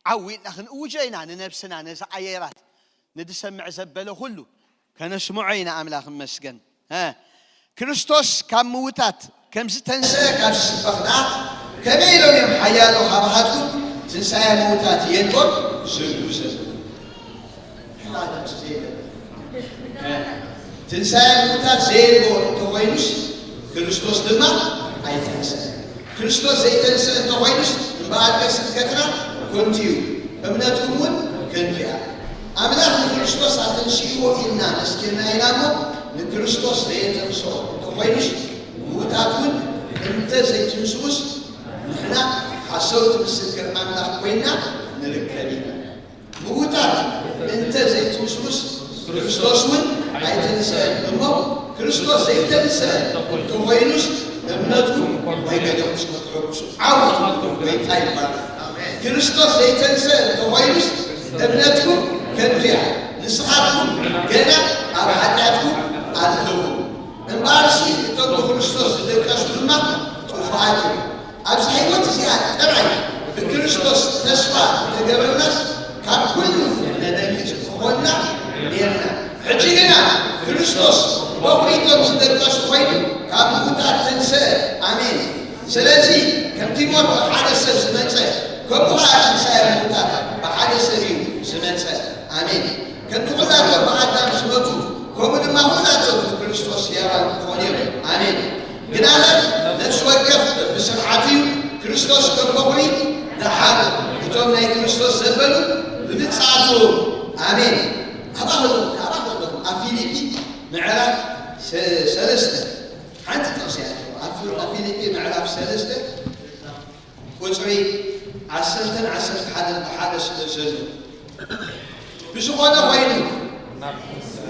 ዓው ኢልና ክንእውጆ ኢና ንነብስና፣ ነዚ ኣየራት ንድሰምዕ ዘበለ ኩሉ ከነስምዖ ኢና። ኣምላኽ ይመስገን። እ፣ ክርስቶስ ካብ ምውታት ከም ዝተንስአ ካብ ዝስበኽ ደኣ፣ ከመይ ኢሎም እዮም ሓያሎ ካብ ሃጹ ትንሳኤ ምውታት የልቦን ዝብሉ ዘለዉ? ሕማም ዘየለ። እ፣ ትንሳኤ ምውታት ዘየልቦ እንተኾይኑስ፣ ክርስቶስ ድማ ኣይተንስአን። ክርስቶስ ዘይተንስአ እንተኾይኑስ፣ እምበኣርከ ስብከትና ከንቱ እዩ። እምነትኩም እውን ከንቱ እያ። ኣምላኽ ንክርስቶስ ኣተንሲእዎ ኢልና መስኪርና ኢና እሞ፣ ንክርስቶስ ዘየተንስኦ እንተኾይኑስ፣ ምዉታት እውን እንተ ዘይትንስኡስ፣ ንሕና ሓሰውቲ ምስክር ኣምላኽ ኮይንና ንርከብ ኢና። ምዉታት እንተ ዘይትንስኡስ፣ ክርስቶስ እውን ኣይተንስአን እሞ፣ ክርስቶስ ዘይተንስአ እንተኾይኑስ፣ እምነትኩም ናይ ገደኹምስ ክትሕጉሱ ዓወት፣ ጎይታ ይባረኽ። ክርስቶስ ዘይተንስአ እንተኾይኑስ፣ እምነትኩም ከንቱ እያ፣ ንስኻትኩም ገና ኣብ ሓጢኣትኩም ኣለኹም። እምበኣርሲ እቶም ብክርስቶስ ዝደቀሱ ድማ ጥፉኣት እዮም። ኣብዚ ህይወት እዚኣ ጥራይ ብክርስቶስ ተስፋ እንተገበርናስ፣ ካብ ኩሉ ነደንግጽ ምኾንና ኔርና። ሕጂ ግና ክርስቶስ በኹሪ እቶም ዝደቀሱ ኮይኑ፣ ካብ ምዉታት ተንስአ። ኣሜን። ስለዚ ከምቲ ሞት ብሓደ ሰብ ዝመጸ፣ ከምኡ ኸኣ ትንሳኤ ምዉታት ብሓደ ሰብ እዩ ዝመጸ። ኣሜን። ከምቲ ኩላቶም ብኣዳም ዝሞቱ፣ ከምኡ ድማ ኩላቶም ብክርስቶስ ህያዋን ክኾኑ እዮም። ኣሜን። ግናኸ ነፍሲ ወከፍ ብስርዓቱ እዩ፣ ክርስቶስ ከም በኹሪ፣ ደሓር እቶም ናይ ክርስቶስ ዘበሉ ብምጽኣቱ። ኣሜን። ኣብኣ ከለኹም፣ ኣብኣ ከለኹም፣ ኣብ ፊልጲ ምዕራፍ ሰ-፣ ሰለስተ ሓንቲ ጥቕሲ እያ። ኣብ ፊ-፣ ኣብ ፊልጲ ምዕራፍ ሰለስተ ቁጽሪ ዓሰርተን ዓሰርተ ሓደን ብሓደ ስለ ዘሎ፣ ብዝኾነ ኮይኑ፣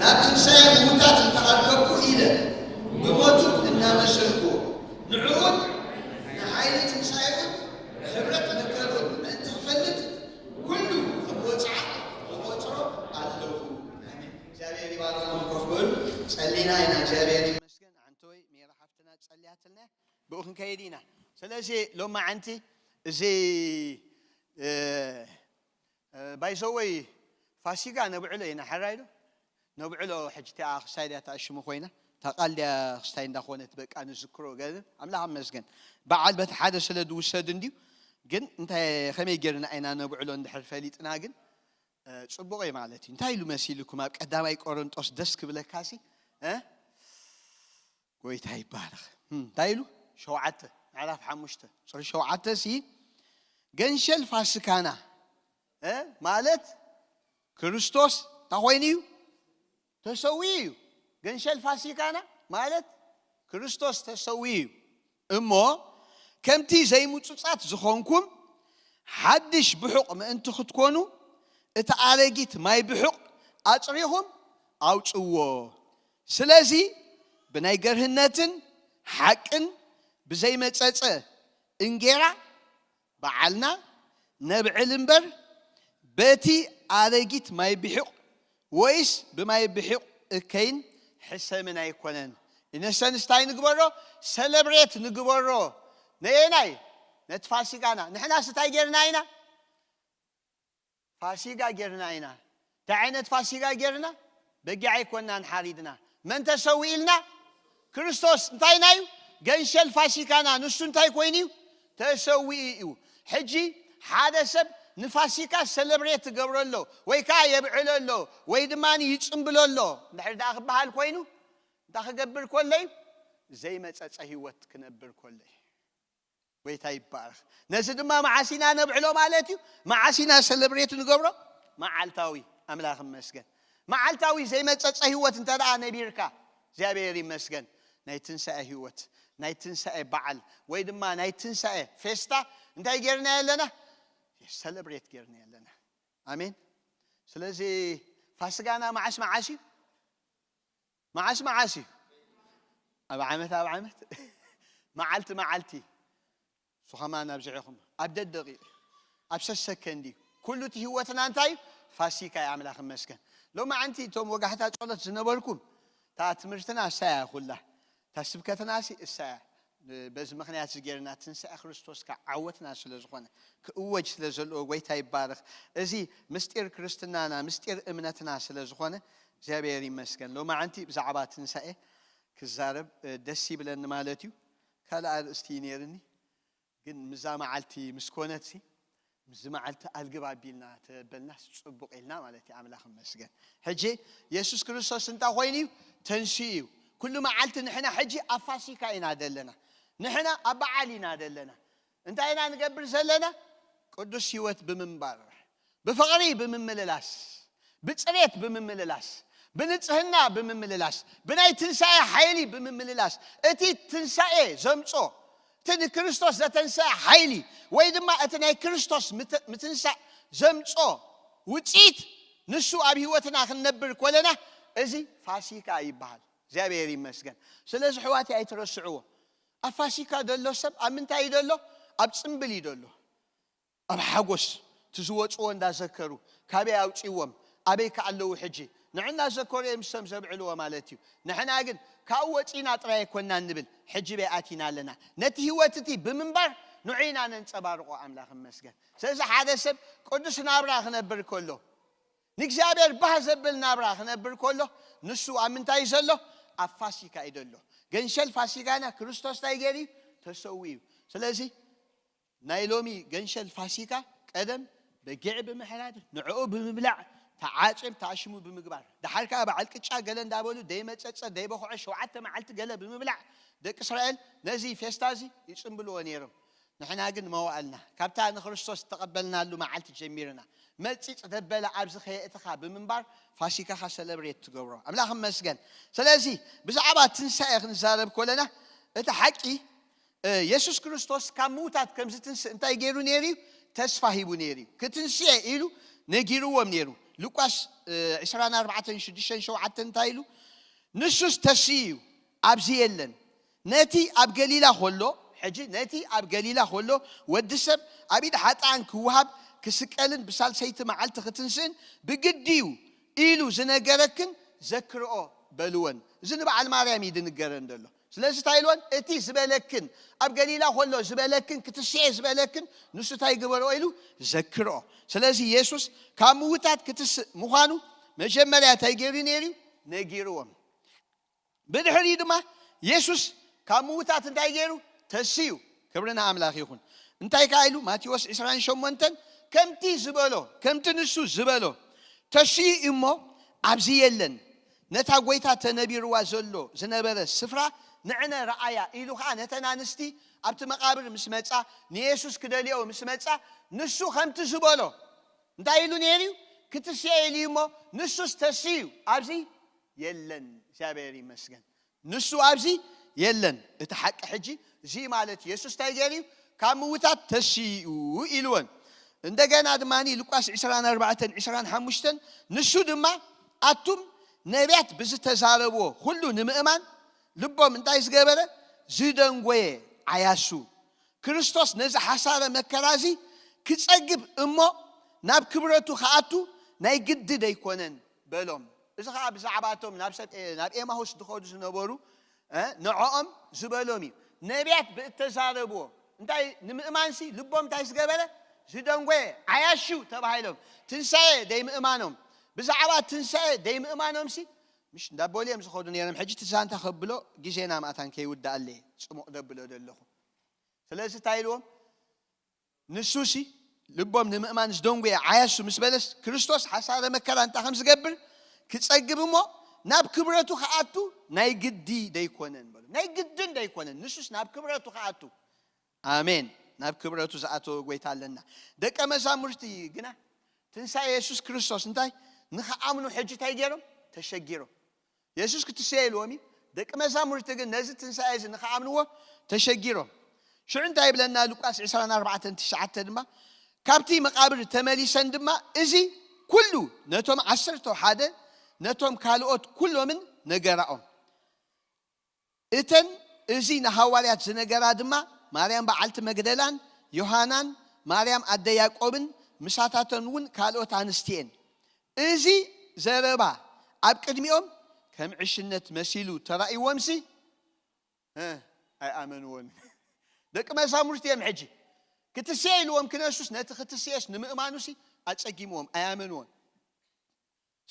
ናብ ትንሳኤ ምዉታት እንተቐረብኩ ኢለ፣ ብሞቱ እናመሰልኩዎ፣ ንዕኡን ንሓይሊ ትንሳኤኡን ሕብረት መከሩን ምእንቲ ክፈልጥ፣ ኩሉ ከም ወጽዓ ክቖጽሮ ኣለኹ። ኣሜን። እግዚኣብሔር ይባርኽኩም። ኮፍ በሉ። ጸሊና ኢና። እግዚኣብሔር ይመስገን። ኣንቶይ ሜራ ሓፍትና ጸልያትልና። ብኡ ክንከይድ ኢና። ስለዚ ሎማዓንቲ እዚ፣ እ፣ እ፣ ባይዘወይ ፋሲጋ ነብዕሎ ኢና፣ ሕራይ ዶ? ነብዕሎ። ሕጂ እቲኣ ክስታይ ድያ እታ ሽሙ ኮይና? እታ ቃል ድያ ክስታይ እንዳኾነት በቃ ንዝክሮ ገለ? ኣምላኽ ይመስገን። በዓል በቲ ሓደ ስለ ዝውሰድ እንድዩ። ግን እንታይ፣ ከመይ ጌርና ኢና ነብዕሎ እንድሕር ፈሊጥና ግን፣ እ፣ ጽቡቕ እዩ ማለት እዩ። እንታይ ኢሉ መሲልኩም ኣብ ቀዳማይ ቆሮንጦስ ደስ ክብለካሲ? እ? ጎይታ ይባረኽ። እም፣ እንታይ ኢሉ? ሸውዓተ፣ ምዕራፍ ሓሙሽተ፣ ቁጽሪ ሸውዓተ ሲ፣ ገንሸል ፋሲካና፣ እ፣ ማለት ክርስቶስ እንታይ ኮይኑ እዩ? ተሰዊኡ እዩ። ገንሸል ፋሲካና ማለት ክርስቶስ ተሰዊኡ እዩ። እሞ ከምቲ ዘይምጹጻት ዝኾንኩም ሓድሽ ብሑቕ ምእንቲ ክትኮኑ፣ እቲ ኣረጊት ማይ ብሑቕ ኣጽሪኹም ኣውጽዎ። ስለዚ ብናይ ገርህነትን ሓቅን ብዘይመጸጸ እንጌራ በዓልና ነብዕል እምበር፣ በቲ ኣረጊት ማይ ብሑቕ ወይስ ብማይ ብሑቕ እከይን ሕሰምን ኣይኮነን። ኢነሰንስ እንታይ ንግበሮ? ሰለብሬት ንግበሮ። ነየናይ? ነቲ ፋሲጋና። ንሕናስ እንታይ ጌርና ኢና? ፋሲጋ ጌርና ኢና። እንታይ ዓይነት ፋሲጋ ጌርና? በጊዕ ኣይኮናን ሓሪድና። መን ተሰዊእልና? ክርስቶስ። እንታይ ናዩ? ገንሸል ፋሲካና። ንሱ እንታይ ኮይኑ እዩ? ተሰዊኡ እዩ። ሕጂ ሓደ ሰብ ንፋሲካ ሰለብሬት ትገብሮ ኣሎ፣ ወይ ከዓ የብዕሎ ኣሎ፣ ወይ ድማ ይጽምብሎ ኣሎ እንድሕር ደኣ ክበሃል ኮይኑ፣ እንታይ ክገብር ከሎ እዩ? ዘይመጸጸ ህይወት ክነብር ከሎ እዩ። ጎይታ ይባረኽ። ነዚ ድማ መዓስ ኢና ነብዕሎ ማለት እዩ? መዓስ ኢና ሰለብሬት ንገብሮ? መዓልታዊ። ኣምላኽ ይመስገን። መዓልታዊ ዘይመጸጸ ህይወት እንተ ደኣ ነቢርካ፣ እግዚኣብሔር ይመስገን። ናይ ትንሳኤ ህይወት፣ ናይ ትንሳኤ በዓል፣ ወይ ድማ ናይ ትንሳኤ ፌስታ እንታይ ጌርና ኣለና? ሰለብሬት ጌርና ኣለና። ኣሜን። ስለዚ ፋስጋና መዓስ መዓስ እዩ? መዓስ መዓስ እዩ? ኣብ ዓመት፣ ኣብ ዓመት? መዓልቲ መዓልቲ። ንሱ ኸማን ኣብዚዕኹም። ኣብ ደደቂቕ፣ ኣብ ሰሰከንዲ። ኩሉ እቲ ህይወትና እንታይ እዩ? ፋሲካ እዩ፣ ኣምላኽ ይመስገን። ሎማዓንቲ እቶም ወጋሕታ ጸሎት ዝነበርኩም፣ እታ ትምህርትና እሳ እያ ኩላ። እታ ስብከትና ሲ እሳ እያ። በዚ ምኽንያት እዚ ጌርና ትንሳኤ ክርስቶስ ከዓ ዓወትና ስለ ዝኾነ፣ ክእወጅ ስለ ዘለዎ፣ ጎይታ ይባረኽ። እዚ ምስጢር ክርስትናና፣ ምስጢር እምነትና ስለ ዝኾነ፣ እግዚኣብሔር ይመስገን። ሎማዓንቲ ብዛዕባ ትንሳኤ ክዛረብ፣ እ፣ ደስ ይብለኒ ማለት እዩ። ካልእ ኣርእስቲ እዩ ነይርኒ፣ ግን ምዛ መዓልቲ ምስ ኮነትሲ፣ ምዚ መዓልቲ ኣልግብ ኣቢልና ተበልናስ ጽቡቕ ኢልና ማለት እዩ። ኣምላኽ ይመስገን። ሕጂ የሱስ ክርስቶስ እንታይ ኮይኑ እዩ? ተንስኡ እዩ። ኩሉ መዓልቲ ንሕና ሕጂ ኣብ ፋሲካ ኢና ዘለና። ንሕና ኣብ በዓል ኢና ዘለና። እንታይ ኢና ንገብር ዘለና? ቅዱስ ህይወት ብምንባር፣ ብፍቕሪ ብምምልላስ፣ ብጽሬት ብምምልላስ፣ ብንጽህና ብምምልላስ፣ ብናይ ትንሳኤ ሓይሊ ብምምልላስ፣ እቲ ትንሳኤ ዘምጾ፣ እቲ ንክርስቶስ ዘተንሰአ ሓይሊ፣ ወይ ድማ እቲ ናይ ክርስቶስ ምት-፣ ምትንሳእ ዘምጾ ውጽኢት፣ ንሱ ኣብ ህይወትና ክንነብር ኮለና፣ እዚ ፋሲካ ይበሃል። እግዚኣብሔር ይመስገን። ስለዚ ኣሕዋተይ ኣይትረስዕዎ። ኣብ ፋሲካ ዘሎ ሰብ ኣብ ምንታይ እዩ ዘሎ? ኣብ ጽምብል እዩ ዘሎ። ኣብ ሓጎስ፣ እቲ ዝወጽዎ እንዳዘከሩ፣ ካበይ ኣውጺዎም፣ ኣበይ ከ ኣለዉ ሕጂ? ንዕና ዘከሩ እዮም ሰም ዘብዕልዎ ማለት እዩ። ንሕና ግን ካብኡ ወጺና ጥራይ ኣይኮንና ንብል፣ ሕጂ በይ ኣቲና ኣለና። ነቲ ህይወት እቲ ብምንባር ንዑ ኢና ነንጸባርቆ፣ ኣምላኽ ይመስገን። ስለዚ ሓደ ሰብ ቅዱስ ናብራ ክነብር ከሎ፣ ንእግዚኣብሔር ባህ ዘብል ናብራ ክነብር ከሎ፣ ንሱ ኣብ ምንታይ እዩ ዘሎ? ኣብ ፋሲካ እዩ ዘሎ። ገንሸል ፋሲካና ክርስቶስ እንታይ ገይሩ እዩ? ተሰዊኡ እዩ። ስለዚ ናይ ሎሚ ገንሸል ፋሲካ፣ ቀደም በጊዕ ብምሕራድ፣ ንዕኡ ብምብላዕ፣ ተዓጽዮም ተኣሽሙ ብምግባር፣ ደሓር ከኣ በዓል ቅጫ ገለ እንዳበሉ፣ ደይመጸጸ ደይበኹዐ ሸውዓተ መዓልቲ ገለ ብምብላዕ፣ ደቂ እስራኤል ነዚ ፌስታ እዚ ይጽምብልዎ ነይሮም። ንሕና ግን መዋእልና፣ ካብታ ንክርስቶስ እተቐበልናሉ መዓልቲ ጀሚርና፣ መጺጽ ደበለ ኣብዚ ከየእትኻ ብምንባር፣ ፋሲካኻ ሰለብሬት ትገብሮ። ኣምላኽ ይመስገን። ስለዚ ብዛዕባ ትንሳኤ ክንዛረብ ከለና፣ እቲ ሓቂ፣ እ፣ የሱስ ክርስቶስ ካብ ምዉታት ከም ዝትንስእ እንታይ ገይሩ ነይሩ እዩ? ተስፋ ሂቡ ነይሩ እዩ። ክትንስኤ ኢሉ ነጊርዎም ነይሩ። ሉቃስ፣ እ፣ ዕስራን ኣርባዕተን ሽዱሽተን ሸውዓተን እንታይ ኢሉ? ንሱስ ተስዩ እዩ፣ ኣብዚ የለን። ነቲ ኣብ ገሊላ ከሎ፣ ሕጂ ነቲ ኣብ ገሊላ ከሎ ወዲ ሰብ ኣብ ኢድ ሓጥኣን ክወሃብ፣ ክስቀልን ብሳልሰይቲ መዓልቲ ክትንስእን ብግዲ እዩ ኢሉ ዝነገረክን ዘክርኦ በልወን። እዚ ንበዓል ማርያም እዩ ዝንገረን ዘሎ። ስለዚ እንታይ ኢልወን? እቲ ዝበለክን፣ ኣብ ገሊላ ከሎ ዝበለክን፣ ክትስኤ ዝበለክን፣ ንሱ እንታይ ግበርኦ ኢሉ? ዘክርኦ። ስለዚ የሱስ ካብ ምዉታት ክትስእ ምዃኑ መጀመርያ እንታይ ገይሩ ነይሩ እዩ? ነጊርዎም። ብድሕሪኡ ድማ የሱስ ካብ ምዉታት እንታይ ገይሩ? ተስዩ። ክብሪ ንኣምላኽ ይኹን። እንታይ ከኣ ኢሉ? ማቴዎስ ዕስራን ሸሞንተን፣ ከምቲ ዝበሎ፣ ከምቲ ንሱ ዝበሎ፣ ተስዩ እሞ ኣብዚ የለን። ነታ ጐይታ ተነቢርዋ ዘሎ ዝነበረ ስፍራ ንዕነ ረኣያ ኢሉ ኸኣ ነተን ኣንስቲ ኣብቲ መቓብር ምስ መጻ፣ ንየሱስ ክደልዮ ምስ መጻ፣ ንሱ ከምቲ ዝበሎ፣ እንታይ ኢሉ ነይሩ እዩ? ክትስኤ ኢሉ እዩ እሞ፣ ንሱስ ተስዩ ኣብዚ የለን። እግዚኣብሔር ይመስገን። ንሱ ኣብዚ የለን። እቲ ሓቂ ሕጂ እዚ ማለት የሱስ እንታይ ገይሩ እዩ? ካብ ምዉታት ተስዩ ኢልወን። እንደገና ድማ ሉቃስ ዕስራን ኣርባዕተን ዕስራን ሓሙሽተን፣ ንሱ ድማ ኣቱም ነቢያት ብዝተዛረብዎ ኩሉ ንምእማን ልቦም እንታይ ዝገበረ? ዝደንጎየ ዓያሱ። ክርስቶስ ነዚ ሓሳረ መከራ እዚ ክጸግብ እሞ ናብ ክብረቱ ክኣቱ ናይ ግዲ ደይኮነን በሎም። እዚ ኸዓ ብዛዕባቶም ናብ ሰብ፣ ናብ ኤማሁስ ዝኸዱ ዝነበሩ፣ እ፣ ንዕኦም ዝበሎም እዩ። ነቢያት ብእተዛረብዎ እንታይ ንምእማንሲ ልቦም እንታይ ዝገበረ? ዝደንጎየ፣ ዓያሹ ተባሂሎም። ትንሳኤ ደይምእማኖም፣ ብዛዕባ ትንሳኤ ደይምእማኖምሲ፣ ምሽ እንዳበሉ እዮም ዝኸዱ ነይሮም። ሕጂ እቲ ዛንታ ከብሎ ግዜና ማእታን ከይውዳኣለየ ጽሙቕ ደብሎ ዘለኹ። ስለዚ እንታይ ኢልዎም? ንሱሲ ልቦም ንምእማን ዝደንጎየ ዓያሹ ምስ በለስ፣ ክርስቶስ ሓሳረ መከራ እንታይ ከም ዝገብር ክጸግብ እሞ ናብ ክብረቱ ክኣቱ ናይ ግዲ ደይኮነን በሉ። ናይ ግድን ደይኮነን፣ ንሱስ ናብ ክብረቱ ክኣቱ። ኣሜን። ናብ ክብረቱ ዝኣተወ ጐይታ ኣለና። ደቀ መዛሙርቲ ግና ትንሳኤ የሱስ ክርስቶስ እንታይ ንኽኣምኑ ሕጂ እንታይ ገይሮም? ተሸጊሮም። የሱስ ክትስኤ ኢልዎም እዩ። ደቂ መዛሙርቲ ግን ነዚ ትንሳኤ እዚ ንኽኣምንዎ ተሸጊሮም። ሽዑ እንታይ ይብለና? ሉቃስ ዕስራን ኣርባዕተን ትሽዓተ ድማ፣ ካብቲ መቓብር ተመሊሰን ድማ እዚ ኩሉ ነቶም ዓሰርተ ሓደ፣ ነቶም ካልኦት ኩሎምን ነገራኦም። እተን እዚ ንሃዋርያት ዝነገራ ድማ ማርያም በዓልቲ መግደላን ዮሃናን ማርያም ኣደ ያዕቆብን ምሳታተን እውን ካልኦት ኣንስቲ እየን። እዚ ዘረባ ኣብ ቅድሚኦም ከም ዕሽነት መሲሉ ተራእይዎምሲ፣ እ፣ ኣይኣመንዎን። ደቂ መዛሙርቲ እዮም ሕጂ። ክትስኤ ኢልዎም ክነሱስ ነቲ ክትስኤስ ንምእማኑሲ ኣጸጊምዎም፣ ኣይኣመንዎን።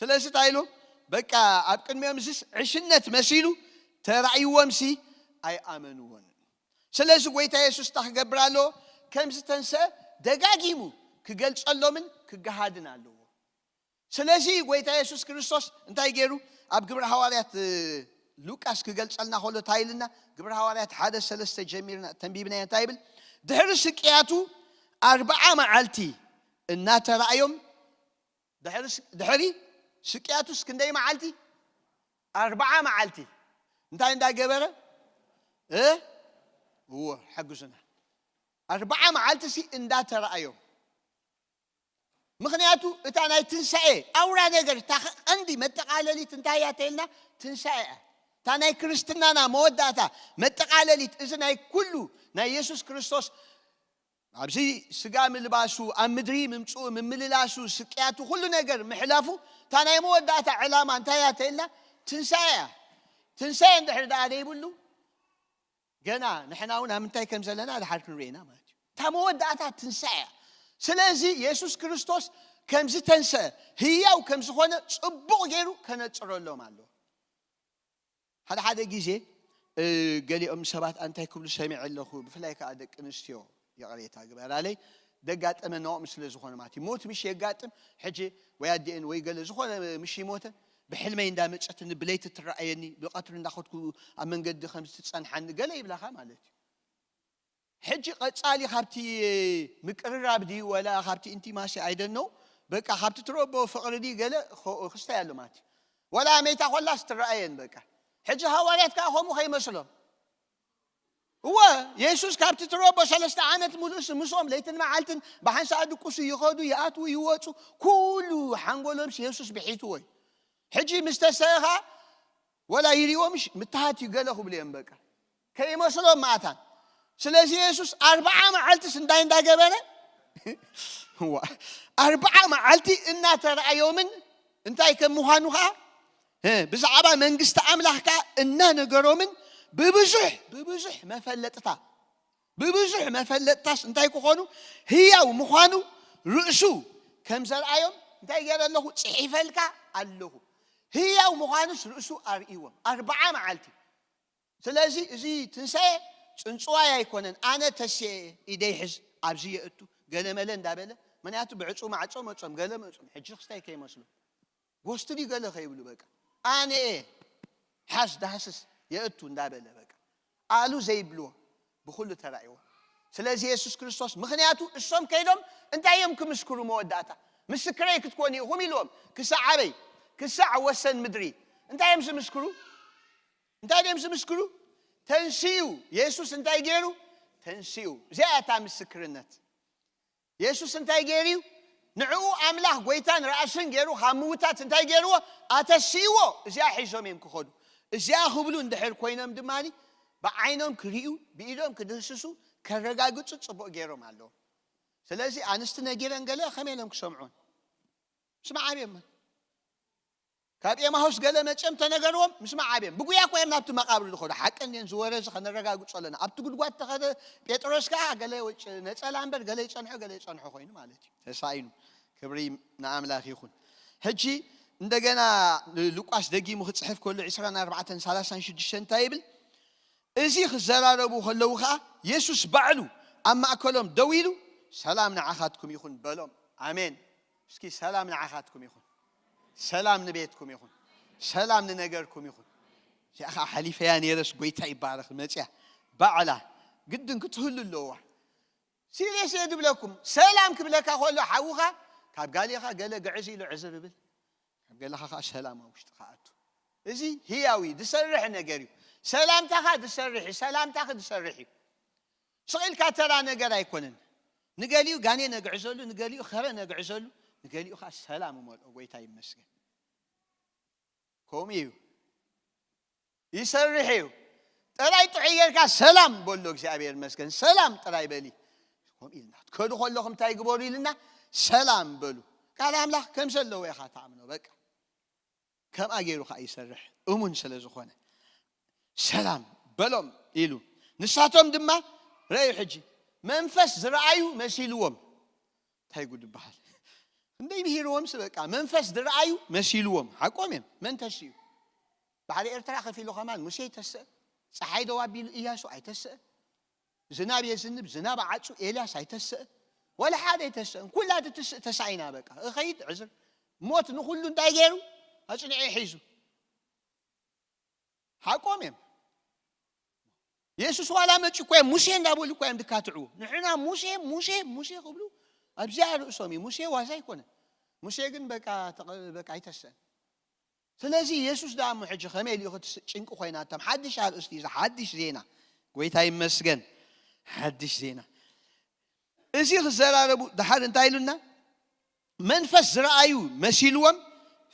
ስለዚ እንታይ ኢሉ? በቃ ኣብ ቅድሚኦም እዚስ ዕሽነት መሲሉ ተራእይዎምሲ ኣይኣመንዎን። ስለዚ ጐይታ የሱስ እንታይ ክገብር ኣለዎ? ከም ዝተንስአ ደጋጊሙ ክገልጸሎምን ክገሃድን ኣለዎ። ስለዚ ጐይታ የሱስ ክርስቶስ እንታይ ገይሩ? ኣብ ግብረ ሃዋርያት፣ እ፣ ሉቃስ ክገልጸልና ከሎ እንታይ ኢልና? ግብረ ሃዋርያት ሓደ ሰለስተ ጀሚርና ተንቢብናዮ። እንታይ ይብል? ድሕሪ ስቅያቱ ኣርብዓ መዓልቲ እናተራእዮም ድሕሪ ስ- ድሕሪ ስቅያቱስ ክንደይ መዓልቲ? ኣርባዓ መዓልቲ እንታይ እንዳገበረ? እ እዎ፣ ሓግዙና። ኣርባዓ መዓልቲ ሲ እንዳተረኣዮም። ምኽንያቱ እታ ናይ ትንሳኤ ኣውራ ነገር፣ እታ ኸ- ቀንዲ መጠቓለሊት እንታይ እያ ተይልና? ትንሳኤ እያ። እታ ናይ ክርስትናና መወዳእታ መጠቓለሊት፣ እዚ ናይ ኩሉ ናይ የሱስ ክርስቶስ ኣብዚ ስጋ ምልባሱ፣ ኣብ ምድሪ ምምፅኡ፣ ምምልላሱ፣ ስቅያቱ፣ ኩሉ ነገር ምሕላፉ፣ እታ ናይ መወዳእታ ዕላማ እንታይ እያ ተይልና? ትንሳኤ እያ። ትንሳኤ እንድሕር ደኣ ዘይብሉ፣ ገና ንሕና እውን ኣብ ምንታይ ከም ዘለና ድሓር ክንርኢ ኢና ማለት እዩ። እታ መወዳእታ ትንሳኤ እያ። ስለዚ የሱስ ክርስቶስ ከም ዝተንሰአ፣ ህያው ከም ዝኾነ ጽቡቕ ገይሩ ከነጽረሎም ኣለዎ። ሓደ ሓደ ግዜ እ፣ ገሊኦም ሰባት እንታይ ክብሉ ሰሚዐ ኣለኹ፣ ብፍላይ ከዓ ደቂ ኣንስትዮ፣ ይቕሬታ ግበራለይ፣ ደጋጠመናኦም ስለ ዝኾነ ማለት እዩ። ሞት ምሽ የጋጥም፣ ሕጂ ወይ ኣዲአን ወይ ገለ ዝኾነ ምሽ ይሞተን፣ ብሕልመይ እንዳመፀትኒ፣ ብለይቲ ትረኣየኒ፣ ብቐትሪ እንዳኸድኩ ኣብ መንገዲ ከም ዝትፀንሓኒ ገለ ይብላኻ ማለት እዩ። ሕጂ ቀጻሊ ካብቲ ምቅርራብ ድዩ ወላ ካብቲ ኢንቲማሲ ኣይደነው፣ በቃ ካብቲ ትረቦ ፍቕሪ ድዩ ገለ ኸ- ክስታይ ኣሎ ማለት እዩ። ወላ መይታ ኮላስ ትረኣየን በቃ። ሕጂ ሃዋርያት ከዓ ከምኡ ከይመስሎም። እወ፣ የሱስ ካብቲ ትረቦ ሰለስተ ዓመት ሙሉእስ ምስኦም ለይትን መዓልትን ብሓንሳእ ድቁሱ ይኸዱ፣ ይኣትዉ፣ ይወፁ፣ ኩሉ ሓንጎሎምስ የሱስ ብሒትዎ እዩ። ሕጂ ምስ ተሰእኻ ወላ ይሪኦምሽ ምትሃት እዩ ገለ ክብሉ እዮም በቃ። ከይመስሎም ማእታን። ስለዚ የሱስ ኣርብዓ መዓልትስ እንታይ እንዳገበረ? ዋ፣ ኣርብዓ መዓልቲ እናተረኣዮምን እንታይ ከም ምዃኑ ከዓ እ፣ ብዛዕባ መንግስቲ ኣምላኽ ከዓ እናነገሮምን ብብዙሕ ብብዙሕ መፈለጥታ ብብዙሕ መፈለጥታስ እንታይ ክኾኑ? ህያው ምዃኑ ርእሱ ከም ዘርኣዮም እንታይ ገይረ ኣለኹ? ጽሒፈልካ ኣለኹ። ህያው ምዃኑስ ርእሱ ኣርእይዎም። ኣርብዓ መዓልቲ። ስለዚ እዚ ትንሳኤ ጽንጽዋይ ኣይኮነን። ኣነ ተስኤ ኢደይ ሕዝ ኣብዚ የእቱ ገለ መለ እንዳበለ፣ ምክንያቱ ብዕጹ ማዕጾ መጾም፣ ገለ መጾም፣ ሕጂ ክስታይ ከይመስሉ። ጎስት ድዩ ገለ ከይብሉ በቃ። ኣነ እየ ሓዝ ዳህስስ የእቱ እንዳበለ በቃ። ኣሉ ዘይብልዎ ብኹሉ ተራእይዎ። ስለዚ የሱስ ክርስቶስ፣ ምክንያቱ እሶም ከይዶም እንታይ እዮም ክምስክሩ መወዳእታ? ምስክረይ ክትኮኑ ኢኹም ኢልዎም። ክሳዕ ኣበይ? ክሳዕ ወሰን ምድሪ። እንታይ እዮም ዝምስክሩ? እንታይ እዮም ዝምስክሩ? ተንሲኡ። የሱስ እንታይ ገይሩ? ተንሲኡ። እዚኣ እያ እታ ምስክርነት። የሱስ እንታይ ገይሩ እዩ? ንዕኡ ኣምላኽ ጎይታን ራእስን ገይሩ ካብ ምውታት እንታይ ገይርዎ? ኣተሲእዎ። እዚኣ ሒዞም እዮም ክኸዱ። እዚኣ ክብሉ እንድሕር ኮይኖም ድማ ብዓይኖም ክርእዩ፣ ብኢዶም ክድህስሱ፣ ከረጋግጹ ጽቡቕ ገይሮም ኣለዉ። ስለዚ ኣንስቲ ነጊረን ገለ ከመይ ኢሎም ክሰምዑን? ምስማዕ ኣብዮምን። ካብ ኤማሁስ ገለ መጽዮም ተነገርዎም፣ ምስማዕ ኣብዮም። ብጉያ እኮ እዮም ናብቲ መቓብር ዝኸዱ። ሓቂ እንድየን ዝወረ እዚ ከነረጋግጾ ኣለና። ኣብቲ ጉድጓድ ተኸደ ጴጥሮስ ከኣ ገለ ወጭ-፣ ነጸላ እምበር ገለ ይጸንሖ፣ ገለ ይጸንሖ ኮይኑ ማለት እዩ። ተሳኢኑ። ክብሪ ንኣምላኽ ይኹን። ሕጂ እንደገና ሉቃስ ደጊሙ ክጽሕፍ ከሎ ዕስራን ኣርባዕተን ሰላሳን ሽዱሽተን እንታይ ይብል? እዚ ክዘራረቡ ከለዉ ኸዓ የሱስ ባዕሉ ኣብ ማእከሎም ደው ኢሉ፣ "ሰላም ንዓኻትኩም ይኹን" በሎም። ኣሜን። እስኪ ሰላም ንዓኻትኩም ይኹን፣ ሰላም ንቤትኩም ይኹን፣ ሰላም ንነገርኩም ይኹን። እዚኣ ኸዓ ሓሊፈያ ነይረስ፣ ጎይታ ይባረኽ፣ መፅያ ባዕላ ግድን ክትህሉ ኣለዋ። ሲሪየስ እየ ድብለኩም። ሰላም ክብለካ ከሎ ሓውኻ ካብ ጋሌኻ ገለ ግዕዝ ኢሉ ዕዝር ይብል፣ ካብ ገለኻ ኸዓ ሰላም ኣብ ውሽጥኻ ኣቱ። እዚ ህያው እዩ፣ ዝሰርሕ ነገር እዩ። ሰላምታኻ ዝሰርሕ እዩ፣ ሰላምታኺ ዝሰርሕ እዩ። ስቕ ኢልካ ተራ ነገር ኣይኮነን። ንገሊኡ ጋኔ ነግዕዘሉ፣ ንገሊኡ ኸረ ነግዕዘሉ፣ ንገሊኡ ኸዓ ሰላም እመልኦ። ጎይታ ይመስገን። ከምኡ እዩ። ይሰርሕ እዩ። ጥራይ ጥዑይ ጌርካ ሰላም በሎ፣ እግዚኣብሔር ይመስገን፣ ሰላም ጥራይ በሊ። ከምኡ ኢልና ክትከዱ ከለኹም እንታይ ግበሩ ኢልና? ሰላም በሉ። ቃል ኣምላኽ ከም ዘለዎ ኢኻ ትኣምኖ፣ በቃ። ከምኣ ገይሩ ኸዓ ይሰርሕ፣ እሙን ስለ ዝኾነ። ሰላም በሎም ኢሉ። ንሳቶም ድማ ረኣዩ። ሕጂ መንፈስ ዝረኣዩ መሲልዎም። እንታይ ጉድ ይበሃል? ክንደይ ምሂርዎምስ በቃ መንፈስ ዝረኣዩ መሲልዎም። ሓቆም እዮም። መን ተስኡ? ባሕሪ ኤርትራ ከፊሉ ከማን ሙሴ ይተስእ። ፀሓይ ደው ኣቢሉ እያሱ ኣይተስእ። ዝናብ የዝንብ፣ ዝናብ ዓጹ፣ ኤልያስ ኣይተስእ። ወላ ሓደ ኣይተስእን። ኩላ ትትስእ ተሳኢና በቃ። እኸይድ ዕዝር። ሞት ንኹሉ እንታይ ገይሩ? ኣጽኒዑ ሒዙ። ሓቆም እዮም። የሱስ ዋላ መጺኡ እኮ እዮም ሙሴ እንዳበሉ እኮ እዮም ድካትዕዎ። ንሕና ሙሴ፣ ሙሴ፣ ሙሴ ክብሉ ኣብዚኣ ርእሶም እዩ። ሙሴ ዋዛ ኣይኮነን። ሙሴ ግን በቃ ተቐ- በቃ ኣይተሰን። ስለዚ የሱስ ደኣ እሞ ሕጂ ከመይ ኢሉ እዩ ክትስ- ጭንቂ ኮይናቶም? ሓድሽ ኣርእስቲ፣ እዚ ሓድሽ ዜና። ጎይታ ይመስገን። ሓድሽ ዜና። እዚ ክዘራረቡ ድሓር እንታይ ኢሉና? መንፈስ ዝረኣዩ መሲልዎም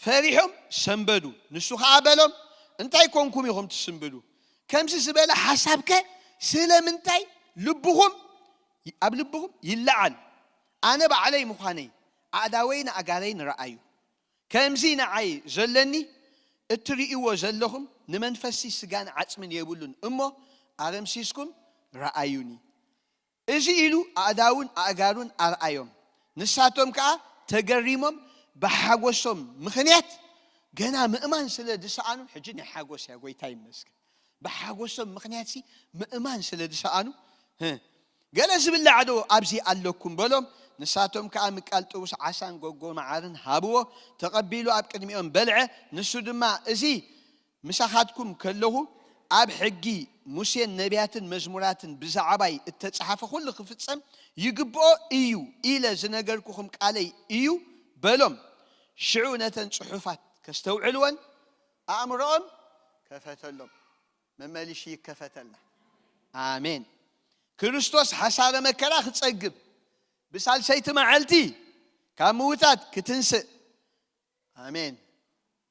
ፈሪሖም ሰንበዱ። ንሱ ኸዓ በሎም፣ እንታይ ኮንኩም ኢኹም ትስንብዱ? ከምዚ ዝበለ ሓሳብከ ስለምንታይ ልብኹም ኣብ ልብኹም ይለዓል? ኣነ ባዕለይ ምዃነይ ኣእዳወይን ኣእጋረይን ረኣዩ። ከምዚ ንዓይ ዘለኒ እትርእይዎ ዘለኹም ንመንፈስሲ ስጋን ዓጽምን የብሉን እሞ ኣረምሲስኩም ረኣዩኒ። እዚ ኢሉ ኣእዳውን ኣእጋሩን ኣርኣዮም። ንሳቶም ከኣ ተገሪሞም ብሓጎሶም ምኽንያት ገና ምእማን ስለ ዝሰኣኑ፣ ሕጂ ናይ ሓጎስ እያ፣ ጎይታ ይመስገን። ብሓጎሶም ምኽንያትሲ ምእማን ስለ ዝሰኣኑ፣ "ህ፣ ገለ ዝብላዕ ዶ ኣብዚ ኣለኩም?" በሎም። ንሳቶም ከኣ ምቃል ጥቡስ ዓሳን ጎጎ መዓርን ሃብዎ። ተቐቢሉ ኣብ ቅድሚኦም በልዐ። ንሱ ድማ፣ "እዚ ምሳኻትኩም ከለኹ ኣብ ሕጊ ሙሴን ነቢያትን መዝሙራትን ብዛዕባይ እተጻሕፈ ኩሉ ክፍጸም ይግብኦ እዩ ኢለ ዝነገርኩኹም ቃለይ እዩ" በሎም። ሽዑ ነተን ጽሑፋት ከስተውዕልወን ኣእምሮኦም ከፈተሎም። መመሊሹ ይከፈተልና። ኣሜን። ክርስቶስ ሓሳረ መከራ ክጸግብ፣ ብሳልሰይቲ መዓልቲ ካብ ምዉታት ክትንስእ። ኣሜን።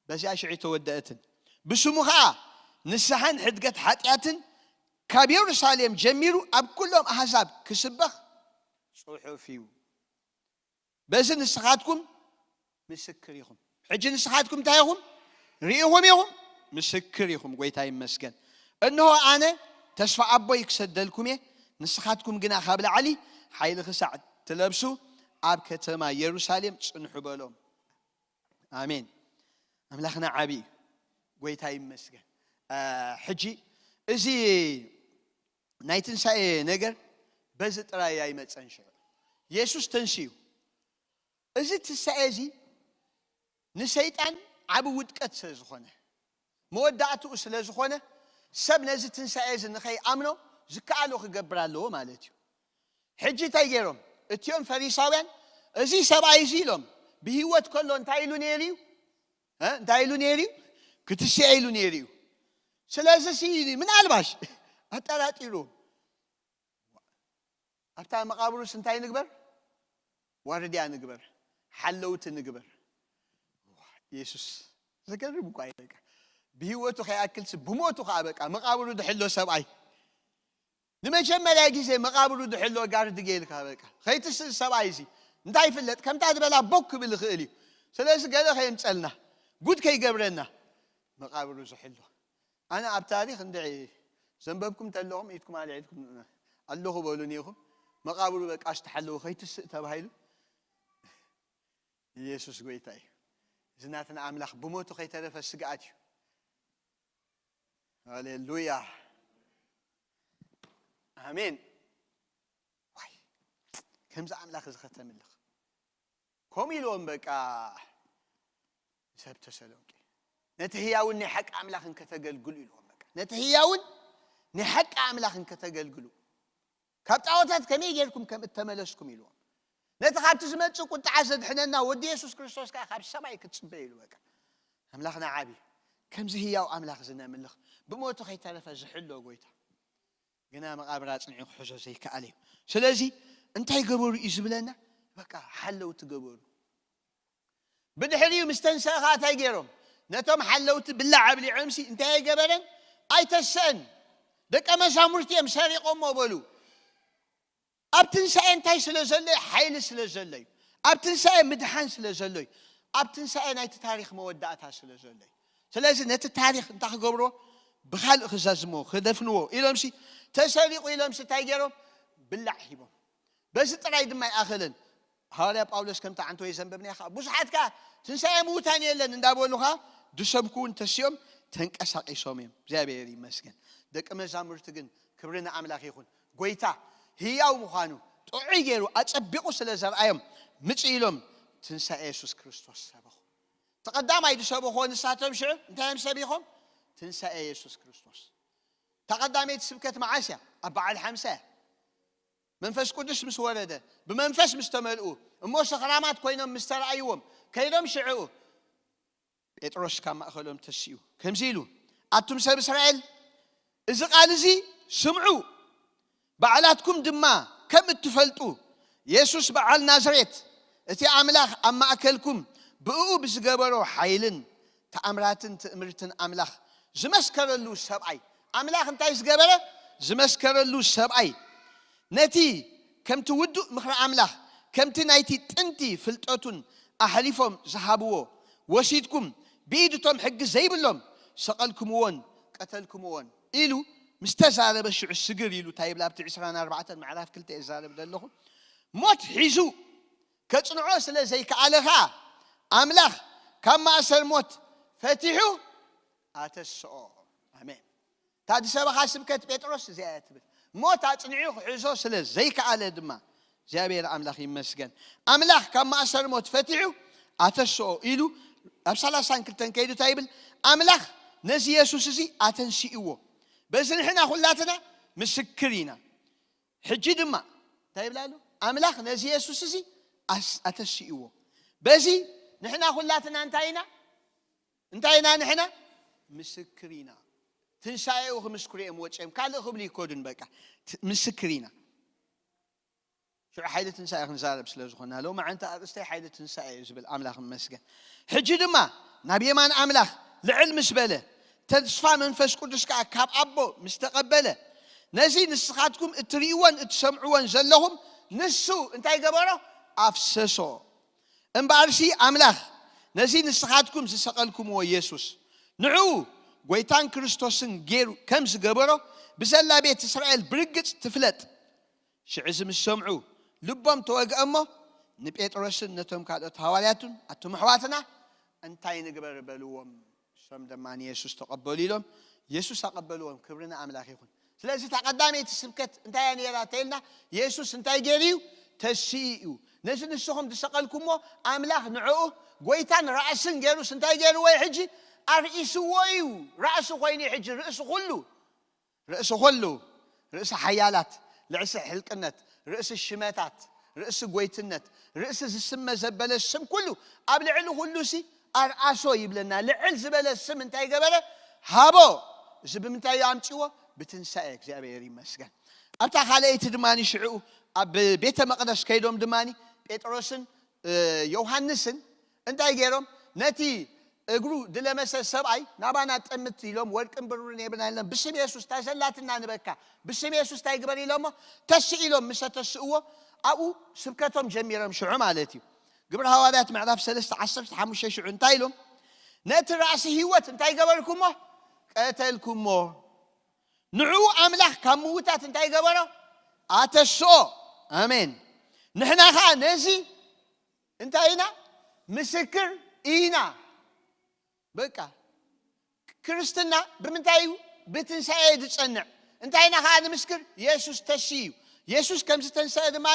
በዚኣ ሽዑ ተወደአትን። ብስሙ ኸዓ ንስሓን ሕድገት ሓጢኣትን ካብ የሩሳሌም ጀሚሩ ኣብ ኩሎም ኣህዛብ ክስበኽ ጽሑፍ እዩ። በዚ ንስኻትኩም ምስክር ኢኹም። ሕጂ ንስኻትኩም እንታይ ኢኹም? ርኢኹም ኢኹም፣ ምስክር ኢኹም። ጎይታ ይመስገን። እንሆ ኣነ ተስፋ ኣቦይ ክሰደልኩም እየ፣ ንስኻትኩም ግና ካብ ላዕሊ ሓይሊ ክሳዕ ትለብሱ ኣብ ከተማ የሩሳሌም ጽንሑ በሎም። ኣሜን። ኣምላኽና ዓቢ እዩ። ጎይታ ይመስገን። እ፣ ሕጂ እዚ ናይ ትንሳኤ ነገር በዚ ጥራይ ኣይመጸን። ሽዑ የሱስ ተንስኡ። እዚ ትንሳኤ እዚ ንሰይጣን ዓቢ ውድቀት ስለ ዝኾነ፣ መወዳእትኡ ስለ ዝኾነ፣ ሰብ ነዚ ትንሳኤ እዚ ንኸይኣምኖ ዝከኣሎ ክገብር ኣለዎ ማለት እዩ። ሕጂ እንታይ ገይሮም? እቲኦም ፈሪሳውያን፣ "እዚ ሰብኣይ እዚ" ኢሎም፣ "ብህይወት ከሎ እንታይ ኢሉ ነይሩ እዩ? እ? እንታይ ኢሉ ነይሩ እዩ? ክትስኤ ኢሉ ነይሩ እዩ። ስለዚ ሲ ምናልባሽ ኣጠራጢሩ ኣብታ መቓብሩስ እንታይ ንግበር? ዋርድያ ንግበር፣ ሓለውቲ ንግበር።" የሱስ ዘገርም እኳ እዩ። በቃ ብህይወቱ ከይኣክልሲ ብሞቱ ከዓ በቃ መቓብሩ ድሕሎ ሰብኣይ። ንመጀመርያ ግዜ መቓብሩ ድሕሎ ጋርድ ጌልካ በቃ። ከይትስእ ሰብኣይ እዚ እንታይ ይፍለጥ? ከምታ ዝበላ ቦክ ክብል ይኽእል እዩ። ስለዚ ገለ ከየምፀልና፣ ጉድ ከይገብረና መቓብሩ ዝሕሎ። ኣነ ኣብ ታሪኽ እንድዒ ዘንበብኩም ተለኹም ኢድኩም ኣልዒልኩም ኣለኹ በሉኒ ኢኹም። መቓብሩ በቃ ዝተሓለወ ከይትስእ ተባሂሉ። ኢየሱስ ጎይታ እዩ። እዚ ናትና ኣምላኽ ብሞቱ ከይተረፈ ስግኣት እዩ። ሃሌሉያ። ኣሜን። ዋይ፣ ከምዚ ኣምላኽ እዚ ከተምልኽ። ከምኡ ኢልዎም በቃ ሰብ ተሰሎንቄ። ነቲ ህያውን ናይ ሓቂ ኣምላኽን ከተገልግሉ ኢልዎም በቃ። ነቲ ህያውን ናይ ሓቂ ኣምላኽን ከተገልግሉ። ካብ ጣዖታት ከመይ ጌርኩም ከም እተመለስኩም ኢልዎም። ነቲ ካብቲ ዝመጽእ ቁጥዓ ዘድሕነና ወዲ የሱስ ክርስቶስ ከኣ ካብ ሰማይ ክትጽበ ኢሉ በቃ። ኣምላኽና ዓቢ። ከምዚ ህያው ኣምላኽ እዚ ነምልኽ። ብሞቱ ከይተረፈ ዝሕሎ ጎይታ። ግና መቓብር ኣጽኒዑ ክሕዞ ዘይከኣለ እዩ። ስለዚ እንታይ ገበሩ እዩ ዝብለና? በቃ ሓለውቲ ገበሩ። ብድሕሪኡ ምስ ተንሰአ ኸዓ እንታይ ገይሮም? ነቶም ሓለውቲ ብላዕ ኣብሊዖምሲ እንታይ ኣይገበረን? ኣይተስአን። ደቀ መዛሙርቲ እዮም ሰሪቖሞ በሉ። ኣብ ትንሳኤ እንታይ ስለ ዘሎ እዩ? ሓይሊ ስለ ዘሎ እዩ። ኣብ ትንሳኤ ምድሓን ስለ ዘሎ እዩ። ኣብ ትንሳኤ ናይቲ ታሪኽ መወዳእታ ስለ ዘሎ እዩ። ስለዚ ነቲ ታሪኽ እንታይ ክገብርዎ? ብኻልእ ክዛዝምዎ፣ ክደፍንዎ ኢሎምሲ፣ ተሰሪቑ ኢሎምሲ እንታይ ገይሮም? ብላዕ ሂቦም። በዚ ጥራይ ድማ ይኣኸለን። ሃዋርያ ጳውሎስ ከምቲ ዓንተወይ ዘንበብናዮ ኸዓ፣ ብዙሓት ከኣ ትንሳኤ ምዉታን የለን እንዳበሉ ኸዓ ዝሰብኩ እውን ተሲኦም ተንቀሳቒሶም እዮም። እግዚኣብሔር ይመስገን። ደቂ መዛሙርቲ ግን ክብሪ ንኣምላኽ ይኹን። ጎይታ ህያው ምዃኑ ጥዑይ ገይሩ ኣጸቢቑ ስለ ዘርኣዮም፣ ምጽእ ኢሎም ትንሳኤ የሱስ ክርስቶስ ሰበኹ። እቲ ቀዳማይ ዝሰበኽዎ ንሳቶም ሽዑ እንታይ እዮም ሰቢኾም? ትንሳኤ የሱስ ክርስቶስ። እታ ቀዳመይቲ ስብከት መዓስ እያ? ኣብ በዓል ሓምሳ እያ። መንፈስ ቅዱስ ምስ ወረደ፣ ብመንፈስ ምስ ተመልኡ፣ እሞ ሰኽራማት ኮይኖም ምስ ተራእይዎም፣ ከይዶም ሽዕኡ ጴጥሮስ ካብ ማእኸሎም ተሲኡ ከምዚ ኢሉ፣ ኣቱም ሰብ እስራኤል፣ እዚ ቃል እዚ ስምዑ፣ ባዕላትኩም ድማ ከም እትፈልጡ፣ የሱስ በዓል ናዝሬት፣ እቲ ኣምላኽ ኣብ ማእከልኩም ብእኡ ብዝገበሮ ሓይልን ተኣምራትን ትእምርትን ኣምላኽ ዝመስከረሉ ሰብኣይ፣ ኣምላኽ እንታይ ዝገበረ? ዝመስከረሉ ሰብኣይ፣ ነቲ ከምቲ ውዱእ ምኽሪ ኣምላኽ፣ ከምቲ ናይቲ ጥንቲ ፍልጠቱን ኣሕሊፎም ዝሃብዎ ወሲድኩም፣ ብኢድ እቶም ሕጊ ዘይብሎም ሰቐልኩምዎን ቀተልኩምዎን ኢሉ ምስ ተዛረበ፣ ሽዑ ስግር ኢሉ እንታይ ይብል? ኣብቲ ዕስራን ኣርባዕተን ምዕራፍ ክልተ እዛረብ ዘለኹ፣ ሞት ሒዙ ከጽንዖ ስለ ዘይከኣለ ኸኣ፣ ኣምላኽ ካብ ማእሰር ሞት ፈቲሑ ኣተስኦ። ኣሜን። እታ ዝሰበኻ ስብከት ጴጥሮስ እዚኣ እያ ትብል። ሞት ኣጽኒዑ ክሕዞ ስለ ዘይከኣለ ድማ እግዚኣብሔር ኣምላኽ ይመስገን። ኣምላኽ ካብ ማእሰር ሞት ፈቲሑ ኣተስኦ ኢሉ ኣብ ሰላሳን ክልተን ከይዱ እንታይ ይብል? ኣምላኽ ነዚ የሱስ እዚ ኣተንሲእዎ። በዚ ንሕና ኩላትና ምስክር ኢና። ሕጂ ድማ እንታይ ይብል ኣሎ? ኣምላኽ ነዚ የሱስ እዚ ኣስ-፣ ኣተስእዎ። በዚ ንሕና ኩላትና እንታይ ኢና? እንታይ ኢና ንሕና? ምስክር ኢና። ትንሳኤኡ ክምስክሩ እዮም ወፂኦም። ካልእ ክብሉ ይኮዱን በቃ። ት-፣ ምስክር ኢና። ሽዑ ሓይሊ ትንሳኤ ክንዛረብ ስለ ዝኾንና፣ ሎማዓንቲ ኣርእስተይ ሓይሊ ትንሳኤ እዩ ዝብል። ኣምላኽ ይመስገን። ሕጂ ድማ ናብ የማን ኣምላኽ ልዕል ምስ በለ፣ ተስፋ መንፈስ ቅዱስ ከኣ ካብ ኣቦ ምስ ተቐበለ፣ ነዚ ንስኻትኩም እትርእይዎን እትሰምዕዎን ዘለኹም ንሱ እንታይ ገበሮ? ኣፍሰሶ። እምበኣርሲ ኣምላኽ ነዚ ንስኻትኩም ዝሰቐልኩምዎ የሱስ፣ ንዕኡ ጐይታን ክርስቶስን ገይሩ ከም ዝገበሮ፣ ብዘላ ቤት እስራኤል ብርግጽ ትፍለጥ። ሽዕዚ ምስ ሰምዑ ልቦም ተወግአ እሞ፣ ንጴጥሮስን ነቶም ካልኦት ሃዋርያቱን፣ ኣቱም ኣሕዋትና እንታይ ንግበር? በልዎም። እሶም ድማ ንየሱስ ተቐበሉ ኢሎም የሱስ ኣቐበልዎም። ክብሪ ንኣምላኽ ይኹን። ስለዚ እታ ቀዳመይቲ ስብከት እንታይ እያ ነይራ ተይልና፣ የሱስ እንታይ ገይሩ እዩ? ተሲኡ እዩ። ነዚ ንስኹም ዝሰቐልኩሞ ኣምላኽ ንዕኡ ጐይታን ራእስን ገይሩስ እንታይ ገይርዎ እዩ? ሕጂ ኣርኢስዎ እዩ። ራእሲ ኮይኑ እዩ ሕጂ፣ ርእሲ ኩሉ። ርእሲ ኩሉ፣ ርእሲ ሓያላት፣ ርእሲ ሕልቅነት፣ ርእሲ ሽመታት፣ ርእሲ ጎይትነት፣ ርእሲ ዝስመ ዘበለ ስም ኩሉ፣ ኣብ ልዕሊ ኩሉ ሲ ኣርኣሶ ይብለና። ልዕል ዝበለ ስም እንታይ ገበረ? ሃቦ። እዚ ብምንታይ እዩ ኣምጺዎ? ብትንሳኤ። እግዚኣብሔር ይመስገን። ኣብታ ካልኣይቲ ድማ ሽዕኡ ኣብ ቤተ መቕደስ ከይዶም ድማ ጴጥሮስን እ፣ ዮሃንስን እንታይ ገይሮም? ነቲ እግሩ ድለመሰ ሰብኣይ ናባና ጠምት ኢሎም፣ ወርቅን ብሩርን የብልና ኢሎም፣ ብስም የሱስ እንታይ ዘላትና ንበካ፣ ብስም የሱስ እንታይ ግበር ኢሎሞ፣ ተስእ ኢሎም ምስ ተስእዎ፣ ኣብኡ ስብከቶም ጀሚሮም ሽዑ ማለት እዩ። ግብሪ ሃዋርያት ምዕራፍ ሰለስተ ዓሰርተ ሓሙሽተ ሽዑ እንታይ ኢሎም? ነቲ ራእሲ ህይወት እንታይ ገበርኩሞ? ቀተልኩሞ። ንዕኡ ኣምላኽ ካብ ምዉታት እንታይ ገበሮ? ኣተስኦ። ኣሜን። ንሕና ኸኣ ነዚ እንታይ ኢና? ምስክር ኢና። በቃ፣ ክርስትና ብምንታይ እዩ? ብትንሳኤ እዩ ዝጸንዕ። እንታይ ኢና ኸኣ ንምስክር? የሱስ ተስዩ እዩ። የሱስ ከም ዝተንሰአ ድማ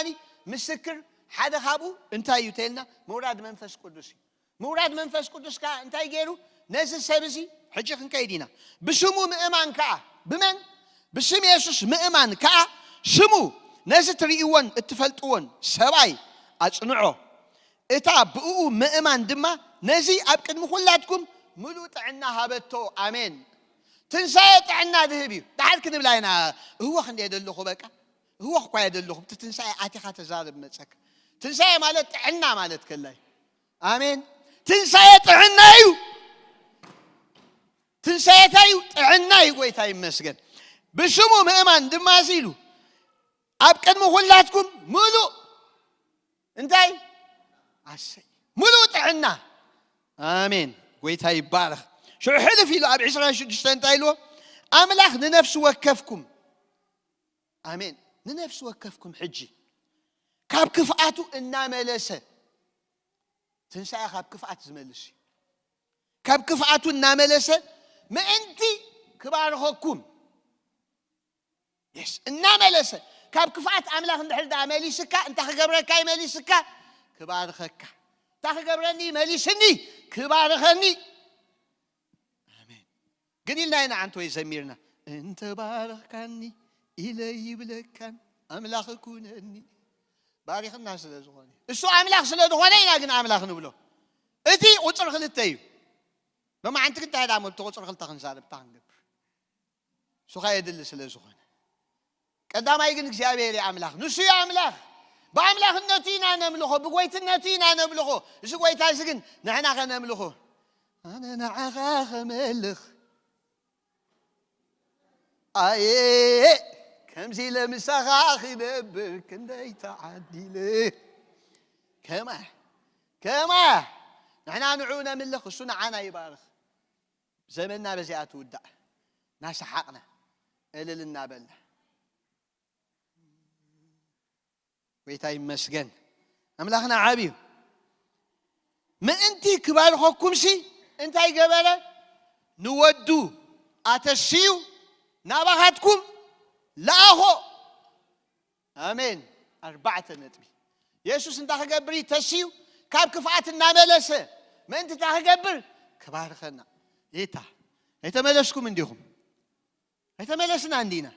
ምስክር ሓደ ካብኡ እንታይ እዩ ተልና? ምውራድ መንፈስ ቅዱስ እዩ። ምውራድ መንፈስ ቅዱስ ከኣ እንታይ ገይሩ? ነዚ ሰብ እዚ፣ ሕጂ ክንከይድ ኢና፣ ብስሙ ምእማን ከኣ፣ ብመን? ብስም የሱስ ምእማን ከኣ፣ ስሙ ነዚ ትርእይዎን እትፈልጥዎን ሰብኣይ ኣጽንዖ። እታ ብእኡ ምእማን ድማ ነዚ ኣብ ቅድሚ ኩላትኩም ምሉእ ጥዕና ሃበቶ። ኣሜን። ትንሳኤ ጥዕና ዝህብ እዩ። ደሓር ክንብላ ኢና፣ እህወኽ እንደ የደለኹ በቃ፣ እህወኽ እኳ የደለኹ፣ እቲ ትንሳኤ ኣቲኻ ተዛረብ መጸካ። ትንሳኤ ማለት ጥዕና ማለት ከላይ። ኣሜን። ትንሳኤ ጥዕና እዩ። ትንሳኤ እንታይ እዩ? ጥዕና እዩ። ጎይታ ይመስገን። ብስሙ ምእማን ድማ እዚ ኢሉ፣ ኣብ ቅድሚ ኩላትኩም ምሉእ እንታይ? ኣሰይ፣ ምሉእ ጥዕና። ኣሜን። ጎይታ ይባረኽ። ሽዑ ሕልፍ ኢሉ ኣብ ዕስራን ሽዱሽተን እንታይ ኢልዎ? ኣምላኽ ንነፍሲ ወከፍኩም፣ ኣሜን፣ ንነፍሲ ወከፍኩም ሕጂ ካብ ክፍኣቱ እናመለሰ፣ ትንሳኤ ካብ ክፍኣት ዝመልስ እዩ። ካብ ክፍኣቱ እናመለሰ ምእንቲ ክባርኸኩም። የስ፣ እናመለሰ ካብ ክፍኣት ኣምላኽ እንድሕር ደኣ መሊስካ፣ እንታይ ክገብረካ እዩ መሊስካ? ክባርኸካ። እንታይ ክገብረኒ መሊስኒ? ክባርኸኒ። ኣሜን። ግን ኢልና ኢና ዓንተ ወይ ዘሚርና፣ "እንተ ባረኽካኒ ኢለ ይብለካን ኣምላኽ ኩነኒ። ባሪኽና ስለ ዝኾነ፣ እሱ ኣምላኽ ስለ ዝኾነ ኢና ግን ኣምላኽ ንብሎ። እቲ ቁፅሪ ክልተ እዩ። ሎማዓንቲ ግን እንታይ ዳ መብቲ ቁፅሪ ክልተ ክንዛረብ እንታይ ክንገብር? እሱ ኸ የድሊ ስለ ዝኾነ፣ ቀዳማይ ግን እግዚኣብሔር እዩ ኣምላኽ። ንሱ እዩ ኣምላኽ። ብኣምላኽነቱ ኢና ነምልኾ፣ ብጎይትነቱ ኢና ነምልኾ። እዚ ጎይታ እዚ ግን ንሕና ኸነምልኾ፣ ኣነ ንዓኻ ኸመልኽ ኣየ፣ ከምዚ ኢለ ምሳኻ ክነብር ክንደይ ተዓዲለ። ከማ ከማ ንሕና ንዑ ነምልኽ፣ እሱ ንዓና ይባርኽ። ዘመንና በዚኣ ትውዳእ። እናሰሓቕና እልል እናበልና፣ ጎይታ ይመስገን። ኣምላኽና ዓብዩ። ምእንቲ ክባርኸኩምሲ እንታይ ገበረ? ንወዱ ኣተስዩ ናባኻትኩም ለኣኾ። ኣሜን። ኣርባዕተ ነጥቢ። የሱስ እንታይ ክገብር እዩ? ተስዩ ካብ ክፍኣት እናመለሰ ምእንቲ እንታይ ክገብር? ክባርኸና። ጌታ፣ ኣይተመለስኩም እንዲኹም? ኣይተመለስና እንዲና?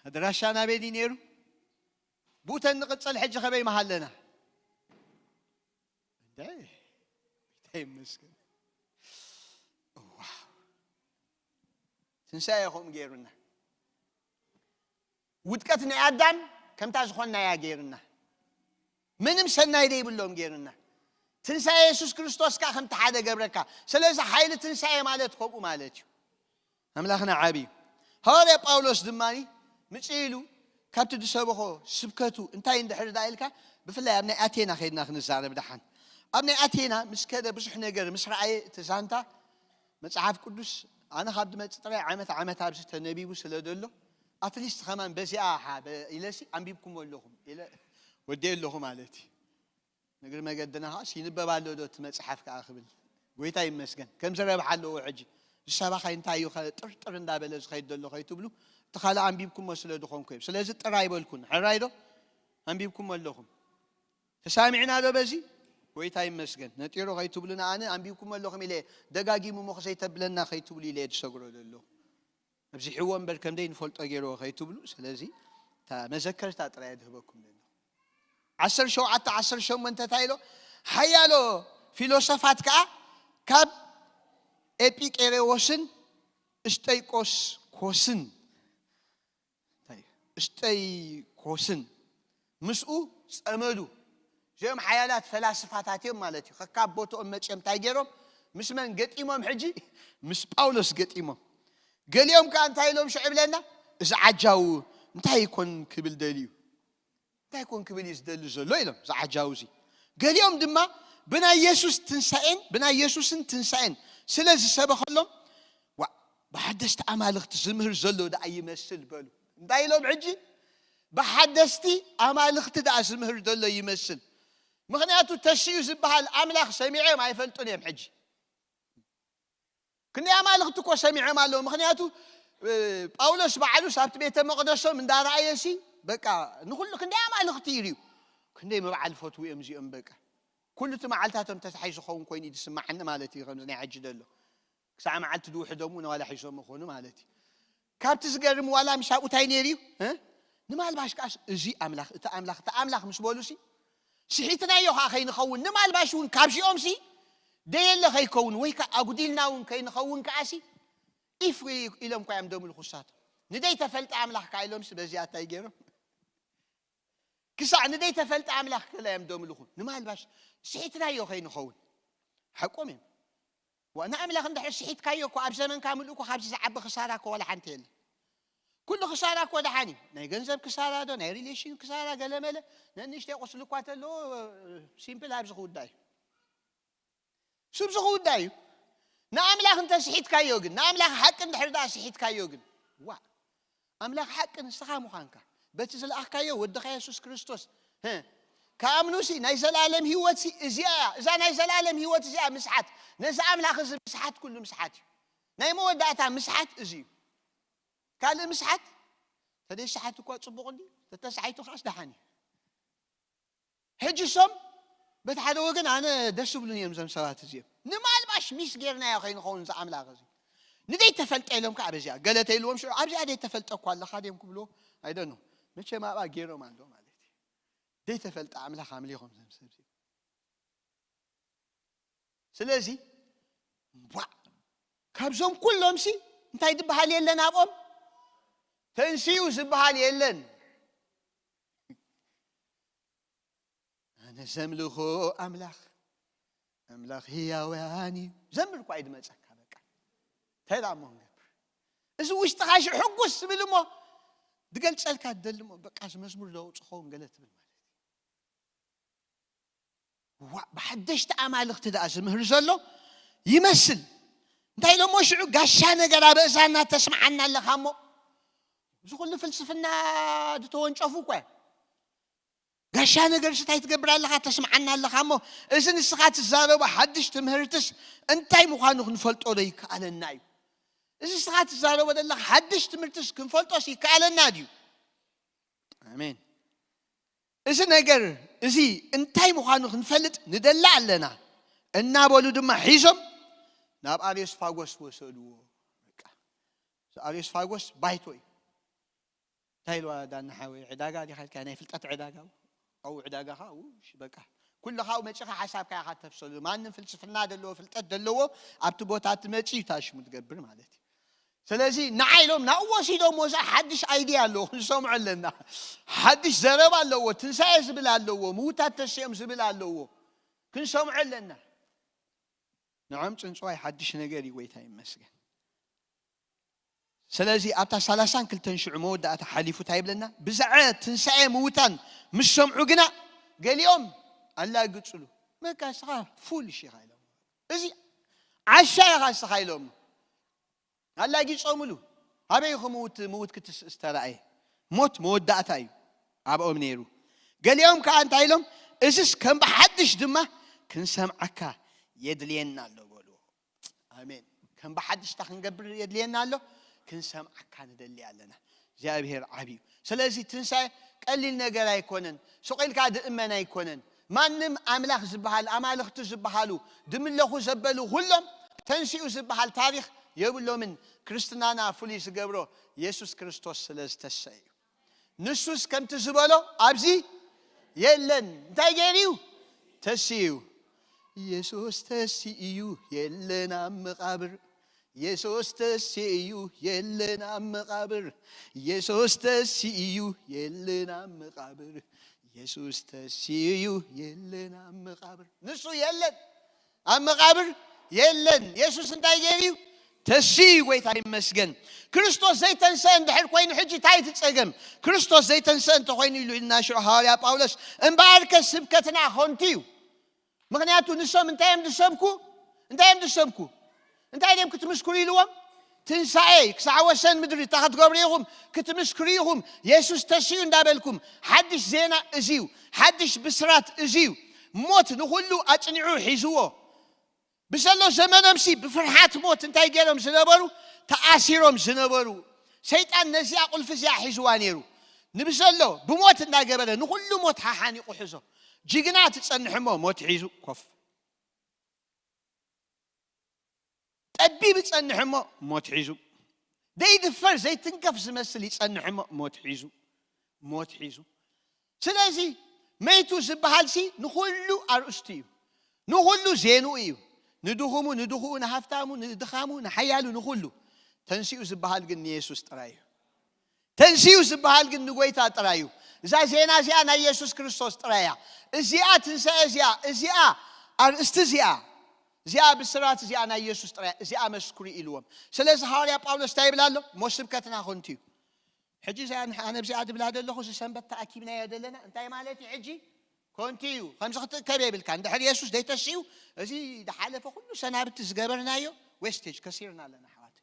ኣድራሻ ናበይ ድዩ ነይሩ? ብኡ ተንቕጽል። ሕጂ ከበይ መሃለና? እንደ፣ ጌታ ይመስገን። ዋው። ትንሳኤ ከምኡ ገይሩና። ውድቀት ናይ ኣዳም ከምታ ዝኾንናያ ገይሩና። ምንም ሰናይ ዘይብሎም ገይሩና። ትንሳኤ የሱስ ክርስቶስ ከኣ ከምቲ ሓደ ገብረካ። ስለዚ ሓይሊ ትንሳኤ ማለት ከምኡ ማለት እዩ። ኣምላኽና ዓቢ እዩ። ሃዋርያ ጳውሎስ ድማ ምጽእ ኢሉ ካብቲ ዝሰበኾ ስብከቱ እንታይ እንድሕር ደኣ ኢልካ፣ ብፍላይ ኣብ ናይ ኣቴና ከይድና ክንዛረብ ደሓን። ኣብ ናይ ኣቴና ምስ ከደ ብዙሕ ነገር ምስ ረኣየ እቲ ዛንታ መጽሓፍ ቅዱስ ኣነ ካብ ድመጽእ ጥራይ ዓመት ዓመት ኣብዚ ተነቢቡ ስለ ዘሎ ኣትሊስት ከማን በዚኣ ሓ በ- ኢለሲ ኣንቢብኩሞ ኣለኹም ኢለ ወዲየ ኣለኹ ማለት እዩ። ንግሪ መገድና ከዓስ ይንበብ ኣሎ ዶ እቲ መጽሓፍ ከኣ ክብል ጎይታ ይመስገን ከም ዝረብሓ ኣለዎ። ሕጂ ዝሰባኻይ እንታይ እዩ ከ ጥርጥር እንዳበለ ዝኸይድ ዘሎ ከይትብሉ እቲ ካልእ ኣንቢብኩሞ ስለ ዝኾንኩ እዮም። ስለዚ ጥር ኣይበልኩን። ሕራይ ዶ ኣንቢብኩሞ ኣለኹም? ተሳሚዕና ዶ በዚ? ጎይታ ይመስገን። ነጢሩ ከይትብሉ ንኣነ ኣንቢብኩም ኣለኹም ኢለ ደጋጊሙ እሞ ዘይተብለና ከይትብሉ ኢለ ዝሰግሮ ዘሎ። ኣብዚሕዎ እምበር ከም ዘይንፈልጦ ገይርዎ ከይትብሉ። ስለዚ እታ መዘከርታ ጥራይ ድህበኩም ዘሎ። ዓሰርተ ሸውዓተ ዓሰርተ ሸሞንተ እንታይ ኢሎ? ሓያሎ ፊሎሶፋት ከኣ ካብ ኤጲቄሬዎስን እስጠይቆስ ኮስን እንታይ እዩ? እስጠይኮስን ምስኡ ጸመዱ። እዚኦም ሓያላት ፈላስፋታት እዮም ማለት እዩ። ከካብ ቦትኦም መጺኦም እንታይ ገይሮም? ምስ መን ገጢሞም? ሕጂ ምስ ጳውሎስ ገጢሞም። ገሊኦም ከኣ እንታይ ኢሎም ሽዑ ብለና? እዚ ዓጃው እንታይ ይኮን ክብል ደልዩ? እንታይ ኮን ክብል እዩ ዝደሊ ዘሎ ኢሎም፣ ዝዓጃውዚ። ገሊኦም ድማ ብናይ የሱስ ትንሳኤን ብናይ የሱስን ትንሳኤን ስለ ዝሰበኸሎም፣ ዋ፣ ብሓደስቲ ኣማልኽቲ ዝምህር ዘሎ ደኣ ይመስል በሉ። እንታይ ኢሎም ሕጂ? ብሓደስቲ ኣማልኽቲ ደኣ ዝምህር ዘሎ ይመስል። ምኽንያቱ ተስኡ ዝበሃል ኣምላኽ ሰሚዖም ኣይፈልጡን እዮም። ሕጂ ክንደይ ኣማልኽቲ እኮ ሰሚዖም ኣለዉ። ምኽንያቱ እ፣ ጳውሎስ ባዕሉስ ኣብቲ ቤተ መቕደሶም እንዳረኣየ ሲ በቃ ንኹሉ ክንደይ ኣማልኽቲ ይርዩ። ክንደይ መብዓል ፈትዉ እዮም እዚኦም። በቃ ኩሉ እቲ መዓልታቶም ተታሒዙ ኸውን ኮይኑ እዩ ዝስማዓኒ ማለት እዩ። ከምዚ ናይ ሕጂ ደሎ ክሳዕ መዓልቲ ድውሕዶም እውን ዋላ ሒዞም ይኾኑ ማለት እዩ። ካብቲ ዝገርም ዋላ ምስ ኣብኡ እንታይ ነይሩ እዩ እ? ንማልባሽ ከዓስ እዚ ኣምላኽ እቲ ኣምላኽ እቲ ኣምላኽ ምስ በሉ ሲ ስሒትናዮ ከዓ ከይንኸውን ንማልባሽ እውን ካብዚኦም ሲ ደየለ ከይከውን ወይ ከዓ ኣጉዲልና እውን ከይንኸውን ከዓሲ ኢፍ ኢሎም እኳ እዮም ደምልኹ እሳቶም። ንደይ ተፈልጠ ኣምላኽ ከዓ ኢሎም ሲ በዚኣ እንታይ ገይሮም ክሳዕ ንደይ ተፈልጠ ኣምላኽ ከላ እዮም ደምልኹ። ንማልባሽ ስሒትናዮ ከይንኸውን ሓቆም እዮም። ዋ ንኣምላኽ እንድሕር ስሒትካዮ እኮ ኣብ ዘመንካ ምልእ እኮ ካብዚ ዝዓቢ ክሳራ እኮ ዋላ ሓንቲ የለ። ኩሉ ክሳራ እኮ ደሓን እዩ። ናይ ገንዘብ ክሳራ ዶ ናይ ሪሌሽን ክሳራ ገለመለ ነንእሽተይ ቁስሊ እኳ ተለዎ ሲምፕል ኣብዚ ክውዳ እዩ። ስብዚ ክውዳ እዩ። ንኣምላኽ እንተ ስሒትካዮ ግን ንኣምላኽ ሓቂ እንድሕር ደኣ ስሒትካዮ ግን ዋ ኣምላኽ ሓቂ ንስኻ ምዃንካ በቲ ዝለኣኽካዮ ወድኻ የሱስ ክርስቶስ ህ፣ ክኣምኑሲ ናይ ዘላለም ህይወትሲ እዚኣ እያ። እዛ ናይ ዘላለም ህይወት እዚኣ ምስሓት ነዚ ኣምላኽ እዚ ምስሓት ኩሉ ምስሓት እዩ። ናይ መወዳእታ ምስሓት እዚ እዩ። ካልእ ምስሓት ተደይሰሓት እኳ ጽቡቕ እንዲ ተተሳሒቱ ከዓስ ደሓን እዩ። ሕጂ ሶም በቲ ሓደ ወገን ኣነ ደስ ይብሉን እዮም እዞም ሰባት እዚኦም። ንማልባሽ ሚስ ጌርናዮ ከይንኸውን እዚ ኣምላኽ እዚ ንደይ ተፈልጠ ኢሎም ከዓ በዚኣ ገለ ተይልዎም ሽዑ ኣብዚኣ ደይ ተፈልጠ እኳ ኣለኻ ድዮም ክብልዎ ኣይደኖ። መቸም ኣብኣ ገይሮም ኣሎ ማለት እዩ። ዘይተፈልጠ ኣምላኽ ኣምሊኾም ዘም ሰብ እዚኦም። ስለዚ ቧዕ፣ ካብዞም ኩሎምሲ እንታይ ዝበሃል የለን ኣብኦም? ተንሲኡ ዝበሃል የለን። ኣነ ዘምልኾ ኣምላኽ ኣምላኽ ህያውያን እዩ። ዘምር እኳ እዩ ዝመፀካ። በቃ እንታይ ደኣ እሞ ንገብር? እዚ ውሽጥኻ ሽዑ ሕጉስ ዝብል እሞ ዝገልፀልካ ደሊ እሞ በቃ እዚ መዝሙር ዘውፅኸውን ገለ ትብል ማለት እዩ። ዋ፣ ብሓደሽቲ ኣማልኽቲ ደኣ ዝምህር ዘሎ ይመስል። እንታይ ኢሎሞ ሽዑ? ጋሻ ነገር ኣብ እዛና ተስምዓና ኣለኻ እሞ፣ እዚ ኩሉ ፍልስፍና ዝተወንጨፉ እኮ እዮም። ጋሻ ነገር እንታይ ትገብር ኣለኻ? ተስምዓና ኣለኻ እሞ፣ እዚ ንስኻ ትዛረቦ ሓድሽ ትምህርትስ እንታይ ምዃኑ ክንፈልጦ ዶ ይከኣለና እዩ? እዚ ንስኻ ትዛረቦ ዘለኻ ሓድሽ ትምህርትስ ክንፈልጦስ ይከኣለና ድዩ? ኣሜን። እዚ ነገር እዚ እንታይ ምዃኑ ክንፈልጥ ንደሊ ኣለና እናበሉ ድማ ሒዞም ናብ ኣርዮስፋጎስ ወሰድዎ። በቃ፣ እዚ ኣርዮስፋጎስ ባይቶ እዩ። እንታይ ኢልዋ ዳና ሓወይ፣ ዕዳጋ ዲኻ ኢልካ፣ ናይ ፍልጠት ዕዳጋ፣ ኣው ዕዳጋኻ፣ ኣው፣ እሺ፣ በቃ፣ ኩልኻ ኣው መጺኻ ሓሳብካ ኢኻ ተፍሰሉ። ማንም ፍልስፍና ዘለዎ፣ ፍልጠት ዘለዎ ኣብቲ ቦታ እቲ መጺኡ ታሽሙ ትገብር ማለት እዩ። ስለዚ ንዓይ ኢሎም ናብኡ ወሲዶም፣ ወዛ ሓድሽ ኣይድያ ኣለዎ፣ ክንሰምዖ ኣለና። ሓድሽ ዘረባ ኣለዎ፣ ትንሳኤ ዝብል ኣለዎ፣ ምዉታት ተሲኦም ዝብል ኣለዎ፣ ክንሰምዖ ኣለና። ንዖም ጽንጽዋይ ሓድሽ ነገር እዩ፣ ጎይታ ይመስገን። ስለዚ ኣብታ ሰላሳን ክልተን ሽዑ መወዳእታ ሓሊፉ እንታይ ይብለና? ብዛዕባ ትንሳኤ ምዉታን ምስ ሰምዑ ግና ገሊኦም ኣላግጽሉ። በቃ እስኻ ፉልሽ ኢኻ ኢሎም። እዚ ዓሻ ኢኻ እስኻ ኢሎም። ኣላጊጾምሉ። ኣበይ ኢኹ ምዉት፣ ምዉት ክትስእ ዝተራእየ? ሞት መወዳእታ እዩ ኣብኦም ነይሩ። ገሊኦም ከኣ እንታይ ኢሎም? እዝስ ከም ብሓድሽ ድማ ክንሰምዓካ የድልየና ኣሎ በልዎ። ኣሜን። ከም ብሓድሽታ ክንገብር የድልየና ኣሎ። ክንሰምዓካ ንደሊ ኣለና። እግዚኣብሔር ዓብዩ። ስለዚ ትንሳኤ ቀሊል ነገር ኣይኮነን። ስቕ ኢልካ ድእመን ኣይኮነን። ማንም ኣምላኽ ዝበሃል፣ ኣማልኽቲ ዝበሃሉ፣ ድምለኹ ዘበሉ ኩሎም ተንሲኡ ዝበሃል ታሪኽ የብሎምን። ክርስትናና ፍሉይ ዝገብሮ የሱስ ክርስቶስ ስለ ዝተሰ እዩ። ንሱስ ከምቲ ዝበሎ ኣብዚ የለን። እንታይ ገይሩ እዩ? ተሲኡ። የሱስ ተሲኡ የለን ኣብ መቓብር። የሱስ ተሲኡ የለን ኣብ መቓብር። የሱስ ተሲኡ የለን ኣብ መቓብር። የሱስ ተሲኡ የለን ኣብ መቓብር። ንሱ የለን ኣብ መቓብር የለን። የሱስ እንታይ ገይሩ እዩ? ተሲኡ። ጎይታ ይመስገን። ክርስቶስ ዘይተንሰአ እንድሕር ኮይኑ ሕጂ እንታይ እቲ ጸገም? ክርስቶስ ዘይተንሰአ እንተኾይኑ ኢሉ ኢልና ሽዑ ሃዋርያ ጳውሎስ፣ እምበኣርከ ስብከትና ኾንቱ እዩ። ምኽንያቱ ንሶም እንታይ እዮም ዝሰብኩ? እንታይ እዮም ዝሰብኩ? እንታይ ድዮም ክትምስክሩ ኢልዎም? ትንሳኤ ክሳዕ ወሰን ምድሪ እታ ክትገብሩ ኢኹም፣ ክትምስክሩ ኢኹም፣ የሱስ ተሲኡ እንዳበልኩም። ሓድሽ ዜና እዚ እዩ። ሓድሽ ብስራት እዚ እዩ። ሞት ንኹሉ ኣጽኒዑ ሒዝዎ። ብዘሎ ዘመኖምሲ ብፍርሃት ሞት እንታይ ገይሮም ዝነበሩ? ተኣሲሮም ዝነበሩ። ሰይጣን ነዚኣ ቁልፊ እዚኣ ሒዝዋ ነይሩ። ንብዘሎ ብሞት እንዳገበረ ንኹሉ ሞት ሓሓኒቑ ሒዞ። ጅግና ትጸንሕ እሞ ሞት ሒዙ ኮፍ። ጠቢብ ይጸንሕ እሞ ሞት ሒዙ። ዘይድፈር ዘይትንከፍ ዝመስል ይጸንሕ እሞ ሞት ሒዙ። ሞት ሒዙ። ስለዚ መይቱ ዝበሃልሲ ንኹሉ ኣርእስቱ እዩ። ንኹሉ ዜንኡ እዩ። ንድኹሙ፣ ንድኹኡ፣ ንሃፍታሙ፣ ንድኻሙ፣ ንሓያሉ፣ ንኹሉ። ተንሲኡ ዝበሃል ግን ንየሱስ ጥራይ እዩ። ተንሲኡ ዝበሃል ግን ንጎይታ ጥራይ እዩ። እዛ ዜና እዚኣ ናይ የሱስ ክርስቶስ ጥራይ እያ። እዚኣ ትንሳኤ እዚኣ፣ እዚኣ ኣርእስቲ እዚኣ፣ እዚኣ ብስራት እዚኣ ናይ የሱስ ጥራይ እያ። እዚኣ መስክሩ ኢልዎም። ስለዚ ሃዋርያ ጳውሎስ እንታይ ይብል ኣሎ? እሞ ስብከትና ከንቱ እዩ። ሕጂ እዚኣ ንሕ-፣ ኣነ እዚኣ ድብላ ዘለኹ፣ እዚ ሰንበት ተኣኪብናዮ ዘለና እንታይ ማለት እዩ? ሕጂ ከንቱ እዩ። ከምዚ ክትእከብ የብልካ። እንድሕር የሱስ ዘይተሲኡ፣ እዚ ዝሓለፈ ኩሉ ሰናብቲ ዝገበርናዮ ዌስቴጅ፣ ከሲርና ኣለና ኣሕዋት።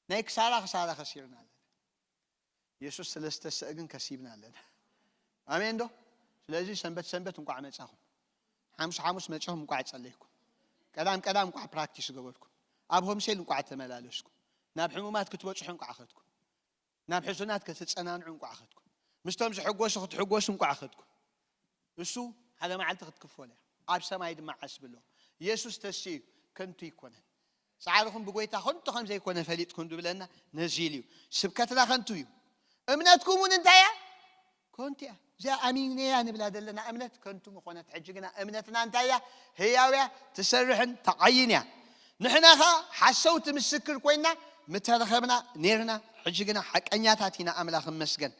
ናይ ክሳራ ክሳራ ከሲርና ኣለና። የሱስ ስለ ዝተሰአ ግን ከሲብና ኣለና። ኣሜን ዶ? ስለዚ ሰንበት ሰንበት እንቋዕ መጻኹም። ሓሙስ ሓሙስ መጺኹም እንቋዕ ጸለይኩም። ቀዳም ቀዳም እንቋዕ ፕራክቲስ ገበርኩም። ኣብ ሆምሴል እንቋዕ ተመላለስኩም። ናብ ሕሙማት ክትበጽሑ እንቋዕ ኸድኩም። ናብ ሕዙናት ክትጸናንዑ እንቋዕ ኸድኩም። ምስቶም ዝሕጎሱ ክትሕጎሱ እንቋዕ ኸድኩም። እሱ ሓደ መዓልቲ ክትክፈሎ እያ። ኣብ ሰማይ ድማ ዓስቢ ኣሎ። የሱስ ተሲኡ ከንቱ ኣይኮነን። ጻዕርኹም ብጎይታ ከንቱ ከም ዘይኮነ ፈሊጥኩም ድብለና ነዚ ኢሉ እዩ። ስብከትና ከንቱ እዩ። እምነትኩም እውን እንታይ እያ? ከንቱ እያ። እዚኣ ኣሚነያ ንብላ ዘለና እምነት ከንቱ ምኾነት። ሕጂ ግና እምነትና እንታይ እያ? ህያው እያ፣ ትሰርሕን ተዓይን እያ። ንሕና ኸኣ ሓሰውቲ ምስክር ኮይና ምተረኸብና ኔርና፣ ሕጂ ግና ሓቀኛታት ኢና፣ ኣምላኽ ይመስገን።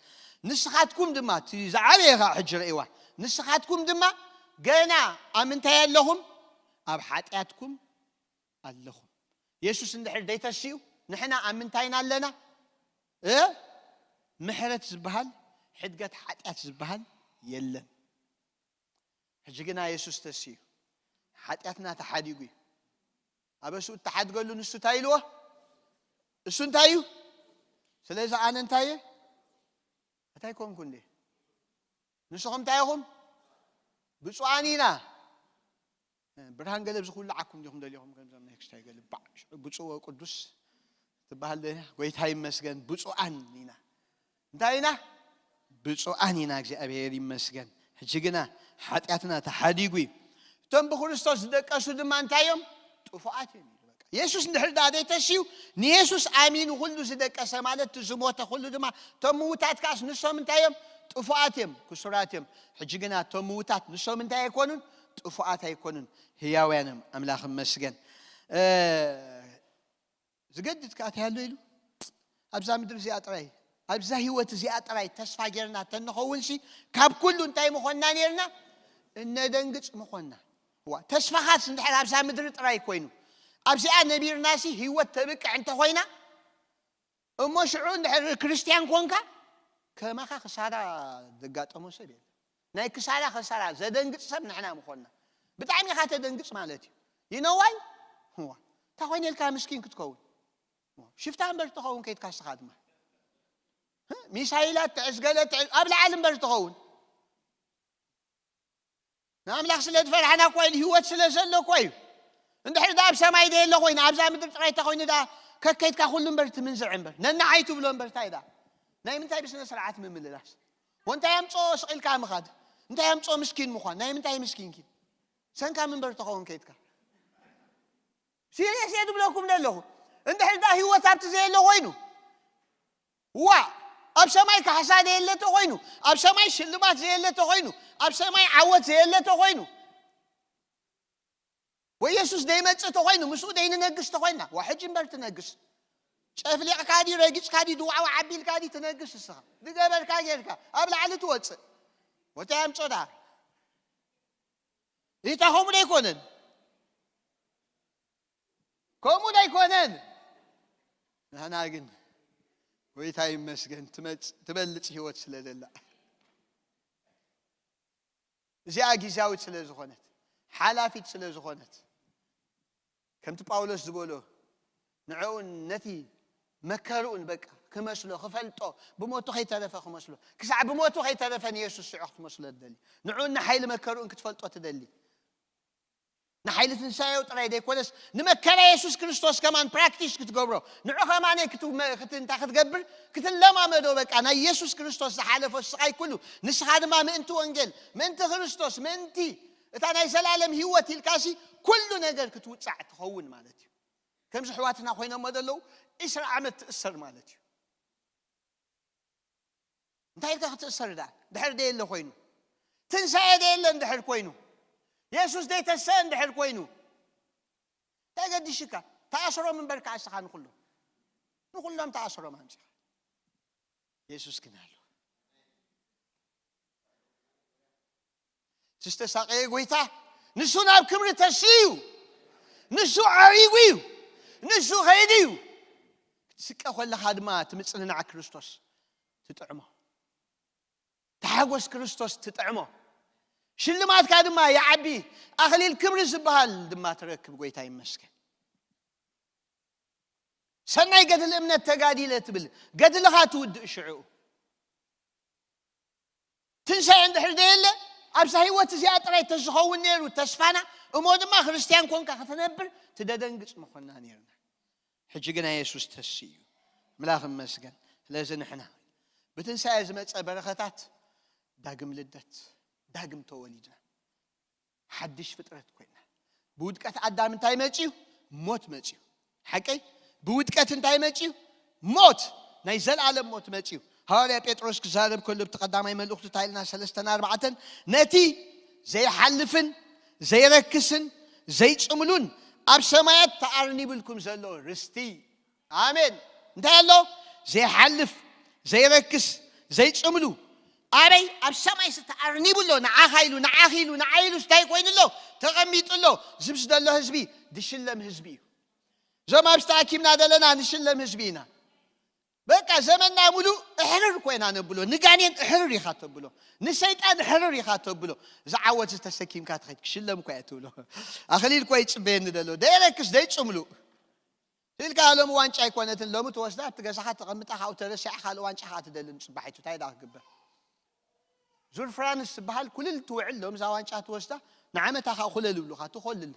ንስኻትኩም ድማ፣ እቲ ዝዓበየ ኸኣ ሕጂ ርእይዋ፣ ንስኻትኩም ድማ ገና ኣብ ምንታይ ኣለኹም? ኣብ ሓጢኣትኩም ኣለኹም። የሱስ እንድሕር ደይተስኡ ንሕና ኣብ ምንታይ ኢና ኣለና? እ? ምሕረት ዝበሃል፣ ሕድገት ሓጢኣት ዝበሃል የለን። ሕጂ ግና የሱስ ተስኡ፣ ሓጢኣትና ተሓዲጉ እዩ። ኣበስኡ እተሓድገሉ ንሱ እንታይ ኢልዎ? እሱ እንታይ እዩ? ስለዚ ኣነ እንታይ እየ? እንታይ ኮንኩ እንዴ? ንስኹም እንታይ ኢኹም? ብፁዓን ኢና። ብርሃን ገለ ዝኹልዓኩም ዲኹም ደሊኹም? ከምዞም ናይ ክስታይ ገለ ባዕ፣ ሽዑ ብፁዕ ወቅዱስ ትበሃል ዶ ኢና? ጎይታ ይመስገን፣ ብፁዓን ኢና። እንታይ ኢና? ብፁዓን ኢና፣ እግዚኣብሔር ይመስገን። ሕጂ ግና ሓጢኣትና ተሓዲጉ እዩ። እቶም ብክርስቶስ ዝደቀሱ ድማ እንታይ እዮም? ጥፉኣት እዮም። በቃ፣ የሱስ እንድሕር ደኣ ዘይተስዩ፣ ንየሱስ ኣሚኑ ኩሉ ዝደቀሰ ማለት እቲ ዝሞተ ኩሉ ድማ፣ እቶም ምውታት ከኣስ ንሶም እንታይ እዮም? ጥፉኣት እዮም፣ ክሱራት እዮም። ሕጂ ግና እቶም ምውታት ንሶም እንታይ ኣይኮኑን? ጥፉኣት ኣይኮኑን፣ ህያውያን እዮም። ኣምላኽ ይመስገን። እ፣ ዝገድድ ከኣ እንታይ ኣሎ ኢሉ? ኣብዛ ምድሪ እዚኣ ጥራይ፣ ኣብዛ ህይወት እዚኣ ጥራይ ተስፋ ጌርና ተንኸውንሲ፣ ካብ ኩሉ እንታይ ምኾንና ኔርና? እነደንግጽ ምኾንና። ዋ፣ ተስፋኻስ እንድሕር ኣብዛ ምድሪ ጥራይ ኮይኑ፣ ኣብዚኣ ነቢርናሲ ህይወት ተብቅዕ እንተኾይና፣ እሞ ሽዑ እንድሕር ክርስትያን ኮንካ፣ ከማኻ ክሳራ ዘጋጠሞ ሰብ የለን። ናይ ክሳራ ክሳራ ዘደንግጽ ሰብ ንሕና ምኾንና። ብጣዕሚ ኢኻ ተደንግጽ ማለት እዩ። You know why? ዋ፣ እንታይ ኮይነ ኢልካ ምስኪን ክትከውን? ሽፍታ እምበር ትኸውን ከይድካ እስኻ ድማ። ህ? ሚሳይላት ትዕዝ፣ ገለ ትዕዝ፣ ኣብ ላዕሊ እምበር ትኸውን። ንኣምላኽ ስለ ዝፈራሕና እኮ ኢሉ፣ ህይወት ስለ ዘሎ እኮ እዩ። እንድሕር ደኣ ኣብ ሰማይ ደየለ ኮይኑ፣ ኣብዛ ምድሪ ጥራይ ተኾይኑ ደኣ፣ ከከይድካ ኩሉ እምበር ትምንዝዕ እምበር፣ ነናዓይ ትብሎ እምበር፣ እንታይ ደኣ? ናይ ምንታይ ብስነ ስርዓት ምምልላስ? ወንታይ ኣምጾ ስቕ ኢልካ ምኻድ? እንታይ ኣምጾ ምስኪን ምዃን? ናይ ምንታይ ምስኪን ኪን? ሰንካ ምንበር ተኸውን ከይድካ። ሲሪየስ እየ ዝብለኩም ዘለኹ። እንድሕር ደኣ ህይወት ኣብቲ ዘየለ ኮይኑ፣ ዋ፣ ኣብ ሰማይ ካሕሳ ዘየለ ተኾይኑ፣ ኣብ ሰማይ ሽልማት ዘየለ ተኾይኑ፣ ኣብ ሰማይ ዓወት ዘየለ ተኾይኑ፣ ወይ የሱስ ደይመጽእ ተኾይኑ፣ ምስኡ ደይንነግስ ተኾይና፣ ዋ፣ ሕጂ እምበር ትነግስ። ጨፍሊቕካ ድዩ፣ ረጊጽካ ድዩ፣ ድዋዕዋዕ ኣቢልካ ድዩ ትነግስ? እስኻ ዝገበርካ ጌርካ ኣብ ላዕሊ ትወጽእ። ወታይ ኣምጾ ደኣ? ኢታ ከምኡ ደይኮነን? ከምኡ ደይኮነን? ንሕና ግን፣ ጎይታ ይመስገን፣ ትመጽ-፣ ትበልጽ ህይወት ስለ ዘላ፣ እዚኣ ግዝያዊት ስለ ዝኾነት፣ ሓላፊት ስለ ዝኾነት፣ ከምቲ ጳውሎስ ዝበሎ፣ ንዕኡን ነቲ መከርኡን በቃ ክመስሎ፣ ክፈልጦ፣ ብሞቱ ከይተረፈ ክመስሎ፣ ክሳዕ ብሞቱ ከይተረፈ ንየሱስ ሽዑ ክትመስሎ ትደሊ። ንዕኡን ንሓይሊ መከርኡን ክትፈልጦ ትደሊ። ንሓይሊ ትንሳኤው ጥራይ ዘይኮነስ፣ ንመከራ የሱስ ክርስቶስ ከማን ፕራክቲስ ክትገብሮ፣ ንዑ ከማን ክትመ-፣ ክት-፣ እንታይ ክትገብር? ክትለማመዶ። በቃ፣ ናይ የሱስ ክርስቶስ ዝሓለፎ ስቓይ ኩሉ፣ ንስኻ ድማ ምእንቲ ወንጌል፣ ምእንቲ ክርስቶስ፣ ምእንቲ እታ ናይ ዘላለም ህይወት ኢልካሲ፣ ኩሉ ነገር ክትውጻዕ ትኸውን ማለት እዩ። ከምዚ ኣሕዋትና ኮይኖሞ ዘለዉ፣ ዒስራ ዓመት ትእሰር ማለት እዩ። እንታይ ኢልካ ክትእሰር ደኣ? ድሕር ደየለ ኮይኑ፣ ትንሳኤ ደየለ እንድሕር ኮይኑ፣ የሱስ ደይተሰአ እንድሕር ኮይኑ፣ እንታይ ገዲሽካ? ተኣስሮም እምበር ከኣ እስኻ ንኹሎም፣ ንኹሎም ተኣስሮም ኣምጺኻ። የሱስ ግን ኣሎ። እቲ ዝተሳቐየ ጎይታ፣ ንሱ ናብ ክብሪ ተስዩ እዩ። ንሱ ዓሪጉ እዩ። ንሱ ኸይዱ እዩ። ክትስቀ ከለኻ ድማ እቲ ምጽንናዕ ክርስቶስ ትጥዕሞ። እቲ ሓጎስ ክርስቶስ ትጥዕሞ። ሽልማትካ ድማ ይዓቢ። ኣኽሊል ክብሪ ዝበሃል ድማ ትረክብ። ጎይታ ይመስገን። ሰናይ ገድሊ እምነት ተጋዲለ ትብል፣ ገድልኻ ትውድእ ሽዑ። ትንሳኤ እንድሕር ደየለ፣ ኣብዛ ህይወት እዚኣ ጥራይ ተዝኸውን ነይሩ ተስፋና፣ እሞ ድማ ክርስትያን ኮንካ ክትነብር ትደደንግጽ ምኾንና ነይርና። ሕጂ ግና የሱስ ተስዩ። ኣምላኽ ይመስገን። ስለዚ ንሕና ብትንሳኤ ዝመጸ በረኸታት፣ ዳግም ልደት፣ ዳግም ተወሊድና፣ ሓድሽ ፍጥረት ኮይና። ብውድቀት ኣዳም እንታይ መጽዩ? ሞት መጽዩ። ሓቀይ? ብውድቀት እንታይ መጽዩ? ሞት፣ ናይ ዘላለም ሞት መጽዩ። ሃዋርያ ጴጥሮስ ክዛረብ ከሎ ኣብቲ ቀዳማይ መልእኽቱ እንታይ ኢልና? ሰለስተን ኣርባዕተን፣ ነቲ ዘይሓልፍን ዘይረክስን ዘይጽምሉን ኣብ ሰማያት ተኣርኒብልኩም ዘሎ ርስቲ። ኣሜን። እንታይ ኣሎ? ዘይሓልፍ ዘይረክስ ዘይጽምሉ ኣበይ? ኣብ ሰማይ ዝተኣርኒቡ ኣሎ። ንዓኻ ኢሉ፣ ንዓኺ ኢሉ፣ ንዓይ ኢሉ እንታይ ኮይኑ ኣሎ? ተቐሚጡ ኣሎ። ዝብስ ዘሎ ህዝቢ ድሽለም ህዝቢ እዩ። እዞም ኣብ ዝተኣኪብና ዘለና ንሽለም ህዝቢ ኢና። በቃ ዘመንና ሙሉእ እሕርር ኮይና ነብሎ። ንጋኔን እሕርር ኢኻ ተብሎ፣ ንሰይጣን እሕርር ኢኻ ተብሎ። ዝዓወት ዝተሰኪምካ ትኸይድ ክሽለም እኳ እያ ትብሎ። ኣኽሊል እኳ ይጽበየኒ ደሎ ደይረክስ ደይጽምሉ ኢልካ ሎሚ ዋንጫ ኣይኮነትን። ሎሚ ትወስዳ ኣብቲ ገዛኻ ተቐምጣ ካብኡ ተረሲዓ ካልእ ዋንጫ ኸዓ ትደልን ጽባሒቱ እንታይ ዳ ክግበር? ዙር ፍራንስ ዝበሃል ኩልል ትውዕል ሎም እዛ ዋንጫ ትወስዳ ንዓመታ ኸዓ ኩለል ይብሉኻ ትኾልል።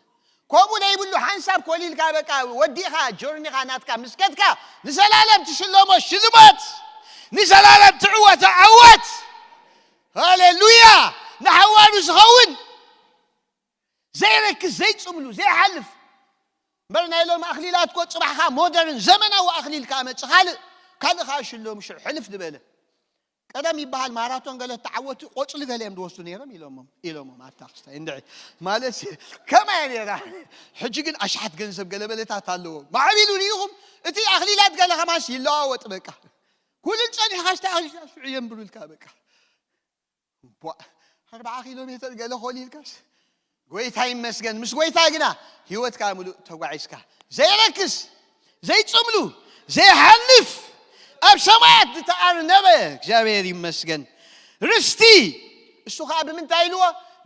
ከምኡ ዘይብሉ ሓንሳብ ኮሊልካ በቃ ወዲእኻ ጆርኒኻ ናትካ ምስከትካ ንዘላለም ትሽለሞ ሽልማት ንዘላለም ትዕወቶ ዓወት። ሃሌሉያ። ንሓዋሩ ዝኸውን ዘይረክስ ዘይጽምሉ ዘይሓልፍ እምበር ናይ ሎም ኣኽሊላት ኮ ጽባሕኻ ሞደርን ዘመናዊ ኣኽሊል ከኣ መጽእ ካልእ ካልእ ከኣ ሽሎም ሽዑ ሕልፍ ዝበለ ቀደም ይበሃል ማራቶን ገለ ተዓወቱ ቆጽሊ ገለ እዮም ዝወስዱ ነይሮም ኢሎሞም ኢሎሞም ኣብታ ክስታይ እንድዒ ማለት ከማይ ነይራ። ሕጂ ግን ኣሽሓት ገንዘብ ገለ በለታት ኣለዎ ማዕቢሉ ርኢኹም። እቲ ኣኽሊላት ገለ ከማስ ይለዋወጥ በቃ ኩልል ጸኒሕካ ሽታ ኣኽሊል ሽዑ የንብሩልካ በቃ። ቧ ኣርባዓ ኪሎ ሜትር ገለ ኾሊልካስ ጎይታ ይመስገን። ምስ ጎይታ ግና ህይወትካ ሙሉእ ተጓዒዝካ ዘይረክስ ዘይጽምሉ ዘይሓልፍ ኣብ ሰማያት ዝተኣርነበ እግዚኣብሔር ይመስገን። ርስቲ እሱ ከዓ ብምንታይ ኢልዎ?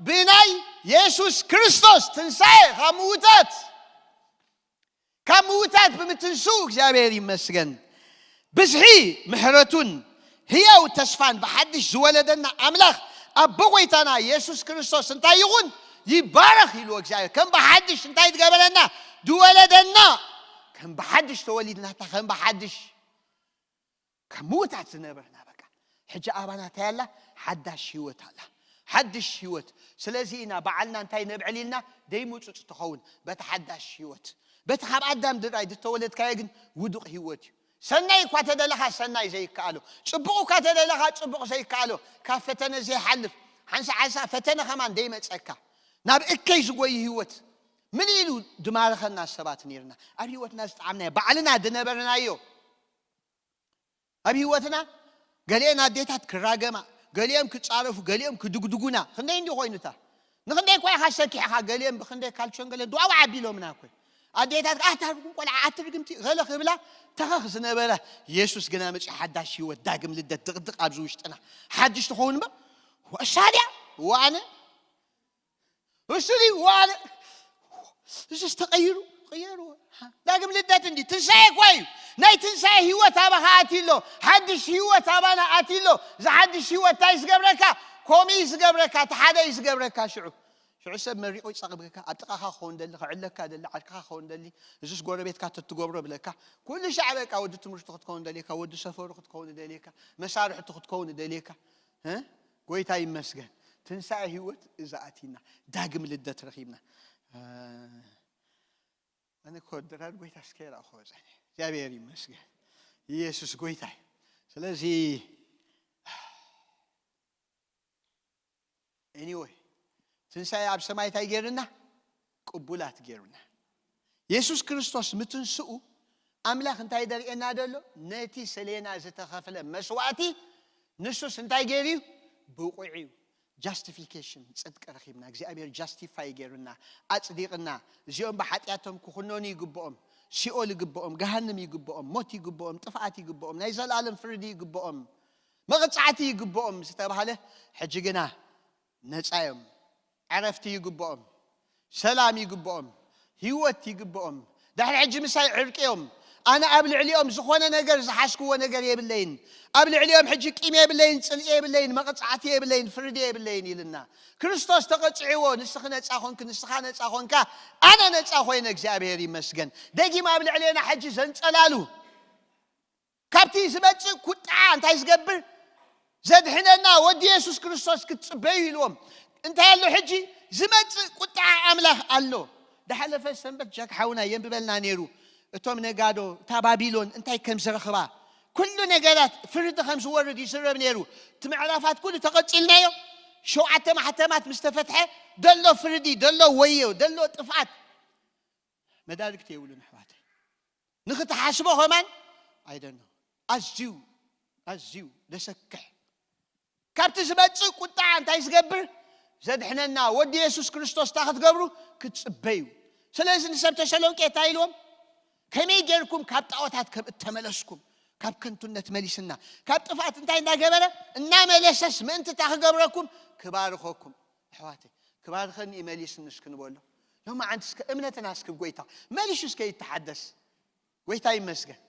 ብናይ የሱስ ክርስቶስ ትንሳኤ ካብ ምውታት ካብ ምውታት ብምትንሱ እግዚኣብሔር ይመስገን። ብዝሒ ምሕረቱን ህያው ተስፋን ብሓድሽ ዝወለደና ኣምላኽ ኣቦ ጎይታና የሱስ ክርስቶስ እንታይ ይኹን ይባረኽ ኢልዎ እግዚኣብሔር። ከም ብሓድሽ እንታይ ዝገበረና ዝወለደና ከም ብሓድሽ ተወሊድናታ ከም ብሓድሽ ካብ ምውታት ዝነበርና በቃ ሕጂ ኣባና እንታይ ኣላ ሓዳሽ ህይወት ኣላ ሓድሽ ህይወት። ስለዚ ኢና በዓልና እንታይ ነብዕል ኢልና ደይምፁፅ ትኸውን በቲ ሓዳሽ ህይወት። በቲ ካብ ኣዳም ድራይ ዝተወለድካዮ ግን ውዱቕ ህይወት እዩ። ሰናይ እኳ ተደለኻ ሰናይ ዘይከኣሎ ፅቡቕ እኳ ተደለኻ ፅቡቕ ዘይከኣሎ ካብ ፈተነ ዘይሓልፍ ሓንሳ ሓንሳ ፈተነ ከማን ደይመፀካ ናብ እከይ ዝጎይ ህይወት ምን ኢሉ ድማረኸና ሰባት ነርና ኣብ ህይወትና ዝጠዓምናዮ ባዕልና ድነበርናዮ ኣብ ህይወትና ገሊአን ኣዴታት ክራገማ ገሊኦም ክፃረፉ ገሊኦም ክድጉድጉና ክንደይ እንዲ ኮይኑታ ንክንደይ እኳ ኢኻ ሰኪሕኻ ገሊኦም ብክንደይ ካልቸን ገሊኦም ድዋዋ ዓቢሎምና እኮ ኣዴታት ኣታ ርጉም ቆልዓ ኣቲ ርግምቲ ገለ ክብላ ተኸኽ ዝነበረ የሱስ ግና መፂኡ ሓዳሽ ህይወት ዳግም ልደት ድቕድቕ ኣብዚ ውሽጥና ሓድሽ ትኸውን እምበር ወሳድያ ዋነ እሱ ድዩ ዋለ እሱስ ተቐይሩ ቀየሩ ዳግም ልደት እንዲ ትንሳኤ እኳ እዩ ናይ ትንሳኤ ህይወት ኣባኻ ኣትሎ ሓድሽ ህይወት ኣባና ኣትሎ ዝሓድሽ ህይወት እንታይ ዝገብረካ ኮሚ ዝገብረካ ተሓደ እዩ ዝገብረካ ሽዑ ሽዑ ሰብ መሪቑ ይፀቕብካ ኣብ ጥቓኻ ክኸውን ደሊ ክዕለካ ደሊ ዓድካ ክኸውን ደሊ እሱስ ጎረቤትካ ተትገብሮ ብለካ ኩሉ ሻዕ በቃ ወዲ ትምህርቲ ክትከውን ደልየካ ወዲ ሰፈሩ ክትከውን ደልየካ መሳርሕቱ ክትከውን ደልየካ ጎይታ ይመስገን ትንሳኤ ህይወት እዛ ኣቲና ዳግም ልደት ረኺብና ኣነ እኮ ድራር ጎይታ እስከ ራእኹ በፀኒ እግዚኣብሔር ይመስገን ኢየሱስ ጎይታ እዩ ስለዚ anyway ትንሳኤ ኣብ ሰማይ እንታይ ገይርና ቅቡላት ገይሩና የሱስ ክርስቶስ ምትንስኡ ኣምላኽ እንታይ ደርእየና ደሎ ነቲ ሰሌና ዝተኸፍለ መስዋእቲ ንሱስ እንታይ ገይሩ እዩ ብቑዕ እዩ justification ፅድቂ ረኺብና እግዚኣብሔር justify ገይሩና ኣፅዲቕና እዚኦም ብሓጢኣቶም ክኹነኑ ይግብኦም ሲኦል ይግብኦም ገሃንም ይግብኦም ሞት ይግብኦም ጥፍኣት ይግብኦም ናይ ዘላለም ፍርዲ ይግብኦም መቕፃዕቲ ይግብኦም ዝተባህለ ሕጂ ግና ነፃ እዮም ዕረፍቲ ይግብኦም ሰላም ይግብኦም ህይወት ይግብኦም ዳሕሪ ሕጂ ምሳይ ዕርቂ እዮም ኣነ ኣብ ልዕሊኦም ዝኾነ ነገር ዝሓዝክዎ ነገር የብለይን ኣብ ልዕሊኦም ሕጂ ቂም የብለይን ፅልኢ የብለይን መቕፃዕቲ የብለይን ፍርዲ የብለይን ኢልና ክርስቶስ ተቐፅዕዎ ንስኺ ነፃ ኮንክ ንስኻ ነፃ ኮንካ ኣነ ነፃ ኮይነ እግዚኣብሔር ይመስገን ደጊም ኣብ ልዕሌና ሕጂ ዘንፀላሉ ካብቲ ዝመፅእ ቁጥዓ እንታይ ዝገብር ዘድሕነና ወዲ የሱስ ክርስቶስ ክትፅበዩ ኢልዎም እንታይ ኣሎ ሕጂ ዝመፅእ ቁጥዓ ኣምላኽ ኣሎ ዳሓለፈ ሰንበት ጃክ ሓውና የንብበልና ነይሩ እቶም ነጋዶ እታ ባቢሎን እንታይ ከም ዝረኽባ ኩሉ ነገራት ፍርዲ ከም ዝወርድ ይስረብ ነይሩ። እቲ ምዕራፋት ኩሉ ተቐጺልናዮ። ሸውዓተ ማሕተማት ምስ ተፈትሐ፣ ደሎ ፍርዲ፣ ደሎ ወዮ፣ ደሎ ጥፍኣት መዳርግቲ የብሉን ኣሕዋተይ። ንኽትሓስቦ ከማን ኣይደኖ። ኣዝዩ ኣዝዩ ደሰክሕ። ካብቲ ዝመጽእ ቁጣ እንታይ ዝገብር? ዘድሕነና ወዲ የሱስ ክርስቶስ እንታይ ክትገብሩ ክትጽበዩ። ስለዚ ንሰብ ተሰሎንቄ እንታይ ኢልዎም? ከመይ ጌርኩም ካብ ጣዖታት ከም እተመለስኩም፣ ካብ ከንቱነት መሊስና፣ ካብ ጥፍኣት እንታይ እንዳገበረ እናመለሰስ ምእንቲ እንታይ ክገብረኩም? ክባርኸኩም። ኣሕዋተይ፣ ክባርኸኒ እዩ መሊስኒ እስኪ ንበሎ። ሎማዓንቲ እስከ እምነትና እስኪ ብጎይታ መሊሹ እስከ ይተሓደስ። ጎይታ ይመስገን።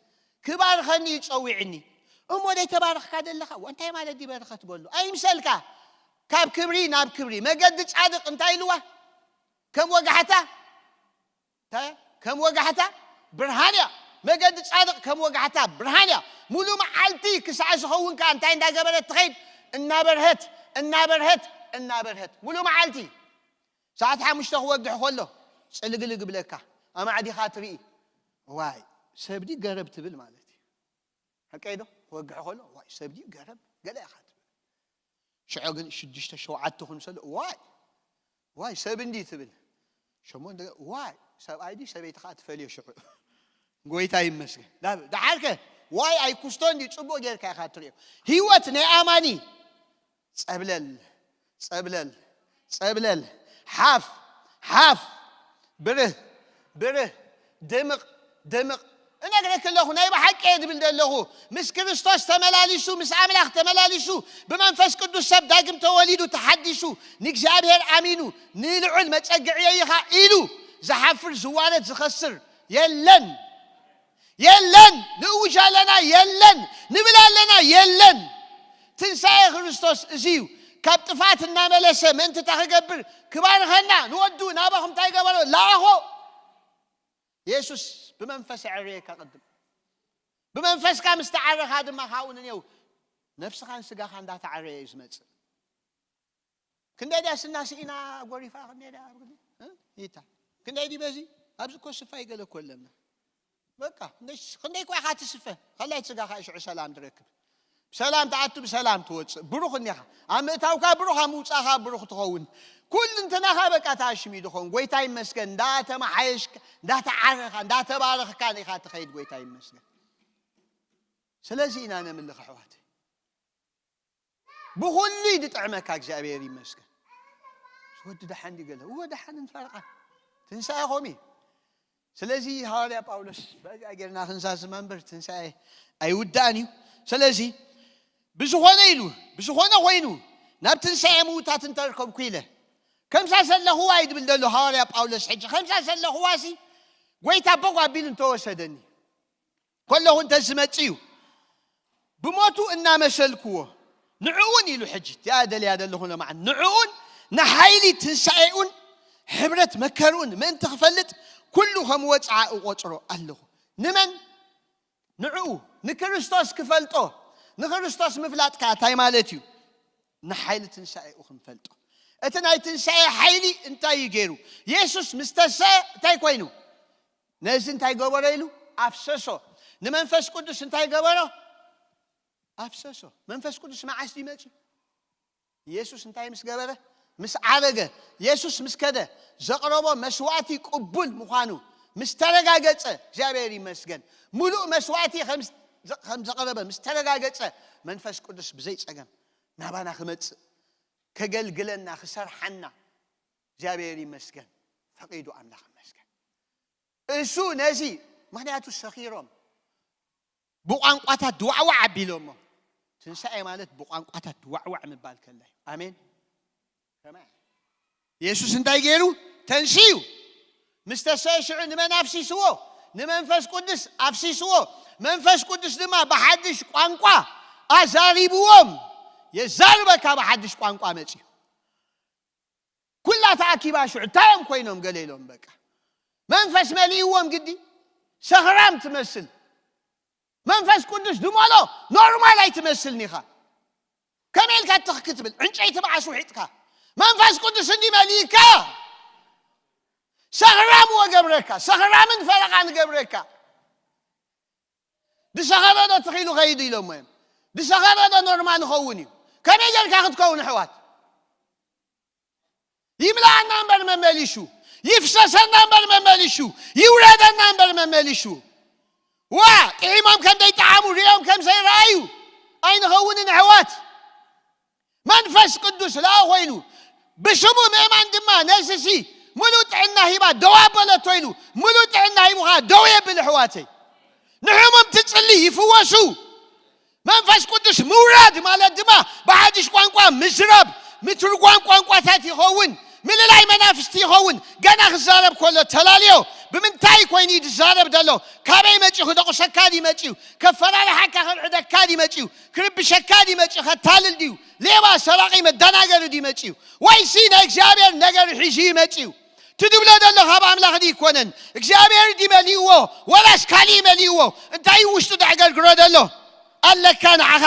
ክባርኸኒ እዩ ጸዊዕኒ። እሞ ደይ ተባረኽካ ደለኻ? ዋ፣ እንታይ ማለት ድዩ በረኸት በሎ? ኣይምሰልካ። ካብ ክብሪ ናብ ክብሪ። መገዲ ጻድቕ እንታይ ኢልዋ? ከም ወጋሕታ፣ እንታይ? ከም ወጋሕታ ብርሃን እያ። መገዲ ጻድቕ ከም ወጋሕታ ብርሃን እያ። ሙሉ መዓልቲ ክሳዕ ዝኸውን ከኣ እንታይ እንዳገበረት ትኸይድ? እናበርሀት፣ እናበርሀት፣ እናበርሀት። ሙሉ መዓልቲ። ሰዓት ሓሙሽተ ክወግሕ ከሎ ጽልግልግ ብለካ። ኣማዕዲኻ ትርኢ። ዋይ፣ ሰብ ድዩ ገረብ ትብል ማለት እዩ። ሓቀይ ዶ? ክወግሕ ከሎ፣ ዋይ፣ ሰብ ድዩ ገረብ? ገለ ኢኻ ትብል። ሽዑ ግን ሽዱሽተ ሸውዓተ ክን ሰሎ፣ ዋይ፣ ዋይ፣ ሰብ እንዲ ትብል። ሸሞንተ፣ ዋይ፣ ሰብኣይ ድዩ ሰበይቲ ኸዓ ትፈልዮ ሽዑ። ጎይታ ይመስገን። ዳ-፣ ደሓርከ፣ ዋይ፣ ኣይኩስቶ እንዲ ጽቡቕ ጌርካ ኢኻ ትርእዮ። ህይወት ናይ ኣማኒ ጸብለል፣ ጸብለል፣ ጸብለል፣ ሓፍ፣ ሓፍ፣ ብርህ፣ ብርህ፣ ድምቕ፣ ድምቕ። እነግረክ ኣለኹ፣ ናይ ብሓቂ እየ ዝብል ዘለኹ። ምስ ክርስቶስ ተመላሊሱ፣ ምስ ኣምላኽ ተመላሊሱ፣ ብመንፈስ ቅዱስ ሰብ ዳግም ተወሊዱ፣ ተሓዲሱ፣ ንእግዚኣብሔር ኣሚኑ፣ ንልዑል መጸግዕየይ ኢኻ ኢሉ ዝሓፍር፣ ዝዋረድ፣ ዝኸስር የለን። የለን። ንእውጅ ኣለና፣ የለን። ንብል ኣለና፣ የለን። ትንሳኤ ክርስቶስ እዚ እዩ። ካብ ጥፋት እናመለሰ ምእንቲ እንታይ ክገብር? ክባርኸና። ንወዱ ናባኹም እንታይ ገበሮ? ለኣኾ። የሱስ ብመንፈስ ኣዕርየካ ቅድም። ብመንፈስካ ምስ ተዓረኻ ድማ ካብኡ ንኔው ነፍስኻን ስጋኻ እንዳተዓረየ እዩ ዝመጽእ። ክንደይ ድያ ስና ስኢና ጎሪፋ፣ ክንደይ ድያ ኣብ ግዲ? እ? ይታ። ክንደይ ድዩ በዚ? ኣብዚ እኮ ስፋ ይገለ እኮ ኣለና። በቃ፣ ክንደይ፣ ክንደይ እኮ ኢኻ ትስፈ? ከላይ ስጋኻ ሽዑ ሰላም ትረክብ። ብሰላም ትኣቱ፣ ብሰላም ትወጽእ። ብሩኽ እኒኻ። ኣብ ምእታውካ ብሩኽ፣ ኣብ ምውጻእኻ ብሩኽ ትኸውን። ኩሉ እንትናኻ በቃ ተኣሽሚ ድኸውን። ጎይታ ይመስገን። እንዳተመሓየሽካ፣ እንዳተዓረኻ፣ እንዳተባረኽካ ኢኻ ትኸይድ። ጎይታ ይመስገን። ስለዚ ኢና ነምልኽ ኣሕዋት። ብኹሉ እዩ ዝጥዕመካ፣ እግዚኣብሔር ይመስገን። ወዲ ደሓን ድዩ ገለ? እወ፣ ደሓን እንፈርቓ። ትንሳኤ ኾሚ። ስለዚ ሃዋርያ ጳውሎስ፣ በዚኣ ጌርና ክንዛዝማ እምበር ትንሳኤ ኣይውዳእን እዩ። ስለዚ ብዝኾነ ኢሉ፣ ብዝኾነ ኮይኑ ናብ ትንሳኤ ምውታት እንተርከብኩ ኢለ፣ ከምሳ ዘለኹዋ እዩ ዝብል ዘሎ ሃዋርያ ጳውሎስ። ሕጂ ከምሳ ዘለኹዋ ሲ ጎይታ በጓ ኣቢሉ እንተወሰደኒ። ከለኹ እንተ ዝመጽእ እዩ፣ ብሞቱ እናመሰልክዎ፣ ንዕኡን ኢሉ ሕጂ፣ እቲኣ ደልያ ዘለኹ ለማዓን፣ ንዕኡን ንሓይሊ ትንሳኤኡን ሕብረት መከርኡን ምእንቲ ክፈልጥ፣ ኩሉ ከም ወጽዓ እቖጽሮ ኣለኹ። ንመን? ንዕኡ፣ ንክርስቶስ ክፈልጦ። ንክርስቶስ ምፍላጥ ከኣ እንታይ ማለት እዩ? ንሓይሊ ትንሳኤኡ ክንፈልጦ። እቲ ናይ ትንሳኤ ሓይሊ እንታይ እዩ ገይሩ? የሱስ ምስ ተሰ-፣ እንታይ ኮይኑ? ነዚ እንታይ ገበሮ ኢሉ? ኣፍሰሶ። ንመንፈስ ቅዱስ እንታይ ገበሮ? ኣፍሰሶ። መንፈስ ቅዱስ መዓስ ድዩ መጺኡ? የሱስ እንታይ ምስ ገበረ? ምስ ዓረገ። የሱስ ምስ ከደ፣ ዘቕረቦ መስዋዕቲ ቅቡል ምዃኑ ምስ ተረጋገጸ፣ እግዚኣብሔር ይመስገን። ምሉእ መስዋዕቲ ከም፣ ከም ዘቕረበ ምስ ተረጋገጸ፣ መንፈስ ቅዱስ ብዘይ ጸገም ናባና ክመጽእ፣ ከገልግለና፣ ክሰርሓና፣ እግዚኣብሔር ይመስገን። ፈቒዱ ኣምላኽ ይመስገን። እሱ ነዚ፣ ምኽንያቱ ሰኺሮም ብቋንቋታት ድዋዕዋዕ ኣቢሎሞ። ትንሳኤ ማለት ብቋንቋታት ድዋዕዋዕ ምባል ከላይ። ኣሜን። ከመይ? የሱስ እንታይ ገይሩ? ተንስዩ። ምስ ተሰአ ሽዑ ንመን ኣፍሲስዎ? ንመንፈስ ቅዱስ ኣፍሲስዎ። መንፈስ ቅዱስ ድማ ብሓድሽ ቋንቋ ኣዛሪብዎም። የዛርበካ ብሓድሽ ቋንቋ መጺኡ። ኩላ ተኣኪባ ሽዑ እንታይ እዮም ኮይኖም? ገለ ኢሎም በቃ። መንፈስ መሊእዎም ግዲ። ሰኽራም ትመስል። መንፈስ ቅዱስ ድመሎ ኖርማል ኣይትመስልን ኢኻ። ከመይ ኢልካ ትኽ ክትብል? ዕንጨይቲ መዓስ ውሒጥካ? መንፈስ ቅዱስ እንዲ መሊእካ። ሰኽራም ወገብረካ። ሰኽራምን ፈረቓን ገብረካ። ድሰኸረ ዶ ትኺሉ ኸይዱ ኢሎሞ እዮም። ድሰኸረ ዶ ኖርማል ይኸውን እዩ። ከመይ ጌርካ ክትከውን ኣሕዋት? ይምላኣና እምበር መመሊሹ፣ ይፍሰሰና እምበር መመሊሹ፣ ይውረደና እምበር መመሊሹ። ዋ፣ ጥዒሞም ከም ዘይጠዓሙ፣ ሪኦም ከም ዘይረኣዩ ኣይንኸውንን ኣሕዋት። መንፈስ ቅዱስ ለኣ ኮይኑ ብሽሙ ምእማን ድማ ነዚሲ ምሉእ ጥዕና ሂባ ደው ኣበለቶ ኢሉ፣ ምሉእ ጥዕና ሂቡኻ ደው የብል ኣሕዋተይ። ንሕሙም ትጽሊ ይፍወሱ። መንፈስ ቅዱስ ምውራድ ማለት ድማ ብሓድሽ ቋንቋ ምዝራብ፣ ምትርጓም ቋንቋታት ይኸውን፣ ምልላይ መናፍስቲ ይኸውን። ገና ክዛረብ ከሎ ተላልዮ። ብምንታይ ኮይኑ እዩ ዝዛረብ ዘሎ? ካበይ መጺኡ? ክደቑሰካ ድዩ መጺኡ? ከፈራርሓካ፣ ከርዕደካ ድዩ መጺኡ? ክርብሸካ ድዩ መጺኡ? ከታልል ድዩ? ሌባ፣ ሰራቒ፣ መደናገሪ ድዩ መጺኡ? ወይሲ ናይ እግዚኣብሔር ነገር ሒዙ እዩ መጺኡ? ትድብሎ ዘሎ ካብ ኣምላኽ ድዩ ይኮነን? እግዚኣብሔር ድዩ መሊእዎ? ወላስ ካሊእ መሊእዎ? እንታይ እዩ ውሽጡ ደዕገርግሮ ዘሎ? ኣለካ ንዓኻ።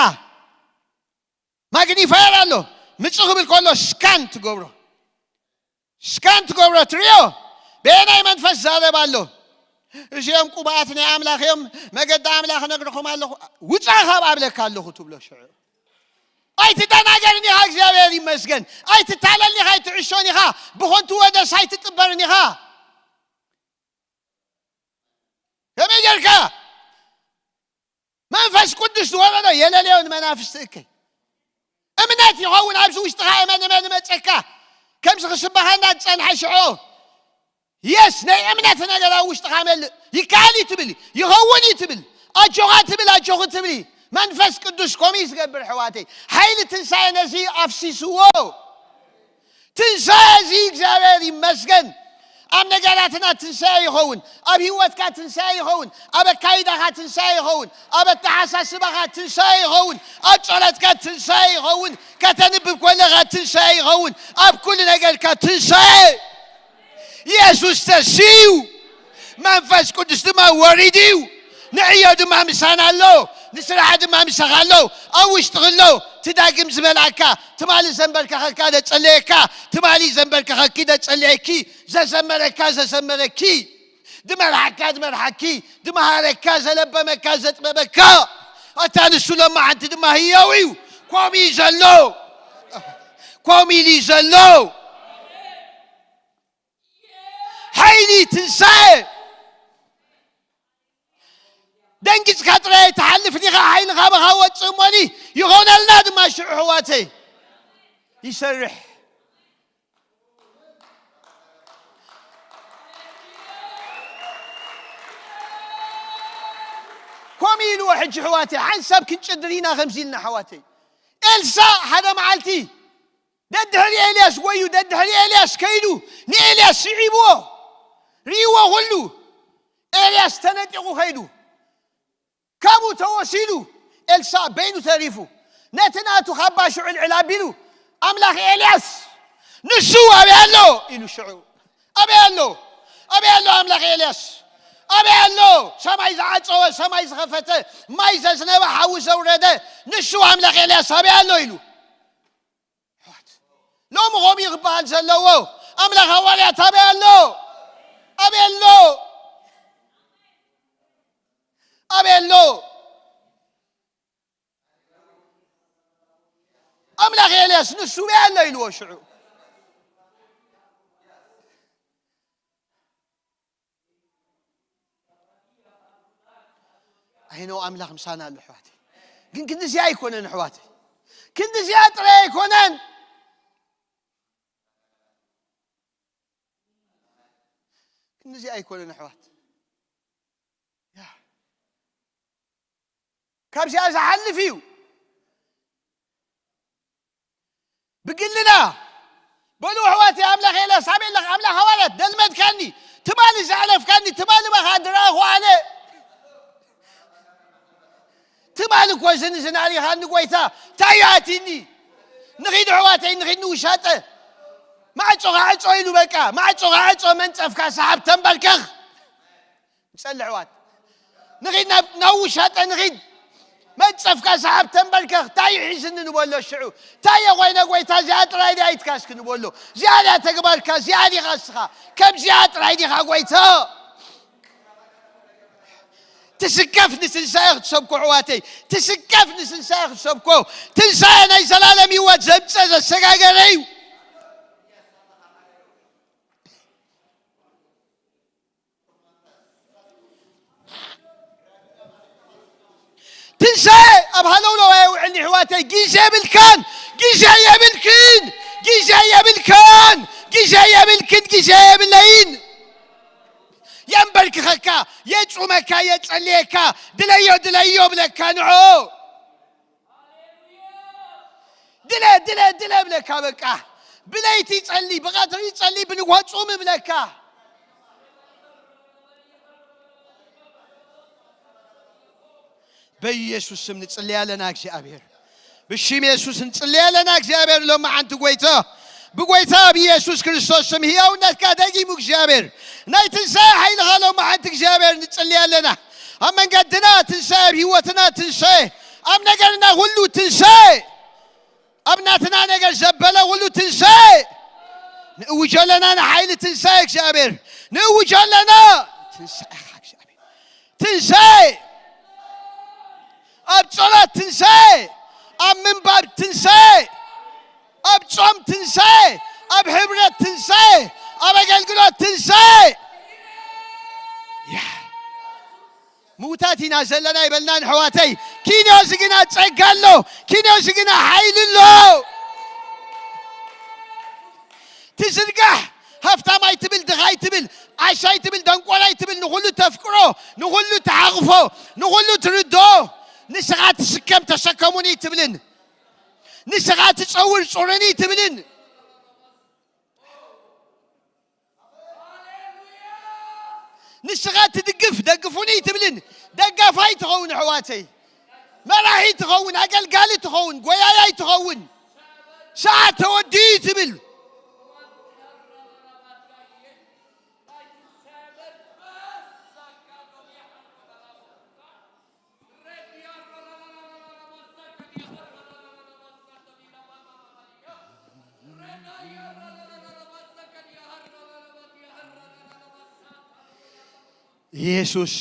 ማግኒፋየር ኣሎ። ምጽእ ክብል ከሎ ስካን ትገብሮ። ስካን ትገብሮ ትርእዮ። በየናይ መንፈስ ዛረብ ኣሎ? እዚኦም ቅቡኣት ናይ ኣምላኽ እዮም። መገዲ ኣምላኽ እነግርኹም ኣለኹ። ውጻእ ካብ ኣብለካ ኣለኹ ትብሎ ሽዑ። ኣይትደናገርን ኢኻ፣ እግዚኣብሔር ይመስገን። ኣይትታለልን ኢኻ፣ ኣይትዕሾን ኢኻ። ብኾንቱ ወደስ ኣይትጥበርን ኢኻ። ከመይ ጌርካ? መንፈስ ቅዱስ ዝወረዶ የለለዮ ንመናፍስቲ እከይ። እምነት ይኸውን ኣብዚ ውሽጥኻ፣ እመን እመን መጸካ። ከምዚ ክስበኸና ዝጸንሐ ሽዑ የስ ናይ እምነት ነገር ኣብ ውሽጥኻ መልእ። ይከኣል እዩ ትብል፣ ይኸውን እዩ ትብል፣ ኣጆኻ ትብል፣ ኣጆኺ ትብሊ። መንፈስ ቅዱስ ከምኡ እዩ ዝገብር ኣሕዋተይ። ሓይሊ ትንሳኤ ነዚ ኣፍሲስዎ። ትንሳኤ እዚ እግዚኣብሔር ይመስገን። ኣብ ነገራትና ትንሳኤ ይኸውን፣ ኣብ ህይወትካ ትንሳኤ ይኸውን፣ ኣብ ኣካይዳኻ ትንሳኤ ይኸውን፣ ኣብ ኣተሓሳስባኻ ትንሳኤ ይኸውን፣ ኣብ ጸሎትካ ትንሳኤ ይኸውን፣ ከተንብብ ከለኻ ትንሳኤ ይኸውን፣ ኣብ ኩሉ ነገርካ ትንሳኤ። የሱስ ተስዩ፣ መንፈስ ቅዱስ ድማ ወሪዱ እዩ። ንዕዮ ድማ ምሳና ኣሎ፣ ንስራሕ ድማ ምሳኻ ኣሎ። ኣብ ውሽጥኺ ኣሎ። ትዳግም ዝበልኣካ ትማሊ ዘንበርከኸካ ደጸለየካ፣ ትማሊ ዘንበርከኸኪ ደጸለየኪ፣ ዘዘመረካ ዘዘመረኪ፣ ድመርሓካ ድመርሓኪ፣ ድመሃረካ ዘለበመካ ዘጥበበካ፣ ኣታ ንሱ ሎማዓንቲ ድማ ህያው እዩ። ኮሚ ዘሎ፣ ኮሚ ኢሉ ዘሎ። ሓይሊ ትንሳኤ። ደንጊጽካ ጥራይ ትሓልፍ ዲኻ? ሓይሊ ካባኻ ወጽእ እሞኒ ይኾነልና ድማ ሽዑ ኣሕዋተይ። ይሰርሕ። ኮሚ ኢልዎ ሕጂ ኣሕዋተይ፣ ሓንሳብ ክንጭድር ኢና ከምዚ ኢልና ኣሕዋተይ። ኤልሳእ ሓደ መዓልቲ ደድሕሪ ኤልያስ ጎዩ፣ ደድሕሪ ኤልያስ ከይዱ ንኤልያስ ስዒብዎ፣ ርእይዎ ኩሉ። ኤልያስ ተነጢቑ ከይዱ፣ ካብኡ ተወሲዱ ኤልሳእ በይኑ ተሪፉ። ነቲ ናቱ ካባ ሽዑ ልዕል ኣቢሉ፣ ኣምላኽ ኤልያስ ንሱ ኣበይ ኣሎ? ኢሉ ሽዑ። ኣበይ ኣሎ? ኣበይ ኣሎ ኣምላኽ ኤልያስ? ኣበይ ኣሎ? ሰማይ ዝዓጸወ፣ ሰማይ ዝኸፈተ፣ ማይ ዘዝነበ፣ ሓዊ ዘውረደ፣ ንሱ ኣምላኽ ኤልያስ ኣበይ ኣሎ? ኢሉ። ኣሕዋት፣ ሎሚ ከምኡ እዩ ክበሃል ዘለዎ። ኣምላኽ ሃዋርያት ኣበይ ኣሎ? ኣበይ ኣሎ? ኣበይ ኣሎ? ኣምላኽ ኤልያስ ንሱ ኣበይ ኣሎ ኢልዎ ሽዑ። ኣይኖ ኣምላኽ ምሳና ኣሎ ኣሕዋተይ። ግን ክንዲዚኣ ኣይኮነን ኣሕዋተይ። ክንዲዚኣ ጥራይ ኣይኮነን። ክንዲዚኣ ኣይኮነን ኣሕዋት። ያ። ካብዚኣ ዝሓልፍ እዩ። ብግልና በሉ ኣሕዋት፣ ኣምላኽ ኤልያስ ኣበይ ኣለኻ? ኣምላኽ ሃዋርያት ደልመድካኒ፣ ትማሊ ዘዕለፍካኒ፣ ትማሊ ባኻ ድረኣኹ ኣነ። ትማሊ እኮ ዝን ዝናሪኻኒ ጎይታ፣ እንታይ እዩ ኣትኒ? ንኺድ ኣሕዋተይ፣ ንኺድ ንውሻጠ። ማዕጾኻ ዕጾ ኢሉ በቃ፣ ማዕጾኻ ዕጾ፣ መንጸፍካ ሰሓብ፣ ተንበርከኽ። ንጸሊ ኣሕዋት። ንኺድ ናብ፣ ናብ ውሻጠ ንኺድ። መንጸፍካ ሰሓብ፣ ተንበርከኽ። እንታይ እዩ ሒዝኒ ንበሎ ሽዑ። እንታይ እየ ኮይነ ጎይታ፣ እዚኣ ጥራይ ድያ ኢድካ እስኪ ንበሎ። እዚኣ ድያ ተግባርካ፣ እዚኣ ዲኻ እስኻ። ከምዚኣ ጥራይ ዲኻ ጎይታ። ትስከፍ ንትንሳኤ ክትሰብኮ፣ ኣሕዋተይ፣ ትስከፍ ንትንሳኤ ክትሰብኮ። ትንሳኤ ናይ ዘላለም ህይወት ዘምጽእ ዘሰጋገረ እዩ። ትንሳኤ ኣብ ሃለውለው ኣይውዕል፣ ኣሕዋተይ። ግዜ የብልካን፣ ግዜ የብልክን፣ ግዜ የብልካን፣ ግዜ የብልክን፣ ግዜ የብለይን። የንበርክኸካ፣ የጹመካ፣ የጸልየካ፣ ድለዮ፣ ድለዮ ብለካ ንዖ። ድለ፣ ድለ፣ ድለ ብለካ በቃ። ብለይቲ ጸሊ፣ ብቐትሪ ጸሊ፣ ብንግሆ ጹም ብለካ። በኢየሱስ ስም ንጽሊ ኣለና እግዚኣብሔር። ብሽም የሱስ ንጽሊ ኣለና እግዚኣብሔር። ሎሚ ሓንቲ ጎይታ፣ ብጎይታ ብኢየሱስ ክርስቶስ ስም ህያውነትካ ደጊሙ እግዚኣብሔር፣ ናይ ትንሳኤ ሓይልኻ ሎሚ ሓንቲ እግዚኣብሔር ንጽሊ ኣለና። ኣብ መንገድና ትንሳኤ፣ ኣብ ህይወትና ትንሳኤ፣ ኣብ ነገርና ሁሉ ትንሳኤ፣ ኣብ ናትና ነገር ዘበለ ሁሉ ትንሳኤ ንእውጆ ኣለና። ንሓይሊ ትንሳኤ እግዚኣብሔር ንእውጆ ኣለና። ትንሳኤኻ እግዚኣብሔር፣ ትንሳኤ፣ ኣብ ጸሎት ትንሳኤ፣ ኣብ ምንባብ ትንሳኤ፣ ኣብ ጾም ትንሳኤ፣ ኣብ ሕብረት ትንሳኤ፣ ኣብ ኣገልግሎት ትንሳኤ። ያ ምውታት ኢና ዘለና ይበልና ንሕዋተይ። ኪንዮዚ ግና ጸጋ ኣሎ፣ ኪንዮዚ ግና ሓይሊ ኣሎ። ትዝርጋሕ፣ ሃፍታም ኣይትብል፣ ድኻ ኣይትብል፣ ዓሻ ኣይትብል፣ ደንቆራ ኣይትብል፣ ንኹሉ ተፍቅሮ፣ ንኹሉ ትሓቕፎ፣ ንኹሉ ትርድኦ። ንስኻ ትስከም፣ ተሰከሙኒ ኣይትብልን። ንስኻ ትጸውር፣ ጽሩኒ ኣይትብልን። ንስኻ ትድግፍ፣ ደግፉኒ ኣይትብልን። ደጋፋይ ትኸውን፣ ኣሕዋተይ፣ መራሒ ትኸውን፣ ኣገልጋሊ ትኸውን፣ ጎያያይ ትኸውን። ሰዓት ተወዲኡ ትብል። ኢየሱስ፣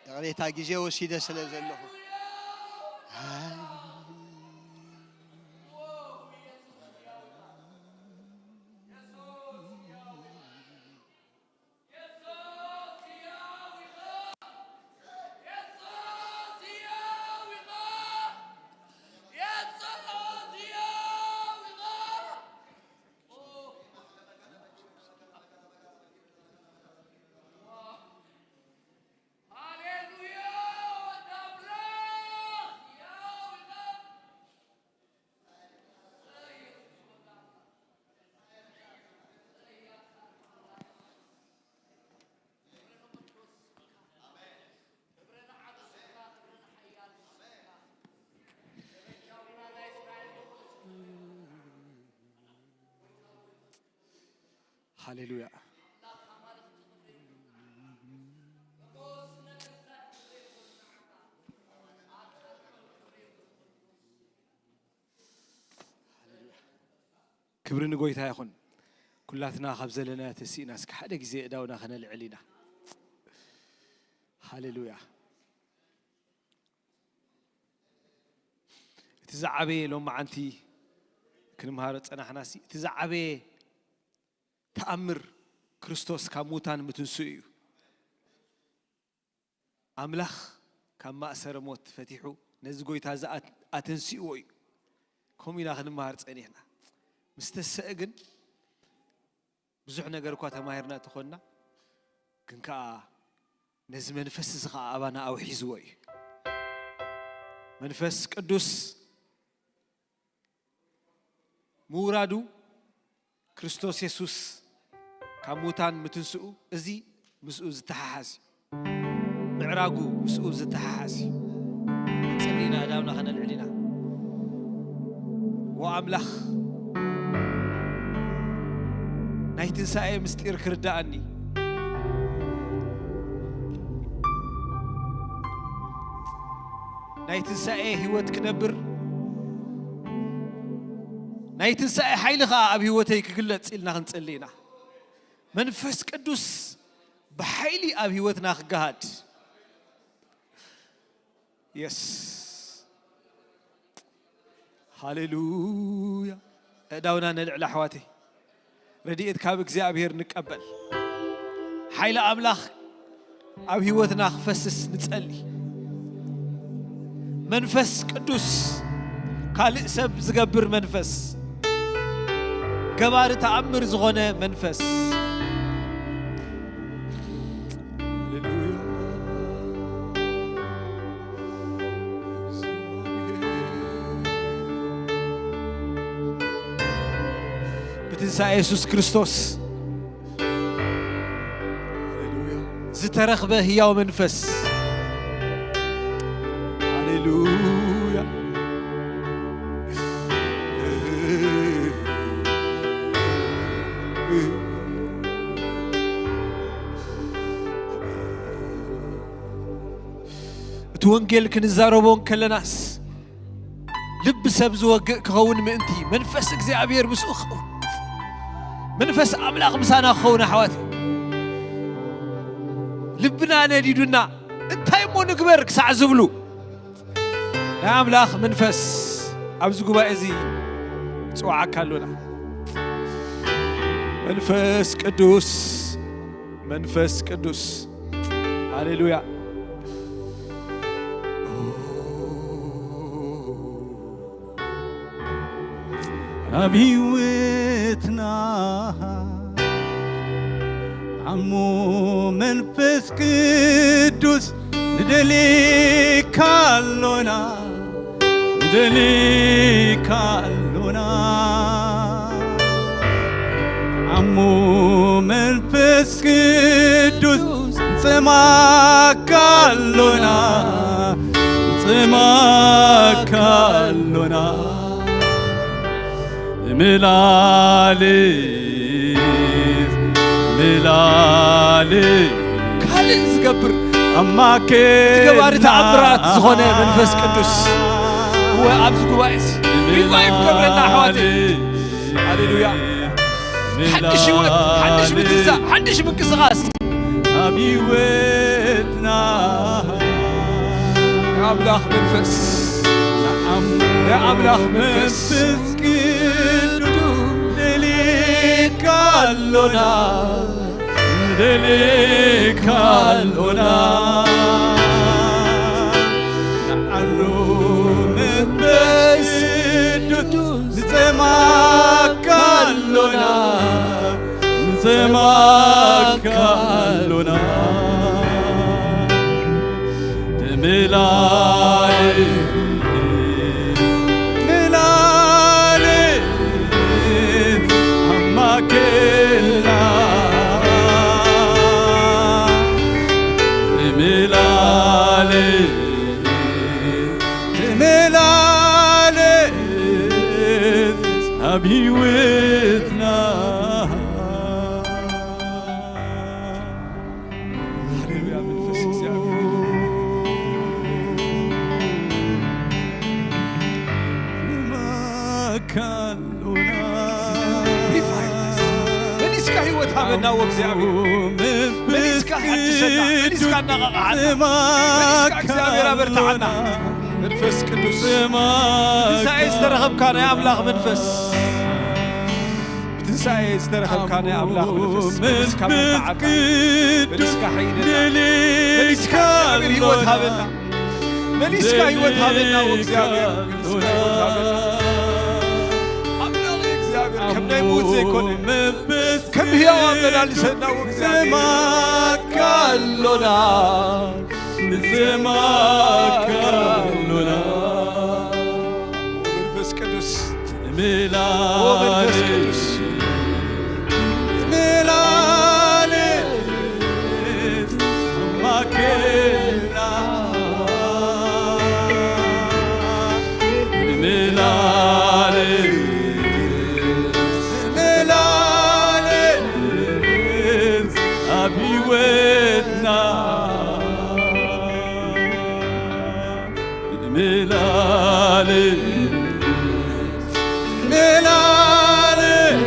ይቕሬታ፣ ግዜ ወሲደ ስለ ዘለኹ። ሃሌሉያ። ክብሪ ንጎይታ ይኹን። ኩላትና ካብ ዘለና ተሲእና እስኪ ሓደ ግዜ እዳውና ከነልዕል ኢና። ሃሌሉያ። እቲ ዝዓበየ ሎማዓንቲ ክንምሃሮ ጸናሕናሲ፣ እቲ ዝዓበየ ተኣምር ክርስቶስ ካብ ሙታን ምትንስኡ እዩ። ኣምላኽ ካብ ማእሰረ ሞት ፈቲሑ ነዚ ጎይታ እዚ ኣት-፣ ኣተንሲእዎ እዩ። ከምኡ ኢና ክንመሃር ጸኒሕና። ምስ ተሰአ ግን ብዙሕ ነገር እኳ ተማሂርና ተኾንና፣ ግን ከኣ ነዚ መንፈስ እዚ ኸኣ ኣባና ኣውሒዝዎ እዩ። መንፈስ ቅዱስ ምውራዱ፣ ክርስቶስ የሱስ ካብ ሙታን ምትንስኡ፣ እዚ ምስኡ ዝተሓሓዝ እዩ። ምዕራጉ ምስኡ ዝተሓሓዝ እዩ። ክንጽሊ ኢና፣ ኣእዳውና ከነልዕል ኢና። ወኣምላኽ፣ ናይ ትንሳኤ ምስጢር ክርድኣኒ፣ ናይ ትንሳኤ ህይወት ክነብር፣ ናይ ትንሳኤ ሓይሊ ኸኣ ኣብ ህይወተይ ክግለጽ ኢልና ክንጽሊ ኢና። መንፈስ ቅዱስ ብሓይሊ ኣብ ህይወትና ክገሃድ። የስ፣ ሃሌሉያ። እዳውና ነልዕል ኣሕዋተይ። ረድኤት ካብ እግዚኣብሔር ንቀበል። ሓይሊ ኣምላኽ ኣብ ህይወትና ክፈስስ ንጸሊ። መንፈስ ቅዱስ፣ ካልእ ሰብ ዝገብር መንፈስ፣ ገባሪ ተኣምር ዝኾነ መንፈስ። ብትንሳኤ የሱስ ክርስቶስ ዝተረኽበ ህያው መንፈስ። ሃሌሉያ። እቲ ወንጌል ክንዛረቦ እንከለናስ፣ ልቢ ሰብ ዝወግእ ክኸውን ምእንቲ፣ መንፈስ እግዚኣብሔር ምስኡ ክኸውን፣ መንፈስ ኣምላኽ ምሳና ክኸውን፣ ኣሕዋት፣ ልብና ነዲዱና፣ እንታይ እሞ ንግበር ክሳዕ ዝብሉ፣ ናይ ኣምላኽ መንፈስ ኣብዚ ጉባኤ እዚ ይጽውዓካ ኣሎና። መንፈስ ቅዱስ፣ መንፈስ ቅዱስ። ሃሌሉያ። ኣብ ህይወትና ዓሞ መንፈስ ቅዱስ ንደልየካ ኣሎና፣ ንደልየካ ኣሎና። ዓሞ መንፈስ ቅዱስ ንጸማካ ኣሎና፣ ንጸማካ ኣሎና። ምላሌት፣ ምላሌት። ካልእ ዝገብር ኣማኬ እቲ ገባሪ ተኣምራት ዝኾነ መንፈስ ቅዱስ እወ ኣብዚ ጉባኤ እዚ ሪቫይቭ ገብረና ኣሕዋተይ። ሃሌሉያ። ሓድሽ ህይወት፣ ሓድሽ ምትንሳእ፣ ሓድሽ ምንቅስቓስ ኣብ ህይወትና። የኣምላኽ መንፈስ፣ የኣምላኽ መንፈስ ቅዱስ ንደልየካ ኣሎና፣ ንደልየካ ኣሎና። ንዓሉ መንፈስ ቅዱስ ንጸማካ ኣሎና፣ ንጸማካ ኣሎና። ምላሌት፣ ምላሌት ኣማኬላ። ምላሌት፣ ምላሌት ኣብ ህይወትና። ሃሌሉያ፣ መንፈስ እግዚኣብሔር። ሪቫይቭ፣ መሊስካ ህይወት ሃበና፣ ወእግዚኣብሔር። መሊስካ ሓድሰና፣ መሊስካ ኣነቓቕሓና። መሊስካ እግዚኣብሔር ኣበርትዓና። መንፈስ ቅዱስ፣ ትንሳኤ ዝተረኸብካ ናይ ኣምላኽ መንፈስ። ብትንሳኤ ዝተረኸብካ ናይ ኣምላኽ መንፈስ፣ መሊስካ መርትዓና፣ መሊስካ ሓይለና፣ መሊስካ እግዚኣብሔር ህይወት ሃበና፣ መሊስካ ህይወት ሃበና፣ ወእግዚኣብሔር፣ መሊስካ ህይወት ሃበና። ኣምላኽ እግዚኣብሔር፣ ከም ናይ ምዉት ዘይኮነ፣ ከም ህያው ኣመላልሰና፣ ወእግዚኣብሔር። ንሰማካ ኣሎና፣ ንሰማካ ኣሎና። መንፈስ ቅዱስ፣ ሜላ ኦ መንፈስ ቅዱስ፣ ሜላሌት ማኬና፣ ሜላሌት፣ ሜላሌት ኣብ ህይወትና። ሜላሌት፣ ሜላሌት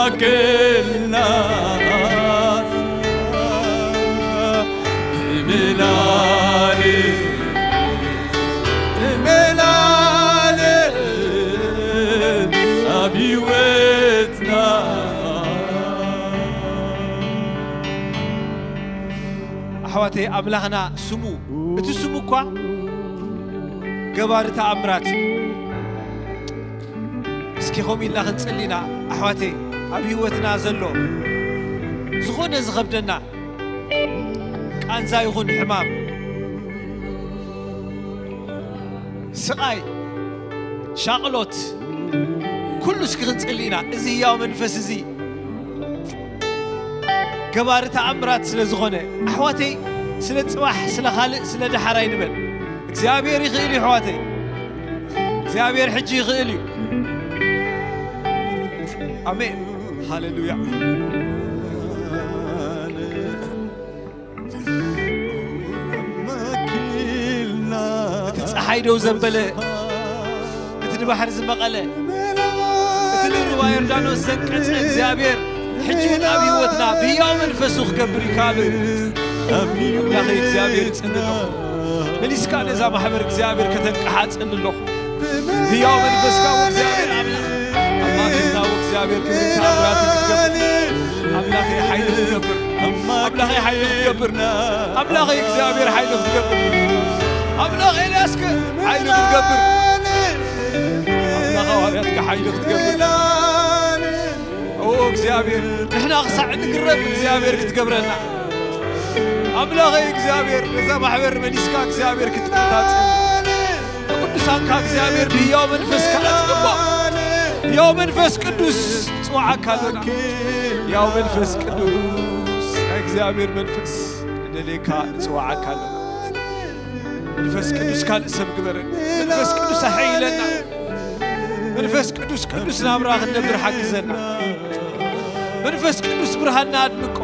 ኣክልና ምናል ምናል ኣብ ህይወትና። ኣሕዋተይ፣ ኣምላኽና ስሙ፣ እቲ ስሙ እኳ ገባሪ ተኣምራት እዩ። እስኪ ኸም ኢልና ክንጽሊ ኢና ኣሕዋተይ። ኣብ ህይወትና ዘሎ ዝኾነ ዝኸብደና ቃንዛ ይኹን ሕማም፣ ስቓይ፣ ሻቕሎት፣ ኩሉ እስኪ ክንጽሊ ኢና። እዚ ህያው መንፈስ እዚ ገባሪ ተኣምራት ስለ ዝኾነ፣ ኣሕዋተይ፣ ስለ ጽባሕ፣ ስለ ካልእ፣ ስለ ደሓር ኣይንበል። እግዚኣብሔር ይኽእል እዩ ኣሕዋተይ። እግዚኣብሔር ሕጂ ይኽእል እዩ። ኣሜን። ሃሌሉያ። እቲ ጸሓይ ደው ዘበለ፣ እቲ ንባሕሪ ዝመቐለ፣ እቲ ንሩባ ዮርዳኖስ ዘንቀጸ እግዚኣብሔር ሕጂ እውን ኣብ ህይወትና ብህያው መንፈሱ ክገብር ይከኣሎ እዩ። ኣምላኸይ እግዚኣብሔር ይጸሊ ኣለኹ። መሊስካ ነዛ ማሕበር እግዚኣብሔር ከተንቀሓጽል ኣለኹ። ህያው መንፈስካ ወእግዚኣብሔር ኣምላኽ ኣብ ማእከልና ወእግዚኣብሔር ግብርን ተኣምራትን ክትገብር። ኣምላኸይ ሓይሊ ክትገብር። ኣምላኸይ ሓይሊ ክትገብር። ኣምላኸይ እግዚኣብሔር ሓይሊ ክትገብር። ኣምላኽ ኤልያስከ ሓይሊ ክትገብር። ኣምላኽ ሃዋርያትከ ሓይሊ ክትገብር። ኦ እግዚኣብሔር፣ ንሕና ክሳዕ ንግረብ እግዚኣብሔር ክትገብረና። ኣምላኸይ እግዚኣብሔር፣ ነዛ ማሕበር መሊስካ እግዚኣብሔር ክትመታጽ። ንቅዱሳንካ እግዚኣብሔር ብህያው መንፈስካ ኣጽብቆ። ህያው መንፈስ ቅዱስ ንጽዋዓካ ኣለና። ህያው መንፈስ ቅዱስ፣ ናይ እግዚኣብሔር መንፈስ ንደልየካ ንጽዋዓካ ኣለና። መንፈስ ቅዱስ ካልእ ሰብ ግበረን። መንፈስ ቅዱስ ኣሐይለና። መንፈስ ቅዱስ ቅዱስ ናብራ ክንነብር ሓግዘና። መንፈስ ቅዱስ ብርሃንና ኣድምቆ።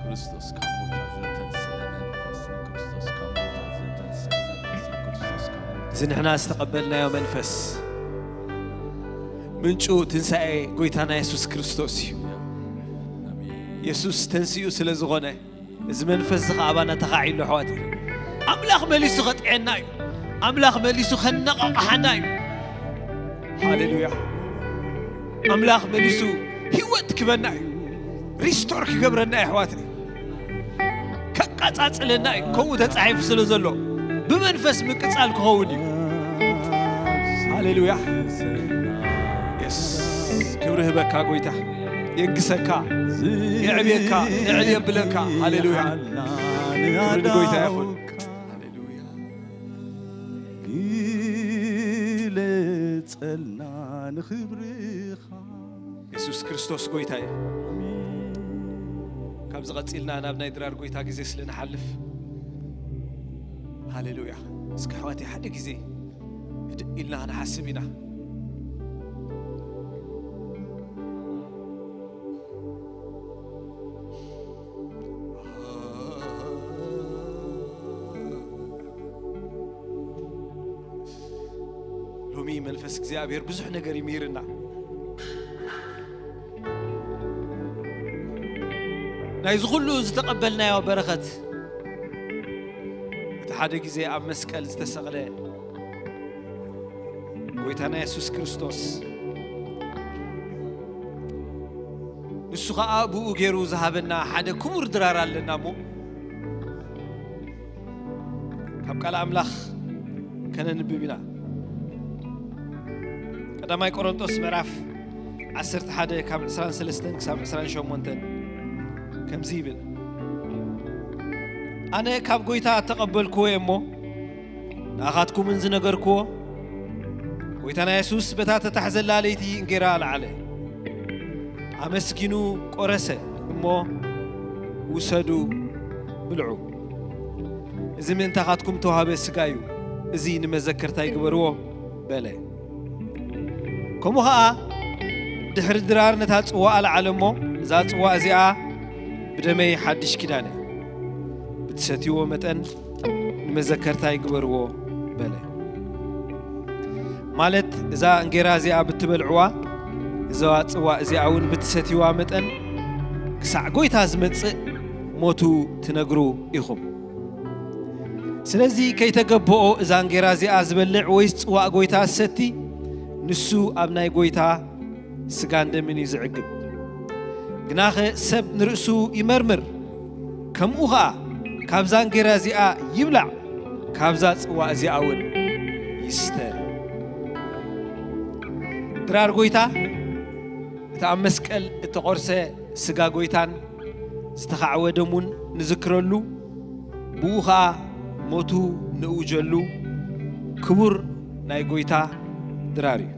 ክርስቶስ ካብ ሞት ዝተንስአ መንፈስ፣ ንክርስቶስ ካብ ሞት ዝተንስአ መንፈስ፣ ንክርስቶስ ካብ ሞት እዚ ንሕና ዝተቐበልናዮ መንፈስ ምንጩ ትንሳኤ ጎይታና የሱስ ክርስቶስ እዩ። የሱስ ተንሲኡ ስለ ዝኾነ፣ እዚ መንፈስ እዚ ኸኣ ኣባና ተኻዒሉ፣ ኣሕዋት። ኣምላኽ መሊሱ ኸጥዕየና እዩ። ኣምላኽ መሊሱ ኸነቓቕሓና እዩ። ሃሌሉያ። ኣምላኽ መሊሱ ህይወት ክበና እዩ። ሪስቶር ክገብረና እዩ፣ ኣሕዋት። ከቃጻጽለና እዩ። ከምኡ ተጻሒፉ ስለ ዘሎ፣ ብመንፈስ ምቅጻል ክኸውን እዩ። ሃሌሉያ። የስ። ክብሪ ህበካ ጎይታ። የንግሰካ፣ የዕብየካ፣ ልዕል የብለካ። ሃሌሉያ። ክብሪ ንጎይታ ይኹን። ሃሌሉያ። ግለጸልና ንኽብርኻ። የሱስ ክርስቶስ ጎይታ እዩ። ካብዚ ቀጺልና ናብ ናይ ድራር ጎይታ ግዜ ስለ ንሓልፍ፣ ሃሌሉያ። እስኪ ኣሕዋተይ ሓደ ግዜ ህድእ ኢልና ክንሓስብ ኢና። ሎሚ መንፈስ እግዚኣብሔር ብዙሕ ነገር ይምህርና። ናይዚ ኩሉ ዝተቐበልናዮ በረኸት፣ እቲ ሓደ ግዜ ኣብ መስቀል ዝተሰቕለ ጎይታና የሱስ ክርስቶስ፣ ንሱ ኸኣ ብኡ ገይሩ ዝሃበና ሓደ ክቡር ድራር ኣለና እሞ፣ ካብ ቃል ኣምላኽ ከነንብብ ኢና። ቀዳማይ ቆሮንቶስ ምዕራፍ ዓሰርተ ሓደ ካብ ዕስራን ሰለስተን ክሳብ ዕስራን ሸሞንተን ከምዚ ይብል፣ ኣነ ካብ ጐይታ እተቐበልክዎ እየ እሞ፣ ንኣኻትኩምን ዝነገርክዎ፣ ጐይታና የሱስ በታ ተታሕዘላ ለይቲ እንጌራ ኣልዓለ፣ ኣመስጊኑ ቈረሰ እሞ፣ ውሰዱ፣ ብልዑ፣ እዚ ምእንታኻትኩም እተዋህበ ሥጋይ እዩ፣ እዚ ንመዘከርታይ ግበርዎ በለ። ከምኡ ኸኣ ድሕሪ ድራር ነታ ጽዋ ኣልዓለ እሞ፣ እዛ ጽዋ እዚኣ ብደመይ ሓድሽ ኪዳን እያ፣ ብትሰትይዎ መጠን ንመዘከርታይ ግበርዎ በለ። ማለት እዛ እንጌራ እዚኣ ብትበልዕዋ፣ እዛ ጽዋ እዚኣ እውን ብትሰትይዋ መጠን ክሳዕ ጎይታ ዝመጽእ ሞቱ ትነግሩ ኢኹም። ስለዚ ከይተገብኦ እዛ እንጌራ እዚኣ ዝበልዕ ወይስ ጽዋእ ጎይታ ዝሰቲ፣ ንሱ ኣብ ናይ ጎይታ ስጋን ደምን እዩ ዝዕግብ። ግናኸ ሰብ ንርእሱ ይመርምር፣ ከምኡ ኸኣ ካብዛ እንጌራ እዚኣ ይብላዕ፣ ካብዛ ጽዋ እዚኣ እውን ይስተ። ድራር ጎይታ እቲ ኣብ መስቀል እተቖርሰ ስጋ ጎይታን ዝተኻዕወ ደሙን ንዝክረሉ፣ ብኡ ኸኣ ሞቱ ንእውጀሉ ክቡር ናይ ጎይታ ድራር እዩ።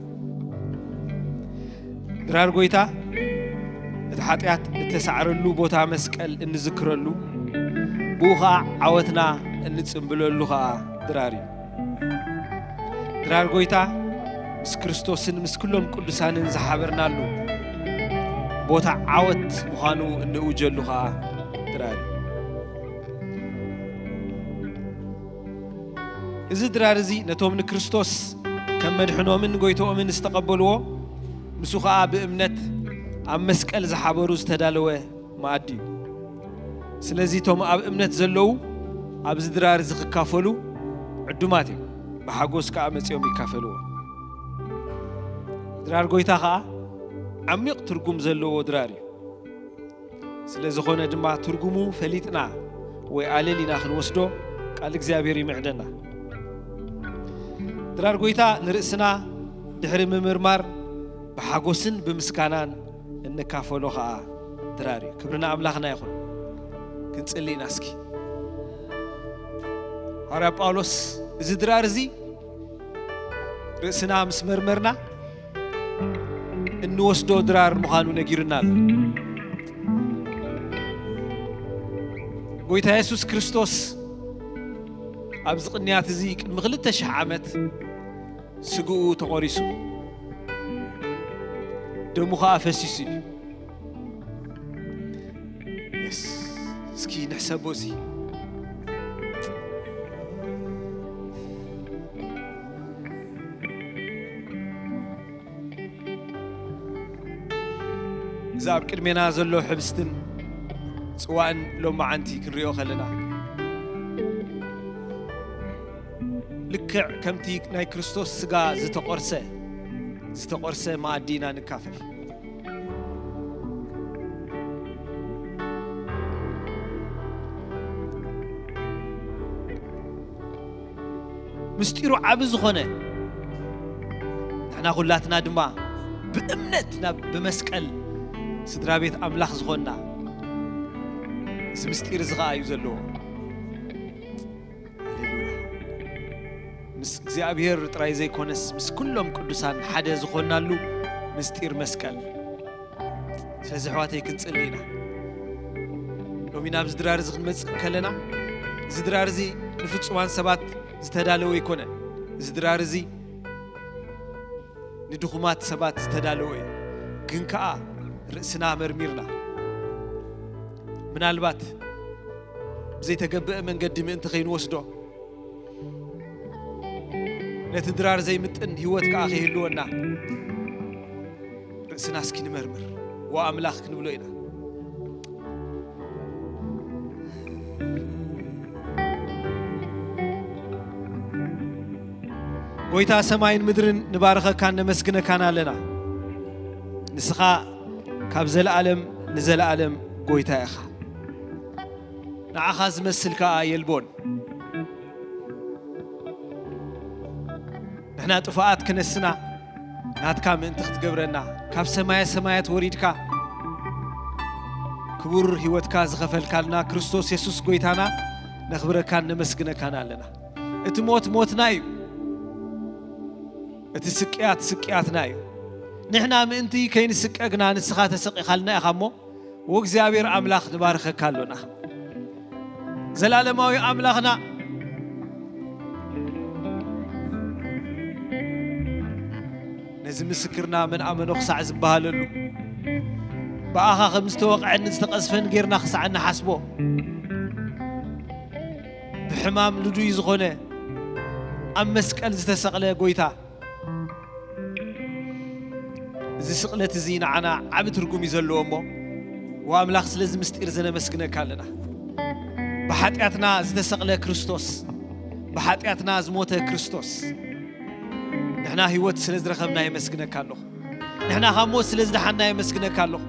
ድራር ጎይታ እቲ ሓጢኣት እተሳዕረሉ ቦታ መስቀል እንዝክረሉ፣ ብኡ ኸኣ ዓወትና እንጽምብለሉ ኸኣ ድራር እዩ። ድራር ጎይታ ምስ ክርስቶስን ምስ ኩሎም ቅዱሳንን ዝሓበርናሉ ቦታ ዓወት ምዃኑ እንእውጀሉ ኸኣ ድራር እዩ። እዚ ድራር እዚ ነቶም ንክርስቶስ ከም መድሕኖምን ጎይቶኦምን ዝተቐበልዎ፣ ንሱ ኸኣ ብእምነት ኣብ መስቀል ዝሓበሩ ዝተዳለወ መኣዲ እዩ። ስለዚ እቶም ኣብ እምነት ዘለዉ ኣብዚ ድራር እዚ ክካፈሉ ዕዱማት እዮም። ብሓጎስ ከኣ መጺኦም ይካፈልዎ። ድራር ጎይታ ኸኣ ዓሚቕ ትርጉም ዘለዎ ድራር እዩ። ስለ ዝኾነ ድማ ትርጉሙ ፈሊጥና ወይ ኣለሊና ክንወስዶ ቃል እግዚኣብሔር ይምዕደና። ድራር ጎይታ ንርእስና ድሕሪ ምምርማር ብሓጎስን ብምስጋናን እንካፈሎ ኸኣ ድራር እዩ። ክብሪ ንኣምላኽና ይኹን። ክንጽሊ ኢና እስኪ። ሃዋርያ ጳውሎስ እዚ ድራር እዚ ርእስና ምስ መርመርና እንወስዶ ድራር ምዃኑ ነጊሩና ኣሎ። ጎይታ የሱስ ክርስቶስ ኣብዚ ቅንያት እዚ ቅድሚ ክልተ ሽሕ ዓመት ስግኡ ተቖሪሱ፣ ደሙ ኸኣ ፈሲሱ እዩ። የስ፣ እስኪ ንሕሰቦ እዚ። እዚ ኣብ ቅድሜና ዘሎ ሕብስትን ጽዋእን ሎማዓንቲ ክንሪኦ ከለና፣ ልክዕ ከምቲ ናይ ክርስቶስ ስጋ ዝተቖርሰ፣ ዝተቖርሰ መኣዲ ኢና ንካፈል። ምስጢሩ ዓቢ ዝኾነ፣ ንሕና ኩላትና ድማ ብእምነት ናብ፣ ብመስቀል ስድራ ቤት ኣምላኽ ዝኾንና፣ እዚ ምስጢር እዚ ኸኣ እዩ ዘለዎ። ሃሌሉያ። ምስ እግዚኣብሔር ጥራይ ዘይኮነስ፣ ምስ ኩሎም ቅዱሳን ሓደ ዝኾንናሉ ምስጢር መስቀል። ስለዚ ኣሕዋተይ ክንጽሊ ኢና። ሎሚ ናብዚ ድራር እዚ ክንመጽእ ከለና፣ እዚ ድራር እዚ ንፍጹማን ሰባት ዝተዳለወ ኣይኮነን። እዚ ድራር እዚ ንድኹማት ሰባት ዝተዳለወ እዩ። ግን ከኣ ርእስና መርሚርና፣ ምናልባት ብዘይተገብአ መንገዲ ምእንቲ ከይንወስዶ፣ ነቲ ድራር ዘይምጥን ህይወት ከኣ ከይህልወና፣ ርእስና እስኪ ንመርምር። ዋ ኣምላኽ ክንብሎ ኢና። ጎይታ ሰማይን ምድርን ንባርኸካን ነመስግነካን ኣለና። ንስኻ ካብ ዘለኣለም ንዘለኣለም ጎይታ ኢኻ። ንዓኻ ዝመስል ከኣ የልቦን። ንሕና ጥፋኣት ክነስና ናትካ ምእንቲ ክትገብረና፣ ካብ ሰማየ ሰማያት ወሪድካ ክቡር ህይወትካ ዝኸፈልካልና ክርስቶስ የሱስ ጎይታና ነኽብረካን ነመስግነካን ኣለና። እቲ ሞት ሞትና እዩ። እቲ ስቅያት ስቅያትና እዩ። ንሕና ምእንቲ ከይንስቀ ግና ንስኻ ተሰቂኻልና ኢኻ እሞ፣ ወእግዚኣብሔር ኣምላኽ ንባርኸካ ኣሎና። ዘላለማዊ ኣምላኽና፣ እዚ ምስክርና መን ኣመኖ ክሳዕ ዝበሃለሉ፣ ብኣኻ ከም ዝተወቕዐን ዝተቐዝፈን ጌርና ክሳዕ እንሓስቦ፣ ብሕማም ልዱይ ዝኾነ ኣብ መስቀል ዝተሰቕለ ጎይታ፣ እዚ ስቕለት እዚ ንዓና ዓቢ ትርጉም እዩ ዘለዎ እሞ፣ ወኣምላኽ ስለዚ ምስጢር ዘነመስግነካ ኣለና። ብሓጢኣትና ዝተሰቕለ ክርስቶስ፣ ብሓጢኣትና ዝሞተ ክርስቶስ፣ ንሕና ህይወት ስለ ዝረኸብና የመስግነካ ኣለኹ። ንሕና ካብ ሞት ስለ ዝደሓንና የመስግነካ ኣለኹ።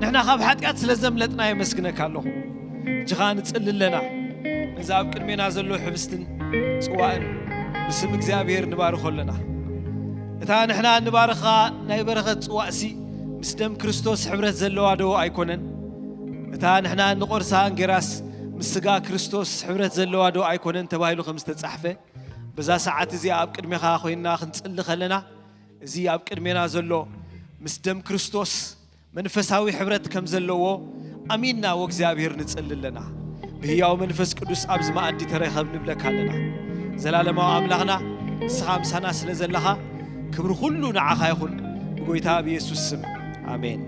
ንሕና ካብ ሓጢኣት ስለ ዘምለጥና የመስግነካ ኣለኹ። እጅኻ ንጽሊ ኣለና። ነዚ ኣብ ቅድሜና ዘሎ ሕብስትን ጽዋእን ብስም እግዚኣብሔር ንባርኾ ኣለና። እታ ንሕና እንባርኻ ናይ በረኸት ጽዋእሲ ምስ ደም ክርስቶስ ሕብረት ዘለዋ ዶ ኣይኮነን? እታ ንሕና እንቖርሳ እንጌራስ ምስ ስጋ ክርስቶስ ሕብረት ዘለዋ ዶ ኣይኮነን? ተባሂሉ ከም ዝተጻሕፈ፣ በዛ ሰዓት እዚኣ ኣብ ቅድሜኻ ኮይንና ክንጽሊ ከለና፣ እዚ ኣብ ቅድሜና ዘሎ ምስ ደም ክርስቶስ መንፈሳዊ ሕብረት ከም ዘለዎ ኣሚንና ወእግዚኣብሔር ንጽሊ ኣለና። ብህያው መንፈስ ቅዱስ ኣብዚ መኣዲ ተረኸብ ንብለካ ኣለና። ዘላለማዊ ኣምላኽና፣ ንስኻ ምሳና ስለ ዘለኻ፣ ክብሪ ኩሉ ንዓኻ ይኹን፣ ብጎይታ ብየሱስ ስም፣ ኣሜን።